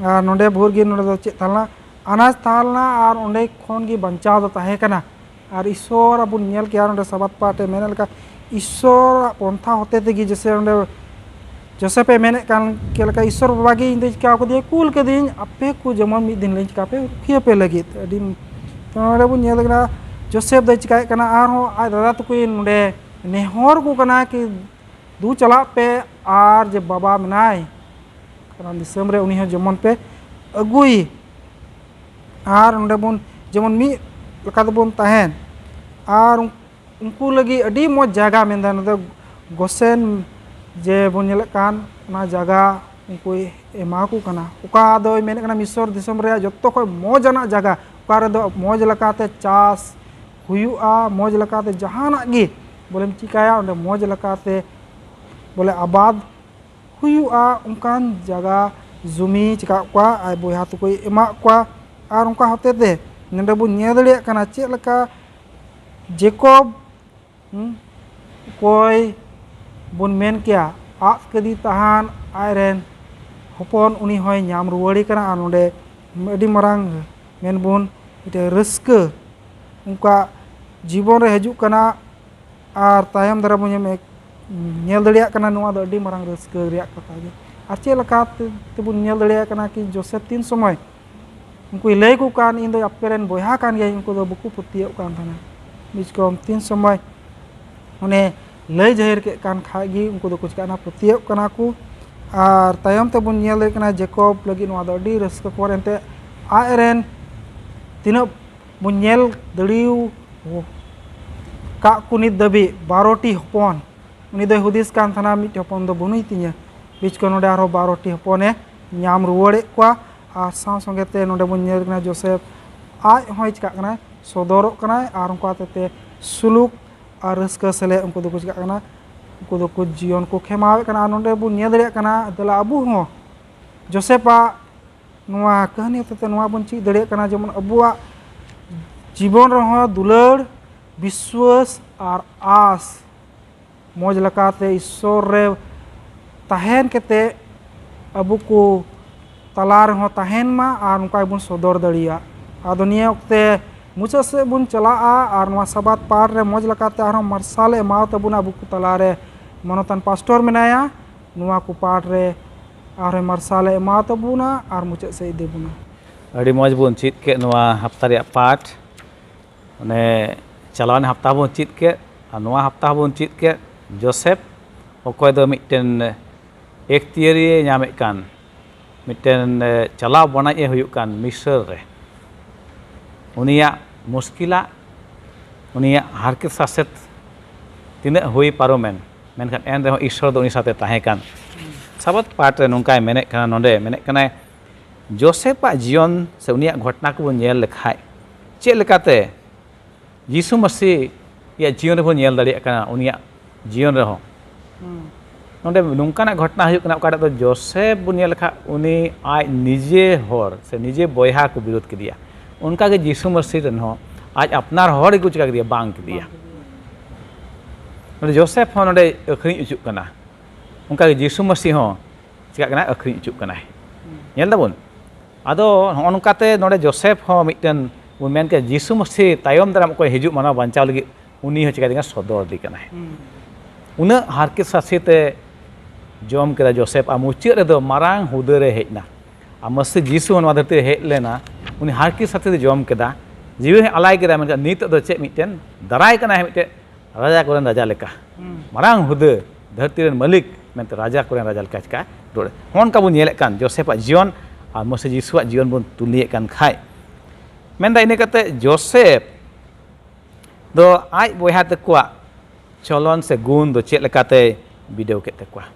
ᱟᱨ ᱱᱚᱰᱮ ᱵᱷᱳᱨ ᱜᱮ, ᱱᱚᱰᱮ ᱫᱚ ᱪᱮᱫ ᱛᱟᱦᱮᱸ ᱞᱮᱱᱟ? ᱟᱱᱟᱡᱽ ᱛᱟᱦᱮᱸ ᱞᱮᱱᱟ, ᱟᱨ ᱚᱸᱰᱮ ᱠᱷᱚᱱ ᱜᱮ ᱵᱟᱧᱪᱟᱣ ᱫᱚ ᱛᱟᱦᱮᱸ ᱠᱟᱱᱟ᱾ ᱟᱨ ᱤᱥᱥᱚᱨ ᱟᱵᱚ ᱧᱮᱞ ᱠᱮᱜᱼᱟ ᱱᱚᱰᱮ ᱥᱟᱵᱟᱫ ᱯᱟᱴ ᱮ ᱢᱮᱱᱮᱫ ᱞᱮᱠᱟ, ᱤᱥᱥᱚᱨᱟᱜ ᱯᱚᱱᱛᱷᱟ ᱦᱚᱛᱮ ᱛᱮᱜᱮ ᱡᱮᱥᱮ ᱚᱸᱰᱮ ᱡᱳᱥᱮᱯ ᱮ ᱢᱮᱱᱮᱫ ᱠᱟᱱ ᱪᱮᱫ ᱞᱮᱠᱟ, ᱤᱥᱥᱚᱨ ᱵᱟᱵᱟ ᱜᱮ ᱤᱧ ᱫᱚᱭ ᱪᱤᱠᱟᱹ ᱠᱟᱫᱤᱧᱟ, ᱠᱩᱞ ᱠᱟᱹᱫᱤᱧ, ᱟᱯᱮ ᱠᱚ ᱡᱮᱢᱚᱱ ᱢᱤᱫ ᱫᱤᱱ ᱞᱤᱧ ᱪᱤᱠᱟ ᱯᱮ ᱨᱩᱠᱷᱤᱭᱟᱹ ᱯᱮ ᱞᱟᱹᱜᱤᱫ᱾ ᱟᱹᱰᱤ ᱛᱚ ᱱᱚᱰᱮ ᱵᱚᱱ ᱧᱮᱞ ᱠᱟᱱᱟ ᱡᱳᱥᱮᱯ ᱫᱚᱭ ᱪᱤᱠᱟᱭᱮᱫ ᱠᱟᱱᱟ, ᱟᱨᱦᱚᱸ ᱟᱡ ᱫᱟᱫᱟ ᱛᱟᱠᱚᱭ ᱱᱚᱰᱮ ᱱᱮᱦᱚᱨ ᱠᱚ ᱠᱟᱱᱟ ᱠᱤ ᱫᱩ ᱪᱟᱞᱟᱜ ᱯᱮ, ᱟᱨ ᱡᱮ ᱵᱟᱵᱟ ᱢᱮᱱᱟᱭ ᱠᱟᱱᱟ ᱫᱤᱥᱚᱢ ᱨᱮ, ᱩᱱᱤ ᱦᱚᱸ ᱡᱮᱢᱚᱱ ᱯᱮ ᱟᱹᱜᱩᱭ, ᱟᱨ ᱱᱚᱰᱮ ᱵᱚᱱ ᱡᱮᱢᱚᱱ ᱢᱤᱫ ᱞᱮᱠᱟ ᱛᱮᱵᱚᱱ ᱛᱟᱦᱮᱱ᱾ ᱟᱨ ᱩᱱᱠᱩ ᱞᱟᱹᱜᱤᱫ ᱟᱹᱰᱤ ᱢᱚᱡᱽ ᱡᱟᱭᱜᱟ ᱢᱮᱱᱫᱟ ᱱᱚᱰᱮ ᱜᱳᱥᱮᱱ ᱡᱮ ᱵᱚᱱ ᱧᱮᱞᱮᱫ ᱠᱟᱱ ᱚᱱᱟ ᱡᱟᱭᱜᱟ ᱩᱱᱠᱩᱭ ᱮᱢᱟ ᱠᱚ ᱠᱟᱱᱟ᱾ ᱚᱠᱟ ᱫᱚᱭ ᱢᱮᱱᱮᱫ ᱠᱟᱱᱟ ᱢᱤᱥᱚᱨ ᱫᱤᱥᱚᱢ ᱨᱮᱭᱟᱜ ᱡᱚᱛᱚ ᱠᱷᱚᱱ ᱢᱚᱡᱽ ᱟᱱᱟᱜ ᱡᱟᱭᱜᱟ, ᱚᱠᱟ ᱨᱮᱫᱚ ᱢᱚᱡᱽ ᱞᱮᱠᱟᱛᱮ ᱪᱟᱥ ᱦᱩᱭᱩᱜᱼᱟ, ᱢᱚᱡᱽ ᱞᱮᱠᱟᱛᱮ ᱡᱟᱦᱟᱱᱟᱜ ᱜᱮ ᱵᱚᱞᱮᱢ ᱪᱤᱠᱟᱹᱭᱟ ᱚᱸᱰᱮ ᱢᱚᱡᱽ ᱞᱮᱠᱟᱛᱮ ᱵᱚᱞᱮ ᱟᱵᱟᱫ ᱦᱩᱭᱩᱜᱼᱟ, ᱚᱱᱠᱟᱱ ᱡᱟᱭᱜᱟ ᱡᱩᱢᱤ ᱪᱤᱠᱟᱹ ᱠᱚᱣᱟ ᱟᱡ ᱵᱚᱭᱦᱟ ᱛᱟᱠᱚᱭ ᱮᱢᱟᱜ ᱠᱚᱣᱟ᱾ ᱟᱨ ᱚᱱᱠᱟ ᱦᱚᱛᱮ ᱛᱮ ᱱᱚᱰᱮ ᱵᱚᱱ ᱧᱮᱞ ᱫᱟᱲᱮᱭᱟᱜ ᱠᱟᱱᱟ ᱪᱮᱫ ᱞᱮᱠᱟ ᱡᱮᱠᱚᱵ ᱦᱩᱸ, ᱚᱠᱚᱭ ᱵᱚᱱ ᱢᱮᱱ ᱠᱮᱭᱟ ᱟᱫ ᱠᱟᱫᱮ ᱛᱟᱦᱟᱱ ᱟᱡᱨᱮᱱ ᱦᱚᱯᱚᱱ ᱩᱱᱤ ᱦᱚᱸᱭ ᱧᱟᱢ ᱨᱩᱣᱟᱹᱲᱮ ᱠᱟᱱᱟ᱾ ᱟᱨ ᱱᱚᱰᱮ ᱟᱹᱰᱤ ᱢᱟᱨᱟᱝ ᱢᱮᱱ ᱵᱚᱱ ᱢᱤᱫᱴᱮᱱ ᱨᱟᱹᱥᱠᱟᱹ ᱩᱱᱠᱩᱣᱟᱜ ᱡᱤᱵᱚᱱ ᱨᱮ ᱦᱤᱡᱩᱜ ᱠᱟᱱᱟ᱾ ᱟᱨ ᱛᱟᱭᱚᱢ ᱫᱟᱨᱟᱢ ᱵᱚᱱ ᱧᱮᱞ ᱧᱮᱞ ᱫᱟᱲᱮᱭᱟᱜ ᱠᱟᱱᱟ, ᱱᱚᱣᱟ ᱫᱚ ᱟᱹᱰᱤ ᱢᱟᱨᱟᱝ ᱨᱟᱹᱥᱠᱟᱹ ᱨᱮᱭᱟᱜ ᱠᱟᱛᱷᱟ ᱜᱮ᱾ ᱟᱨ ᱪᱮᱫ ᱞᱮᱠᱟ ᱛᱮ- ᱛᱮᱵᱚᱱ ᱧᱮᱞ ᱫᱟᱲᱮᱭᱟᱜ ᱠᱟᱱᱟ ᱠᱤ ᱡᱳᱥᱮᱯ ᱛᱤᱱ ᱥᱚᱢᱚᱭ ᱩᱱᱠᱩᱭ ᱞᱟᱹᱭ ᱟᱠᱚ ᱠᱟᱱ, "ᱤᱧ ᱫᱚ ᱟᱯᱮ ᱨᱮᱱ ᱵᱚᱭᱦᱟ ᱠᱟᱱ ᱜᱤᱭᱟᱹᱧ", ᱩᱱᱠᱩ ᱫᱚ ᱵᱟᱠᱚ ᱯᱟᱹᱛᱭᱟᱹᱜ ᱠᱟᱱ ᱛᱟᱦᱮᱱᱟ᱾ ᱵᱤᱪᱠᱚᱢ ᱛᱤᱱ ᱥᱚᱢᱚᱭ ᱚᱱᱮ ᱞᱟᱹᱭ ᱡᱟᱹᱦᱤᱨ ᱠᱮᱫ ᱠᱟᱱ ᱠᱷᱟᱡ ᱜᱮ ᱩᱱᱠᱩ ᱫᱚᱠᱚ ᱪᱤᱠᱟᱹᱜ ᱠᱟᱱᱟ, ᱯᱟᱹᱛᱭᱟᱹᱜ ᱠᱟᱱᱟ ᱠᱚ᱾ ᱟᱨ ᱛᱟᱭᱚᱢ ᱛᱮᱵᱚᱱ ᱧᱮᱞ ᱫᱟᱲᱮᱭᱟᱜ ᱠᱟᱱᱟ ᱡᱮᱠᱚᱵ ᱞᱟᱹᱜᱤᱫ ᱱᱚᱣᱟ ᱫᱚ ᱟᱹᱰᱤ ᱨᱟᱹᱥᱠᱟᱹ ᱠᱷᱚᱵᱚᱨ, ᱮᱱᱛᱮᱫ ᱟᱡ ᱨᱮᱱ ᱛᱤᱱᱟᱹᱜ ᱵᱚᱱ ᱧᱮᱞ ᱫᱟᱲᱮᱭᱟᱠᱟᱫ ᱠᱚ ᱱᱤᱛ ᱫᱷᱟᱹᱵᱤᱡ ᱵᱟᱨᱚ ᱴᱤ ᱦᱚᱯᱚᱱ, ᱩᱱᱤ ᱫᱚᱭ ᱦᱩᱫᱤᱥ ᱠᱟᱱ ᱛᱟᱦᱮᱱᱟ, "ᱢᱤᱫ ᱦᱚᱯᱚᱱ ᱫᱚ ᱵᱟᱹᱱᱩᱭ ᱛᱤᱧᱟᱹ", ᱵᱤᱪᱠᱚ ᱱᱚᱰᱮ ᱟᱨᱦᱚᱸ ᱵᱟᱨᱚ ᱴᱤ ᱦᱚᱯᱚᱱᱮ ᱧᱟᱢ ᱨᱩᱣᱟᱹᱲᱮᱫ ᱠᱚᱣᱟ᱾ ᱟᱨ ᱥᱟᱶ ᱥᱚᱸᱜᱮ ᱛᱮ ᱱᱚᱰᱮ ᱵᱚᱱ ᱧᱮᱞ ᱠᱟᱱᱟ ᱡᱳᱥᱮᱯ ᱟᱡ ᱦᱚᱸᱭ ᱪᱤᱠᱟᱹᱜ ᱠᱟᱱᱟᱭ, ᱥᱚᱫᱚᱨᱚᱜ ᱠᱟᱱᱟᱭ ᱟᱨ ᱚᱱᱠᱟ ᱦᱚᱛᱮᱛᱮ ᱥᱩᱞᱩᱠ ᱟᱨ ᱨᱟᱹᱥᱠᱟᱹ ᱥᱮᱞᱮᱫ ᱩᱱᱠᱩ ᱫᱚᱠᱚ ᱪᱤᱠᱟᱹᱜ ᱠᱟᱱᱟ, ᱩᱱᱠᱩ ᱫᱚᱠᱚ ᱡᱤᱭᱚᱱ ᱠᱚ ᱠᱷᱮᱢᱟᱣᱮᱫ ᱠᱟᱱᱟ᱾ ᱟᱨ ᱱᱚᱰᱮ ᱵᱚᱱ ᱧᱮᱞ ᱫᱟᱲᱮᱭᱟᱜ ᱠᱟᱱᱟ, ᱫᱮᱞᱟ ᱟᱵᱚ ᱦᱚᱸ ᱡᱳᱥᱮᱯᱟᱜ ᱱᱚᱣᱟ ᱠᱟᱹᱦᱱᱤ ᱦᱚᱛᱮᱛᱮ ᱱᱚᱣᱟ ᱵᱚᱱ ᱪᱮᱫ ᱫᱟᱲᱮᱭᱟᱜ ᱠᱟᱱᱟ, ᱡᱮᱢᱚᱱ ᱟᱵᱚᱣᱟᱜ ᱡᱤᱵᱚᱱ ᱨᱮᱦᱚᱸ ᱫᱩᱞᱟᱹᱲ, ᱵᱤᱥᱣᱟᱹᱥ ᱟᱨ ᱟᱸᱥ ᱢᱚᱡᱽ ᱞᱮᱠᱟᱛᱮ ᱤᱥᱥᱚᱨ ᱨᱮ ᱛᱟᱦᱮᱱ ᱠᱟᱛᱮ ᱟᱵᱚ ᱠᱚ ᱛᱟᱞᱟ ᱨᱮᱦᱚᱸ ᱛᱟᱦᱮᱱ ᱢᱟ ᱟᱨ ᱱᱚᱝᱠᱟ ᱜᱮᱵᱚᱱ ᱥᱚᱫᱚᱨ ᱫᱟᱲᱮᱭᱟᱜ᱾ ᱟᱫᱚ ᱱᱤᱭᱟᱹ ᱚᱠᱛᱮ ᱢᱩᱪᱟᱹᱫ ᱥᱮᱫ ᱵᱚᱱ ᱪᱟᱞᱟᱜᱼᱟ ᱟᱨ ᱱᱚᱣᱟ ᱥᱟᱵᱟᱫ ᱯᱟᱴ ᱨᱮ ᱢᱚᱡᱽ ᱞᱮᱠᱟᱛᱮ ᱟᱨᱦᱚᱸ ᱢᱟᱨᱥᱟᱞᱮ ᱮᱢᱟᱣ ᱛᱟᱵᱚᱱᱟ ᱟᱵᱚ ᱠᱚ ᱛᱟᱞᱟᱨᱮ ᱢᱟᱱᱚᱛᱟᱱ ᱯᱟᱥᱴᱚᱨ ᱢᱮᱱᱟᱭᱟ᱾ ᱱᱚᱣᱟ ᱠᱚ ᱯᱟᱴ ᱨᱮ ᱟᱨᱦᱚᱸ ᱢᱟᱨᱥᱟᱞᱮ ᱮᱢᱟᱣ ᱛᱟᱵᱚᱱᱟ ᱟᱨ ᱢᱩᱪᱟᱹᱫ ᱥᱮᱫ ᱤᱫᱤ ᱵᱚᱱᱟ᱾ ᱟᱹᱰᱤ ᱢᱚᱡᱽ ᱵᱚᱱ ᱪᱮᱫ ᱠᱮᱫ ᱱᱚᱣᱟ ᱦᱟᱯᱛᱟ ᱨᱮᱭᱟᱜ ᱯᱟᱴ᱾ ᱚᱱᱮ ᱪᱟᱞᱟᱣᱮᱱ ᱦᱟᱯᱛᱟ ᱵᱚᱱ ᱪᱮᱫ ᱠᱮᱫ ᱟᱨ ᱱᱚᱣᱟ ᱦᱟᱯᱛᱟ ᱦᱚᱸᱵᱚᱱ ᱪᱮᱫ ᱠᱮᱫ, ᱡᱳᱥᱮᱯ ᱚᱠᱚᱭ ᱫᱚ ᱢᱤᱫᱴᱮᱱ ᱮᱠᱛᱤᱭᱟᱹᱨᱤᱭᱮ ᱧᱟᱢᱮᱫ ᱠᱟᱱ, ᱢᱤᱫᱴᱮᱱ, ᱮ, ᱪᱟᱞᱟᱣ ᱵᱟᱱᱟᱭ ᱮ ᱦᱩᱭᱩᱜ ᱠᱟᱱ ᱢᱤᱥᱨᱟᱹ ᱨᱮ, ᱩᱱᱤᱭᱟᱜ ᱢᱩᱥᱠᱤᱞᱟᱜ, ᱩᱱᱤᱭᱟᱜ ᱦᱟᱨᱠᱮᱛ ᱥᱟᱥᱮᱛ ᱛᱤᱱᱟᱹᱜ ᱦᱩᱭ ᱯᱟᱨᱚᱢᱮᱱ, ᱢᱮᱱᱠᱷᱟᱱ ᱮᱱ ᱨᱮᱦᱚᱸ ᱤᱥᱥᱚᱨ ᱫᱚ ᱩᱱᱤ ᱥᱟᱶᱛᱮ ᱛᱟᱦᱮᱸ ᱠᱟᱱ᱾ ᱥᱟᱵᱟᱫ ᱯᱟᱴ ᱨᱮ ᱱᱚᱝᱠᱟᱭ ᱢᱮᱱᱮᱫ ᱠᱟᱱᱟ, ᱱᱚᱰᱮ ᱢᱮᱱᱮᱫ ᱠᱟᱱᱟᱭ, ᱡᱳᱥᱮᱯᱟᱜ ᱡᱤᱭᱚᱱ ᱥᱮ ᱩᱱᱤᱭᱟᱜ ᱜᱷᱚᱴᱚᱱᱟ ᱠᱚᱵᱚᱱ ᱧᱮᱞ ᱞᱮᱠᱷᱟᱡ ᱪᱮᱫ ᱞᱮᱠᱟᱛᱮ ᱡᱤᱥᱩ ᱢᱟᱹᱥᱤ ᱭᱟᱜ ᱡᱤᱭᱚᱱ ᱨᱮᱵᱚᱱ ᱧᱮᱞ ᱫᱟᱲᱮᱭᱟᱜ ᱠᱟᱱᱟ, ᱩᱱᱤᱭᱟᱜ ᱡᱤᱭᱚᱱ ᱨᱮᱦᱚᱸ᱾ ᱦᱩᱸ᱾ ᱱᱚᱰᱮ ᱱᱚᱝᱠᱟᱱᱟᱜ ᱜᱷᱚᱴᱚᱱᱟ ᱦᱩᱭᱩᱜ ᱠᱟᱱᱟ, ᱚᱠᱟᱴᱟᱜ ᱫᱚ ᱡᱳᱥᱮᱯ ᱵᱚᱱ ᱧᱮᱞ ᱞᱮᱠᱷᱟᱱ, ᱩᱱᱤ ᱟᱡ ᱱᱤᱡᱮ ᱦᱚᱲ ᱥᱮ ᱱᱤᱡᱮ ᱵᱚᱭᱦᱟ ᱠᱚ ᱵᱤᱨᱳᱫ ᱠᱮᱫᱮᱭᱟ᱾ ᱚᱱᱠᱟᱜᱮ ᱡᱤᱥᱩ ᱢᱟᱹᱥᱤ ᱨᱮᱱ ᱦᱚᱸ ᱟᱡ ᱟᱯᱱᱟᱨ ᱦᱚᱲ ᱜᱮᱠᱚ ᱪᱤᱠᱟ ᱠᱮᱫᱮᱭᱟ, ᱵᱟᱝ ᱠᱮᱫᱮᱭᱟ᱾ ᱱᱚᱰᱮ ᱡᱳᱥᱮᱯ ᱦᱚᱸ ᱱᱚᱰᱮ ᱟᱹᱠᱷᱨᱤᱧ ᱦᱚᱪᱚᱜ ᱠᱟᱱᱟ, ᱚᱱᱠᱟᱜᱮ ᱡᱤᱥᱩ ᱢᱟᱹᱥᱤ ᱦᱚᱸ ᱪᱤᱠᱟᱜ ᱠᱟᱱᱟ, ᱟᱹᱠᱷᱨᱤᱧ ᱦᱚᱪᱚᱜ ᱠᱟᱱᱟᱭ᱾ ᱧᱮᱞ ᱫᱟᱵᱚᱱ? ᱟᱫᱚ ᱱᱚᱜᱼᱚ ᱱᱚᱝᱠᱟᱛᱮ ᱱᱚᱰᱮ ᱡᱳᱥᱮᱯ ᱦᱚᱸ ᱢᱤᱫᱴᱮᱱ ᱵᱚᱱ ᱢᱮᱱ ᱠᱮᱭᱟ, ᱡᱤᱥᱩ ᱢᱟᱹᱥᱤ ᱛᱟᱭᱚᱢ ᱫᱟᱨᱟᱢ ᱚᱠᱚᱭ ᱦᱤᱡᱩᱜ ᱢᱟᱱᱣᱟ ᱵᱟᱧᱪᱟᱣ ᱞᱟᱹᱜᱤᱫ, ᱩᱱᱤ ᱦᱚᱸ ᱪᱤᱠᱟᱹ ᱫᱤᱧᱟ, ᱥᱚᱫᱚᱨ ᱤᱫᱤ ᱠᱟᱱᱟᱭ᱾ ᱩᱱᱟᱹᱜ ᱦᱟᱨᱠᱮᱛ ᱥᱟᱥᱮᱛ ᱮ ᱡᱚᱢ ᱠᱮᱫᱟ ᱡᱳᱥᱮᱯ, ᱟᱨ ᱢᱩᱪᱟᱹᱫ ᱨᱮᱫᱚ ᱢᱟᱨᱟᱝ ᱦᱩᱫᱟᱹ ᱨᱮ ᱦᱮᱡ ᱮᱱᱟ᱾ ᱟᱨ ᱢᱟᱹᱥᱤ ᱡᱤᱥᱩ ᱦᱚᱸ ᱱᱚᱣᱟ ᱫᱷᱟᱹᱨᱛᱤ ᱨᱮ ᱦᱮᱡ ᱞᱮᱱᱟ, ᱩᱱᱤ ᱦᱟᱨᱠᱮᱛ ᱥᱟᱥᱮᱛ ᱮ ᱡᱚᱢ ᱠᱮᱫᱟ, ᱡᱤᱣᱤ ᱦᱚᱸᱭ ᱟᱞᱟᱭ ᱠᱮᱫᱟ, ᱢᱮᱱᱠᱷᱟᱱ ᱱᱤᱛᱚᱜ ᱫᱚ ᱪᱮᱫ ᱢᱤᱫᱴᱮᱱ ᱫᱟᱨᱟᱭ ᱠᱟᱱᱟᱭ, ᱢᱤᱫᱴᱮᱱ ᱨᱟᱡᱟ ᱠᱚᱨᱮᱱ ᱨᱟᱡᱟ ᱞᱮᱠᱟ, ᱢᱟᱨᱟᱝ ᱦᱩᱫᱟᱹ, ᱫᱷᱟᱹᱨᱛᱤ ᱨᱮᱱ ᱢᱟᱹᱞᱤᱠ ᱢᱮᱱᱛᱮ ᱨᱟᱡᱟ ᱠᱚᱨᱮᱱ ᱨᱟᱡᱟ ᱞᱮᱠᱟ ᱪᱤᱠᱟ ᱨᱩᱣᱟᱹᱲ᱾ ᱦᱚᱸᱜᱼᱚ ᱱᱚᱝᱠᱟ ᱵᱚᱱ ᱧᱮᱞᱮᱫ ᱠᱟᱱ ᱡᱳᱥᱮᱯᱟᱜ ᱡᱤᱭᱚᱱ ᱟᱨ ᱢᱟᱹᱥᱤ ᱡᱤᱥᱩᱣᱟᱜ ᱡᱤᱭᱚᱱ ᱵᱚᱱ ᱛᱩᱞᱱᱟᱹᱭᱮᱫ ᱠᱟᱱ ᱠᱷᱟᱡ, ᱢᱮᱱᱫᱟ ᱤᱱᱟᱹ ᱠᱟᱛᱮ ᱡᱳᱥᱮᱯ ᱫᱚ ᱟᱡ ᱵᱚᱭᱦᱟ ᱛᱟᱠᱚᱣᱟᱜ ᱪᱚᱞᱚᱱ ᱥᱮ ᱜᱩᱱ ᱫᱚ ᱪᱮᱫ ᱞᱮᱠᱟᱛᱮᱭ ᱵᱤᱰᱟᱹᱣ ᱠᱮᱫ ᱛᱟᱠᱚᱣᱟ?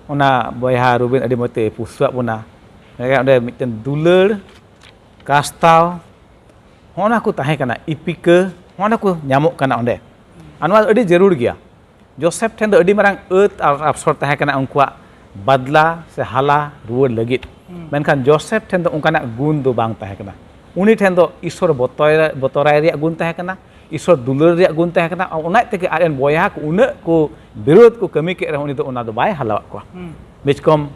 ᱚᱱᱟ ᱵᱚᱭᱦᱟ ᱨᱩᱵᱮᱱ ᱟᱹᱰᱤ ᱢᱚᱡᱽ ᱛᱮ ᱯᱩᱥᱴᱟᱹᱣᱟᱜ ᱵᱚᱱᱟ᱾ ᱚᱸᱰᱮ ᱢᱤᱫᱴᱮᱱ ᱫᱩᱞᱟᱹᱲ, ᱠᱟᱥᱛᱟᱣ, ᱦᱚᱸᱜᱼᱚ ᱱᱟ ᱠᱚ ᱛᱟᱦᱮᱸ ᱠᱟᱱᱟ, ᱤᱯᱤᱠᱟᱹ, ᱦᱚᱸᱜᱼᱚ ᱱᱟ ᱠᱚ ᱧᱟᱢᱚᱜ ᱠᱟᱱᱟ ᱚᱸᱰᱮ᱾ ᱟᱨ ᱱᱚᱣᱟ ᱫᱚ ᱟᱹᱰᱤ ᱡᱟᱹᱨᱩᱲ ᱜᱮᱭᱟ᱾ ᱡᱳᱥᱮᱯ ᱴᱷᱮᱱ ᱫᱚ ᱟᱹᱰᱤ ᱢᱟᱨᱟᱝ ᱟᱹᱛ ᱟᱨ ᱟᱯᱥᱚᱨ ᱛᱟᱦᱮᱸ ᱠᱟᱱᱟ ᱩᱱᱠᱩᱣᱟᱜ ᱵᱟᱫᱞᱟ ᱥᱮ ᱦᱟᱞᱟ ᱨᱩᱣᱟᱹᱲ ᱞᱟᱹᱜᱤᱫ᱾ ᱢᱮᱱᱠᱷᱟᱱ ᱡᱳᱥᱮᱯ ᱴᱷᱮᱱ ᱫᱚ ᱚᱱᱠᱟᱱᱟᱜ ᱜᱩᱱ ᱫᱚ ᱵᱟᱝ ᱛᱟᱦᱮᱸ ᱠᱟᱱᱟ᱾ ᱩᱱᱤ ᱴᱷᱮᱱ ᱫᱚ ᱤᱥᱥᱚᱨ ᱵᱚᱛᱚᱨ, ᱵᱚᱛᱚᱨᱟᱭ ᱨᱮᱭᱟᱜ ᱜᱩᱱ ᱛᱟᱦᱮᱸ ᱠᱟᱱᱟ, ᱤᱥᱥᱚᱨ ᱫᱩᱞᱟᱹᱲ ᱨᱮᱭᱟᱜ ᱜᱩᱱ ᱛᱟᱦᱮᱸ ᱠᱟᱱᱟ᱾ ᱟᱨ ᱚᱱᱟ ᱛᱮᱜᱮ ᱟᱡ ᱨᱮᱱ ᱵᱚᱭᱦᱟ ᱠᱚ ᱩᱱᱟᱹᱜ ᱠᱚ ᱵᱤᱨᱳᱫ ᱠᱚ ᱠᱟᱹᱢᱤ ᱠᱮᱫ ᱨᱮᱦᱚᱸ ᱩᱱᱤ ᱫᱚ ᱚᱱᱟ ᱫᱚ ᱵᱟᱭ ᱦᱟᱞᱟᱣᱟᱫ ᱠᱚᱣᱟ᱾ ᱢᱮᱪᱠᱚᱢ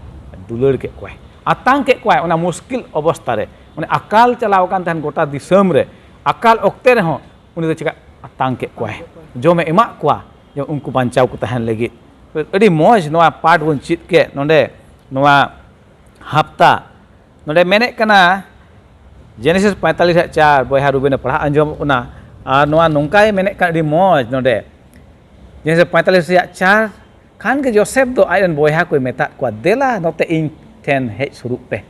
ᱫᱩᱞᱟᱹᱲ ᱠᱮᱫ ᱠᱚᱣᱟᱭ, ᱟᱛᱟᱝ ᱠᱮᱫ ᱠᱚᱣᱟᱭ ᱚᱱᱟ ᱢᱩᱥᱠᱤᱞ ᱚᱵᱚᱥᱛᱟ ᱨᱮ᱾ ᱚᱱᱮ ᱟᱠᱟᱞ ᱪᱟᱞᱟᱣ ᱟᱠᱟᱱ ᱛᱟᱦᱮᱱ ᱜᱚᱴᱟ ᱫᱤᱥᱚᱢ ᱨᱮ, ᱟᱠᱟᱞ ᱚᱠᱛᱮ ᱨᱮᱦᱚᱸ ᱩᱱᱤ ᱫᱚ ᱪᱮᱠᱟ ᱟᱛᱟᱝ ᱠᱮᱫ ᱠᱚᱣᱟᱭ, ᱡᱚᱢᱮ ᱮᱢᱟᱜ ᱠᱚᱣᱟ, ᱡᱮ ᱩᱱᱠᱩ ᱵᱟᱧᱪᱟᱣ ᱠᱚ ᱛᱟᱦᱮᱱ ᱞᱟᱹᱜᱤᱫ᱾ ᱟᱹᱰᱤ ᱢᱚᱡᱽ ᱱᱚᱣᱟ ᱯᱟᱴ ᱵᱚᱱ ᱪᱮᱫ ᱠᱮᱫ ᱱᱚᱰᱮ, ᱱᱚᱣᱟ ᱦᱟᱯᱛᱟ᱾ ᱱᱚᱰᱮ ᱢᱮᱱᱮᱫ ᱠᱟᱱᱟ, ᱡᱮᱱᱮᱥᱤᱥ ᱯᱚᱸᱭᱛᱟᱞᱤᱥ ᱨᱮᱭᱟᱜ ᱪᱟᱨ, ᱵᱚᱭᱦᱟ ᱨᱩᱵᱮᱱ ᱮ ᱯᱟᱲᱦᱟᱣ ᱟᱸᱡᱚᱢᱚᱜ ᱠᱟᱱᱟ᱾ ᱟᱨ ᱱᱚᱣᱟ ᱱᱚᱝᱠᱟᱭ ᱢᱮᱱᱮᱫ ᱠᱟᱱ, ᱟᱹᱰᱤ ᱢᱚᱡᱽ ᱱᱚᱰᱮ, ᱡᱮᱱᱮᱥᱤᱥ ᱯᱚᱸᱭᱛᱟᱞᱤᱥ ᱨᱮᱭᱟᱜ ᱪᱟᱨ, ᱠᱷᱟᱱ ᱜᱮ ᱡᱳᱥᱮᱯ ᱫᱚ ᱟᱡ ᱨᱮᱱ ᱵᱚᱭᱦᱟ ᱠᱚᱭ ᱢᱮᱛᱟᱫ ᱠᱚᱣᱟ, "ᱫᱮᱞᱟ ᱱᱚᱛᱮ ᱤᱧ ᱴᱷᱮᱱ ᱦᱮᱡ ᱥᱩᱨᱩᱜ ᱯᱮ᱾"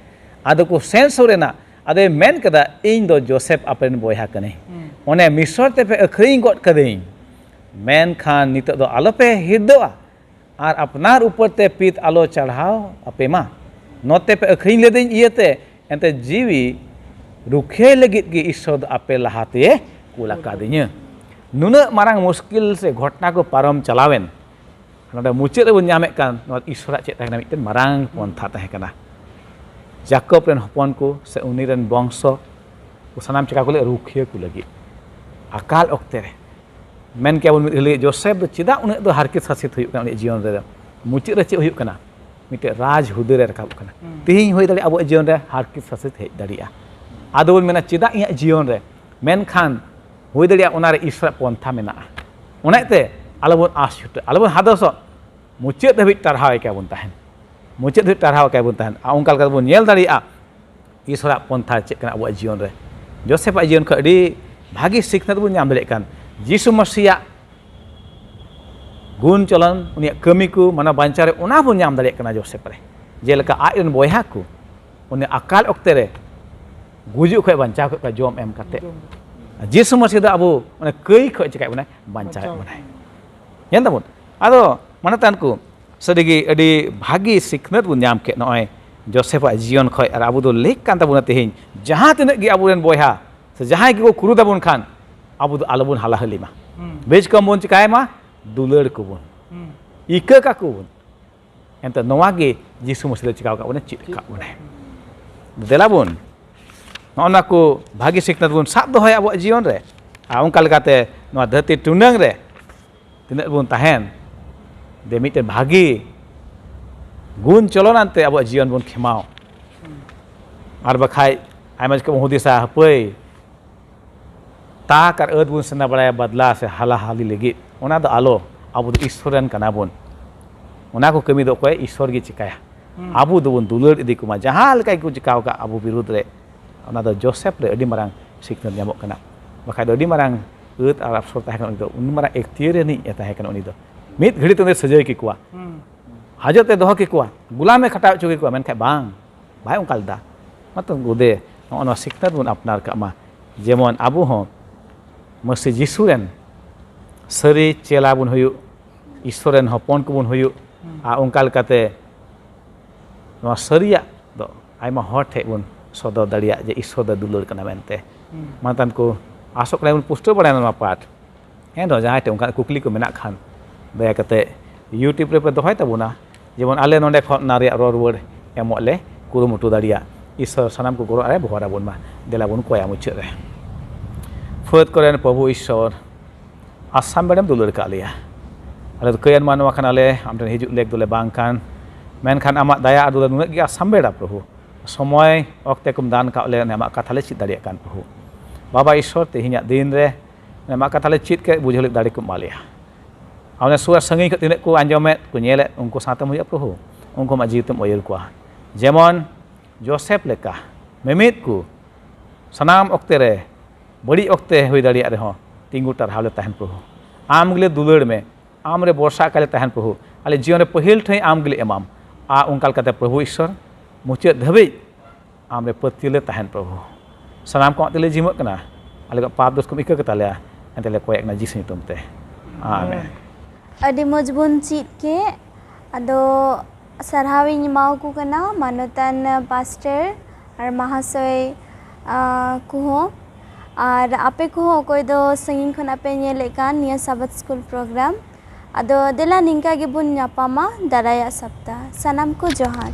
ᱟᱫᱚ ᱠᱚ ᱥᱮᱱ ᱥᱩᱨ ᱮᱱᱟ᱾ ᱟᱫᱚᱭ ᱢᱮᱱ ᱠᱮᱫᱟ, "ᱤᱧ ᱫᱚ ᱡᱳᱥᱮᱯ ᱟᱯᱮ ᱨᱮᱱ ᱵᱚᱭᱦᱟ ᱠᱟᱹᱱᱟᱹᱧ᱾ ᱚᱱᱮ ᱢᱤᱥᱚᱨ ᱛᱮᱯᱮ ᱟᱹᱠᱷᱨᱤᱧ ᱜᱚᱫ ᱠᱟᱹᱫᱟᱹᱧ, ᱢᱮᱱᱠᱷᱟᱱ ᱱᱤᱛᱚᱜ ᱫᱚ ᱟᱞᱚᱯᱮ ᱦᱤᱨᱫᱟᱹᱜᱼᱟ ᱟᱨ ᱟᱯᱱᱟᱨ ᱩᱯᱚᱨ ᱛᱮ ᱯᱤᱛ ᱟᱞᱚ ᱪᱟᱲᱦᱟᱣ ᱟᱯᱮ ᱢᱟ᱾ ᱱᱚᱛᱮ ᱯᱮ ᱟᱹᱠᱷᱨᱤᱧ ᱞᱤᱫᱟᱹᱧ ᱤᱭᱟᱹᱛᱮ, ᱮᱱᱛᱮ ᱡᱤᱣᱤ ᱨᱩᱠᱷᱤᱭᱟᱹ ᱞᱟᱹᱜᱤᱫ ᱜᱮ ᱤᱥᱥᱚᱨ ᱫᱚ ᱟᱯᱮ ᱞᱟᱦᱟᱛᱮ ᱠᱩᱞ ᱟᱠᱟᱫᱤᱧᱟᱹ᱾" ᱱᱩᱱᱟᱹᱜ ᱢᱟᱨᱟᱝ ᱢᱩᱥᱠᱤᱞ ᱥᱮ ᱜᱷᱚᱴᱱᱟ ᱠᱚ ᱯᱟᱨᱚᱢ ᱪᱟᱞᱟᱣᱮᱱ, ᱱᱚᱰᱮ ᱢᱩᱪᱟᱹᱫ ᱨᱮᱵᱚᱱ ᱧᱟᱢᱮᱫ ᱠᱟᱱ ᱱᱚᱣᱟ ᱤᱥᱥᱚᱨᱟᱜ ᱪᱮᱫ ᱛᱟᱦᱮᱸ ᱠᱟᱱᱟ? ᱢᱤᱫᱴᱮᱱ ᱢᱟᱨᱟᱝ ᱯᱚᱱᱛᱷᱟ ᱛᱟᱦᱮᱸ ᱠᱟᱱᱟ᱾ ᱡᱟᱠᱚᱵ ᱨᱮᱱ ᱦᱚᱯᱚᱱ ᱠᱚ ᱥᱮ ᱩᱱᱤ ᱨᱮᱱ ᱵᱚᱝᱥᱚ ᱠᱚ ᱥᱟᱱᱟᱢ ᱪᱮᱠᱟ ᱠᱚ ᱞᱟᱹᱜᱤᱫ? ᱨᱩᱠᱷᱤᱭᱟᱹ ᱠᱚ ᱞᱟᱹᱜᱤᱫ᱾ ᱟᱠᱟᱞ ᱚᱠᱛᱮ ᱨᱮ ᱢᱮᱱ ᱠᱮᱭᱟ ᱵᱚᱱ ᱢᱤᱫ ᱜᱷᱟᱹᱲᱤᱡ, ᱡᱳᱥᱮᱯ ᱫᱚ ᱪᱮᱫᱟᱜ ᱩᱱᱟᱹᱜ ᱫᱚ ᱦᱟᱨᱠᱮᱛ ᱥᱟᱥᱮᱛ ᱦᱩᱭᱩᱜ ᱠᱟᱱᱟ ᱩᱱᱤᱭᱟᱜ ᱡᱤᱭᱚᱱ ᱨᱮ? ᱢᱩᱪᱟᱹᱫ ᱨᱮ ᱪᱮᱫ ᱦᱩᱭᱩᱜ ᱠᱟᱱᱟ? ᱢᱤᱫᱴᱮᱡ ᱨᱟᱡᱽ ᱦᱩᱫᱟᱹ ᱨᱮ ᱨᱟᱠᱟᱵ ᱠᱟᱱᱟ᱾ ᱛᱮᱦᱮᱧ ᱦᱩᱭ ᱫᱟᱲᱮᱭᱟᱜᱼᱟ ᱟᱵᱚᱣᱟᱜ ᱡᱤᱭᱚᱱ ᱨᱮ ᱦᱟᱨᱠᱮᱛ ᱥᱟᱥᱮᱛ ᱦᱮᱡ ᱫᱟᱲᱮᱭᱟᱜᱼᱟ᱾ ᱟᱫᱚ ᱵᱚᱱ ᱢᱮᱱᱟ, "ᱪᱮᱫᱟᱜ ᱤᱧᱟᱹᱜ ᱡᱤᱭᱚᱱ ᱨᱮ?" ᱢᱮᱱᱠᱷᱟᱱ ᱦᱩᱭ ᱫᱟᱲᱮᱭᱟᱜᱼᱟ ᱚᱱᱟᱨᱮ ᱤᱥᱚᱨᱟᱜ ᱯᱚᱱᱛᱷᱟ ᱢᱮᱱᱟᱜᱼᱟ᱾ ᱚᱱᱟᱛᱮ ᱟᱞᱚᱵᱚᱱ ᱟᱸᱥ ᱪᱷᱩᱴᱟᱹᱜ, ᱟᱞᱚᱵᱚᱱ ᱦᱟᱫᱚᱥᱚᱜ, ᱢᱩᱪᱟᱹᱫ ᱫᱷᱟᱹᱵᱤᱡ ᱴᱟᱨᱦᱟᱣ ᱮ ᱠᱟᱵᱚᱱ ᱛᱟᱦᱮᱱ᱾ ᱢᱩᱪᱟᱹᱫ ᱫᱷᱟᱹᱵᱤᱡ ᱴᱟᱨᱦᱟᱣ ᱮ ᱠᱟᱵᱚᱱ ᱛᱟᱦᱮᱱ᱾ ᱟᱨ ᱚᱱᱠᱟ ᱞᱮᱠᱟ ᱛᱮᱵᱚᱱ ᱧᱮᱞ ᱫᱟᱲᱮᱭᱟᱜᱼᱟ ᱤᱥᱚᱨᱟᱜ ᱯᱚᱱᱛᱷᱟ ᱪᱮᱫ ᱠᱟᱱᱟ ᱟᱵᱚᱣᱟᱜ ᱡᱤᱭᱚᱱ ᱨᱮ᱾ ᱡᱳᱥᱮᱯᱷᱟᱜ ᱡᱤᱭᱚᱱ ᱠᱷᱚᱱ ᱟᱹᱰᱤ ᱵᱷᱟᱹᱜᱤ ᱥᱤᱠᱷᱱᱟᱹᱛ ᱵᱚᱱ ᱧᱟᱢ ᱫᱟᱲᱮᱭᱟᱜ ᱠᱟᱱ᱾ ᱡᱤᱥᱩ ᱢᱟᱹᱥᱤᱭᱟᱜ ᱜᱩᱱ ᱪᱚᱞᱚᱱ, ᱩᱱᱤᱭᱟᱜ ᱠᱟᱹᱢᱤ ᱠᱚ, ᱢᱟᱱᱟᱣ ᱵᱟᱧᱪᱟᱣ ᱨᱮ, ᱚᱱᱟ ᱵᱚᱱ ᱧᱟᱢ ᱫᱟᱲᱮᱭᱟᱜ ᱠᱟᱱᱟ ᱡᱳᱥᱮᱯ ᱨᱮ᱾ ᱡᱮᱞᱮᱠᱟ ᱟᱡ ᱨᱮᱱ ᱵᱚᱭᱦᱟ ᱠᱚ ᱩᱱᱤ ᱟᱠᱟᱞ ᱚᱠᱛᱮ ᱨᱮ ᱜᱩᱡᱩᱜ ᱠᱷᱚᱱ ᱵᱟᱧᱪᱟᱣ ᱠᱮᱫ ᱠᱚᱣᱟ ᱡᱚᱢ ᱮᱢ ᱠᱟᱛᱮ᱾ ᱡᱚᱢ᱾ ᱟᱨ ᱡᱤᱥᱩ ᱢᱟᱹᱥᱤ ᱫᱚ ᱟᱵᱚ ᱚᱱᱟ ᱠᱟᱹᱭ ᱠᱷᱚᱱ ᱪᱤᱠᱟᱹᱭᱮᱫ ᱵᱚᱱᱟᱭ? ᱵᱟᱧᱪᱟᱣᱮᱫ ᱵᱟᱧᱪᱟᱣ᱾ ᱵᱚᱱᱟᱭ᱾ ᱧᱮᱞ ᱫᱟᱵᱚᱱ? ᱟᱫᱚ ᱢᱟᱱᱮ ᱛᱟᱦᱮᱱ ᱠᱚ, ᱥᱟᱹᱨᱤᱜᱮ ᱟᱹᱰᱤ ᱵᱷᱟᱹᱜᱤ ᱥᱤᱠᱷᱱᱟᱹᱛ ᱵᱚᱱ ᱧᱟᱢ ᱠᱮᱫ ᱱᱚᱜᱼᱚᱭ ᱡᱳᱥᱮᱯᱷᱟᱜ ᱡᱤᱭᱚᱱ ᱠᱷᱚᱱ᱾ ᱟᱨ ᱟᱵᱚ ᱫᱚ ᱞᱮᱠ ᱠᱟᱱ ᱛᱟᱵᱚᱱᱟ ᱛᱮᱦᱮᱧ, ᱡᱟᱦᱟᱸ ᱛᱤᱱᱟᱹᱜ ᱜᱮ ᱟᱵᱚᱨᱮᱱ ᱵᱚᱭᱦᱟ ᱥᱮ ᱡᱟᱦᱟᱸᱭ ᱜᱮᱠᱚ ᱠᱩᱨᱩ ᱛᱟᱵᱚᱱ ᱠᱷᱟᱱ, ᱟᱵᱚ ᱫᱚ ᱟᱞᱚᱵᱚᱱ ᱦᱟᱞᱟ ᱦᱟᱹᱞᱤ ᱢᱟ᱾ ᱦᱩᱸ᱾ ᱵᱮᱥ ᱠᱚᱢ ᱵᱚᱱ ᱪᱤᱠᱟᱭ ᱢᱟ, ᱫᱩᱞᱟᱹᱲ ᱠᱚᱵᱚᱱ, ᱦᱩᱸ᱾ ᱤᱠᱟᱹ ᱠᱟᱠᱚ ᱵᱚᱱ᱾ ᱮᱱᱛᱮ ᱱᱚᱣᱟ ᱜᱮ ᱡᱤᱥᱩ ᱢᱟᱹᱥᱤ ᱫᱚ ᱪᱤᱠᱟᱹ ᱟᱠᱟᱫ ᱵᱚᱱᱟ, ᱪᱮᱫ ᱟᱠᱟᱫ ᱵᱚᱱᱟᱭ᱾ ᱫᱮᱞᱟ ᱵᱚᱱ ᱱᱚᱜᱼᱚ ᱱᱚᱣᱟ ᱠᱚ ᱵᱷᱟᱹᱜᱤ ᱥᱤᱠᱷᱱᱟᱹᱛ ᱵᱚᱱ ᱥᱟᱵ ᱫᱚᱦᱚᱭᱟ ᱟᱵᱚᱣᱟᱜ ᱡᱤᱭᱚᱱ ᱨᱮ᱾ ᱟᱨ ᱚᱱᱠᱟ ᱞᱮᱠᱟᱛᱮ ᱱᱚᱣᱟ ᱫᱷᱟᱹᱨᱛᱤ ᱴᱩᱱᱟᱹᱝ ᱨᱮ ᱛᱤᱱᱟᱹᱜ ᱵᱚᱱ ᱛᱟᱦᱮᱱ, ᱡᱮ ᱢᱤᱫᱴᱮᱱ ᱵᱷᱟᱹᱜᱤ ᱜᱩᱱ ᱪᱚᱞᱚᱱ ᱟᱱᱛᱮ ᱟᱵᱚᱣᱟᱜ ᱡᱤᱭᱚᱱ ᱵᱚᱱ ᱠᱷᱮᱢᱟᱣ᱾ ᱟᱨ ᱵᱟᱠᱷᱟᱡ ᱟᱭᱢᱟ ᱡᱚᱠᱷᱚᱡ ᱵᱚᱱ ᱦᱩᱫᱤᱥᱟ, ᱦᱟᱹᱯᱟᱹᱭ, ᱛᱟᱠ ᱟᱨ ᱟᱹᱫ ᱵᱚᱱ ᱥᱮᱸᱫᱽᱨᱟ ᱵᱟᱲᱟᱭᱟ ᱵᱟᱫᱞᱟ ᱥᱮ ᱦᱟᱞᱟ ᱦᱟᱞᱤ ᱞᱟᱹᱜᱤᱫ᱾ ᱚᱱᱟ ᱫᱚ ᱟᱞᱚ, ᱟᱵᱚ ᱫᱚ ᱤᱥᱥᱚᱨ ᱨᱮᱱ ᱠᱟᱱᱟ ᱵᱚᱱ᱾ ᱚᱱᱟ ᱠᱚ ᱠᱟᱹᱢᱤ ᱫᱚ ᱚᱠᱚᱭ? ᱤᱥᱥᱚᱨ ᱜᱮ ᱪᱤᱠᱟᱹᱭᱟ᱾ ᱦᱩᱸ᱾ ᱟᱵᱚ ᱫᱚᱵᱚᱱ ᱫᱩᱞᱟᱹᱲ ᱤᱫᱤ ᱠᱚᱢᱟ, ᱡᱟᱦᱟᱸ ᱞᱮᱠᱟ ᱜᱮᱠᱚ ᱪᱤᱠᱟᱹ ᱟᱠᱟᱫ ᱟᱵᱚ ᱵᱤᱨᱩᱫᱽ ᱨᱮ, ᱚᱱᱟ ᱫᱚ ᱡᱳᱥᱮᱯ ᱨᱮ ᱟᱹᱰᱤ ᱢᱟᱨᱟᱝ ᱥᱤᱠᱷᱱᱟᱹᱛ ᱧᱟᱢᱚᱜ ᱠᱟᱱᱟ᱾ ᱵᱟᱠᱷᱟᱡ ᱫᱚ ᱟᱹᱰᱤ ᱢᱟᱨᱟᱝ ᱟᱹᱫ ᱟᱨ ᱟᱯᱥᱚᱨ ᱛᱟᱦᱮᱸ ᱠᱟᱱᱟ ᱩᱱᱤ ᱫᱚ, ᱩᱱ ᱢᱟᱨᱟᱝ ᱮᱠᱛᱤᱭᱟᱹᱨ ᱨᱤᱱᱤᱡ ᱮ ᱛᱟᱦᱮᱸ ᱠᱟᱱᱟ ᱩᱱᱤ ᱫᱚ᱾ ᱢᱤᱫ ᱜᱷᱟᱹᱲᱤ ᱛᱮ ᱩᱱᱤ ᱥᱟᱹᱡᱟᱹᱭ ᱠᱮᱠᱚᱣᱟ, ᱦᱩᱸ᱾ ᱦᱟᱡᱚᱛ ᱮ ᱫᱚᱦᱚ ᱠᱮᱠᱚᱣᱟ, ᱜᱩᱞᱟᱢ ᱮ ᱠᱷᱟᱴᱟᱣ ᱦᱚᱪᱚ ᱠᱮᱠᱚᱣᱟ, ᱢᱮᱱᱠᱷᱟᱱ ᱵᱟᱝ, ᱵᱟᱭ ᱚᱱᱠᱟ ᱞᱮᱫᱟ᱾ ᱚᱱᱟᱛᱮ ᱜᱚᱫᱮ ᱱᱚᱜᱼᱚ ᱱᱚᱣᱟ ᱥᱤᱠᱷᱱᱟᱹᱛ ᱵᱚᱱ ᱟᱯᱱᱟᱨ ᱠᱟᱜ ᱢᱟ, ᱡᱮᱢᱚᱱ ᱟᱵᱚ ᱦᱚᱸ ᱢᱟᱹᱥᱤ ᱡᱤᱥᱩ ᱨᱮᱱ ᱥᱟᱹᱨᱤ ᱪᱮᱞᱟ ᱵᱚᱱ ᱦᱩᱭᱩᱜ, ᱤᱥᱥᱚᱨ ᱨᱮᱱ ᱦᱚᱯᱚᱱ ᱠᱚᱵᱚᱱ ᱦᱩᱭᱩᱜ᱾ ᱦᱩᱸ᱾ ᱟᱨ ᱚᱱᱠᱟ ᱞᱮᱠᱟᱛᱮ ᱱᱚᱣᱟ ᱥᱟᱹᱨᱤᱭᱟᱜ ᱫᱚ ᱟᱭᱢᱟ ᱦᱚᱲ ᱴᱷᱮᱱ ᱵᱚᱱ ᱥᱚᱫᱚᱨ ᱫᱟᱲᱮᱭᱟᱜ ᱡᱮ ᱤᱥᱥᱚᱨ ᱫᱚ ᱫᱩᱞᱟᱹᱲ ᱠᱟᱱᱟ ᱢᱮᱱᱛᱮ᱾ ᱦᱩᱸ᱾ ᱢᱟ ᱛᱟᱦᱚᱞᱮ ᱠᱚ ᱟᱥᱚᱜ ᱠᱟᱱᱟ ᱵᱚᱱ ᱯᱩᱥᱴᱟᱹᱣ ᱵᱟᱲᱟᱭᱟ ᱱᱚᱣᱟ ᱯᱟᱴ᱾ ᱮᱱᱨᱮᱦᱚᱸ ᱡᱟᱦᱟᱸᱭ ᱴᱷᱮᱱ ᱚᱱᱠᱟᱱᱟᱜ ᱠᱩᱠᱞᱤ ᱠᱚ ᱢᱮᱱᱟᱜ ᱠᱷᱟᱱ, ᱫᱟᱭᱟ ᱠᱟᱛᱮ YouTube ᱨᱮᱯᱮ ᱫᱚᱦᱚᱭ ᱛᱟᱵᱚᱱᱟ᱾ ᱡᱮᱢᱚᱱ ᱟᱞᱮ ᱱᱚᱸᱰᱮ ᱠᱷᱚᱱ ᱚᱱᱟ ᱨᱮᱭᱟᱜ ᱨᱚᱲ ᱨᱩᱣᱟᱹᱲ ᱮᱢᱚᱜ ᱞᱮ ᱠᱩᱨᱩᱢᱩᱴᱩ ᱫᱟᱲᱮᱭᱟᱜ᱾ ᱤᱥᱥᱚᱨ ᱥᱟᱱᱟᱢ ᱠᱚ ᱜᱚᱲᱚ ᱟᱨᱮ ᱵᱚᱦᱚᱨ ᱟᱵᱚᱱ ᱢᱟ᱾ ᱫᱮᱞᱟ ᱵᱚᱱ ᱠᱚᱭᱟ ᱢᱩᱪᱟᱹᱫ ᱨᱮ᱾ ᱯᱷᱟᱹᱫ ᱠᱚᱨᱮᱱ ᱯᱨᱚᱵᱷᱩ ᱤᱥᱥᱚᱨ, ᱟᱥᱟᱢ ᱵᱮᱲᱮᱢ ᱫᱩᱞᱟᱹᱲ ᱠᱟᱜ ᱞᱮᱭᱟ᱾ ᱟᱞᱮ ᱫᱚ ᱠᱟᱹᱭᱟᱱ ᱢᱟᱱᱣᱟ ᱠᱟᱱᱟᱞᱮ, ᱟᱢ ᱴᱷᱮᱱ ᱦᱤᱡᱩᱜ ᱞᱮᱠ ᱫᱚᱞᱮ ᱵᱟᱝ ᱠᱟᱱ᱾ ᱢᱮᱱᱠᱷᱟᱱ ᱟᱢᱟᱜ ᱫᱟᱭᱟ ᱟᱨ ᱫᱩᱞᱟᱹᱲ ᱱᱩᱱᱟᱹᱜ ᱜᱮ ᱟᱥᱟᱢ ᱵᱮᱲᱟ, ᱯᱨᱚᱵᱷᱩ᱾ ᱥᱚᱢᱚᱭ ᱚᱠᱛᱮ ᱠᱚᱢ ᱫᱟᱱ ᱠᱟᱜ ᱞᱮ ᱟᱢᱟᱜ ᱠᱟᱛᱷᱟ ᱞᱮ ᱪᱮᱫ ᱫᱟᱲᱮᱭᱟᱜ ᱠᱟᱱ ᱯᱨᱚᱵᱷᱩ᱾ ᱵᱟᱵᱟ ᱤᱥᱥᱚᱨ, ᱛᱮᱦᱮᱧᱟᱜ ᱫᱤᱱ ᱨᱮ ᱟᱢᱟᱜ ᱠᱟᱛᱷᱟ ᱞᱮ ᱪᱮᱫ ᱠᱮᱫ, ᱵᱩᱡᱷᱟᱹᱣ ᱞᱟᱹᱜᱤᱫ ᱫᱟᱲᱮ ᱠᱚ ᱮᱢᱟ ᱞᱮᱭᱟ᱾ ᱟᱨ ᱚᱱᱟ ᱥᱩᱨ ᱟᱨ ᱥᱟᱺᱜᱤᱧ ᱠᱷᱚᱱ ᱛᱤᱱᱟᱹᱜ ᱠᱚ ᱟᱸᱡᱚᱢᱮᱫ ᱠᱚ ᱧᱮᱞᱮᱫ, ᱩᱱᱠᱩ ᱥᱟᱶᱛᱮᱢ ᱦᱩᱭᱩᱜᱼᱟ ᱯᱨᱚᱵᱷᱩ᱾ ᱩᱱᱠᱩ ᱟᱢᱟᱜ ᱡᱤᱣᱤ ᱛᱮᱢ ᱩᱭᱦᱟᱹᱨ ᱠᱚᱣᱟ᱾ ᱡᱮᱢᱚᱱ ᱡᱳᱥᱮᱯ ᱞᱮᱠᱟ ᱢᱤᱢᱤᱫ ᱠᱚ ᱥᱟᱱᱟᱢ ᱚᱠᱛᱮ ᱨᱮ, ᱵᱟᱹᱲᱤᱡ ᱚᱠᱛᱮ ᱦᱩᱭ ᱫᱟᱲᱮᱭᱟᱜ ᱨᱮᱦᱚᱸ, ᱛᱤᱸᱜᱩ ᱴᱟᱨᱦᱟᱣ ᱞᱮ ᱛᱟᱦᱮᱱ ᱯᱨᱚᱵᱷᱩ᱾ ᱟᱢ ᱜᱮᱞᱮ ᱫᱩᱞᱟᱹᱲ ᱢᱮ, ᱟᱢ ᱨᱮ ᱵᱷᱚᱨᱥᱟ ᱟᱠᱟᱫ ᱞᱮ ᱛᱟᱦᱮᱱ ᱯᱨᱚᱵᱷᱩ᱾ ᱟᱞᱮ ᱡᱤᱭᱚᱱ ᱨᱮ ᱯᱟᱹᱦᱤᱞ ᱴᱷᱟᱹᱭ ᱟᱢ ᱜᱮᱞᱮ ᱮᱢᱟᱢ᱾ ᱟᱨ ᱚᱱᱠᱟ ᱞᱮᱠᱟᱛᱮ ᱯᱨᱚᱵᱷᱩ ᱤᱥᱥᱚᱨ, ᱢᱩᱪᱟᱹᱫ ᱫᱷᱟᱹᱵᱤᱡ ᱟᱢ ᱨᱮ ᱯᱟᱹᱛᱭᱟᱹᱣ ᱞᱮ ᱛᱟᱦᱮᱱ ᱯᱨᱚᱵᱷᱩ᱾ ᱥᱟᱱᱟᱢ ᱠᱚ ᱟᱢᱟᱜ ᱛᱮᱞᱮ ᱡᱤᱢᱟᱹᱜ ᱠᱟᱱᱟ, ᱟᱞᱮ ᱠᱚᱣᱟᱜ ᱯᱟᱯ ᱫᱳᱥ ᱠᱚᱢ ᱤᱠᱟᱹ ᱠᱟᱛᱟ ᱞᱮᱭᱟ, ᱮᱱᱛᱮ ᱞᱮ ᱠᱚᱭᱮᱜ ᱠᱟᱱᱟ ᱡᱤᱥᱩ ᱧᱩᱛᱩᱢ ᱛᱮ, ᱟᱢᱮᱱ᱾ ᱟᱹᱰᱤ ᱢᱚᱡᱽ ᱵᱚᱱ ᱪᱮᱫ ᱠᱮᱫ᱾ ᱟᱫᱚ ᱥᱟᱨᱦᱟᱣᱤᱧ ᱮᱢᱟᱣᱟᱠᱚ ᱠᱟᱱᱟ ᱢᱟᱱᱚᱛᱟᱱ ᱯᱟᱥᱴᱟᱨ ᱟᱨ ᱢᱟᱦᱟᱥᱚᱭ, ᱟ, ᱠᱚᱦᱚᱸ᱾ ᱟᱨ ᱟᱯᱮ ᱠᱚᱦᱚᱸ ᱚᱠᱚᱭ ᱫᱚ ᱥᱟᱺᱜᱤᱧ ᱠᱷᱚᱱᱟᱜ ᱯᱮ ᱧᱮᱞᱮᱫ ᱠᱟᱱ ᱱᱤᱭᱟᱹ ᱥᱟᱵᱟᱛ ᱥᱠᱩᱞ ᱯᱨᱳᱜᱨᱟᱢ, ᱟᱫᱚ ᱫᱮᱞᱟ ᱱᱤᱝᱠᱟ ᱜᱮᱵᱚᱱ ᱧᱟᱯᱟᱢᱟ ᱫᱟᱨᱟᱭᱟᱜ ᱥᱟᱯᱛᱟ᱾ ᱥᱟᱱᱟᱢ ᱠᱚ ᱡᱚᱦᱟᱨ᱾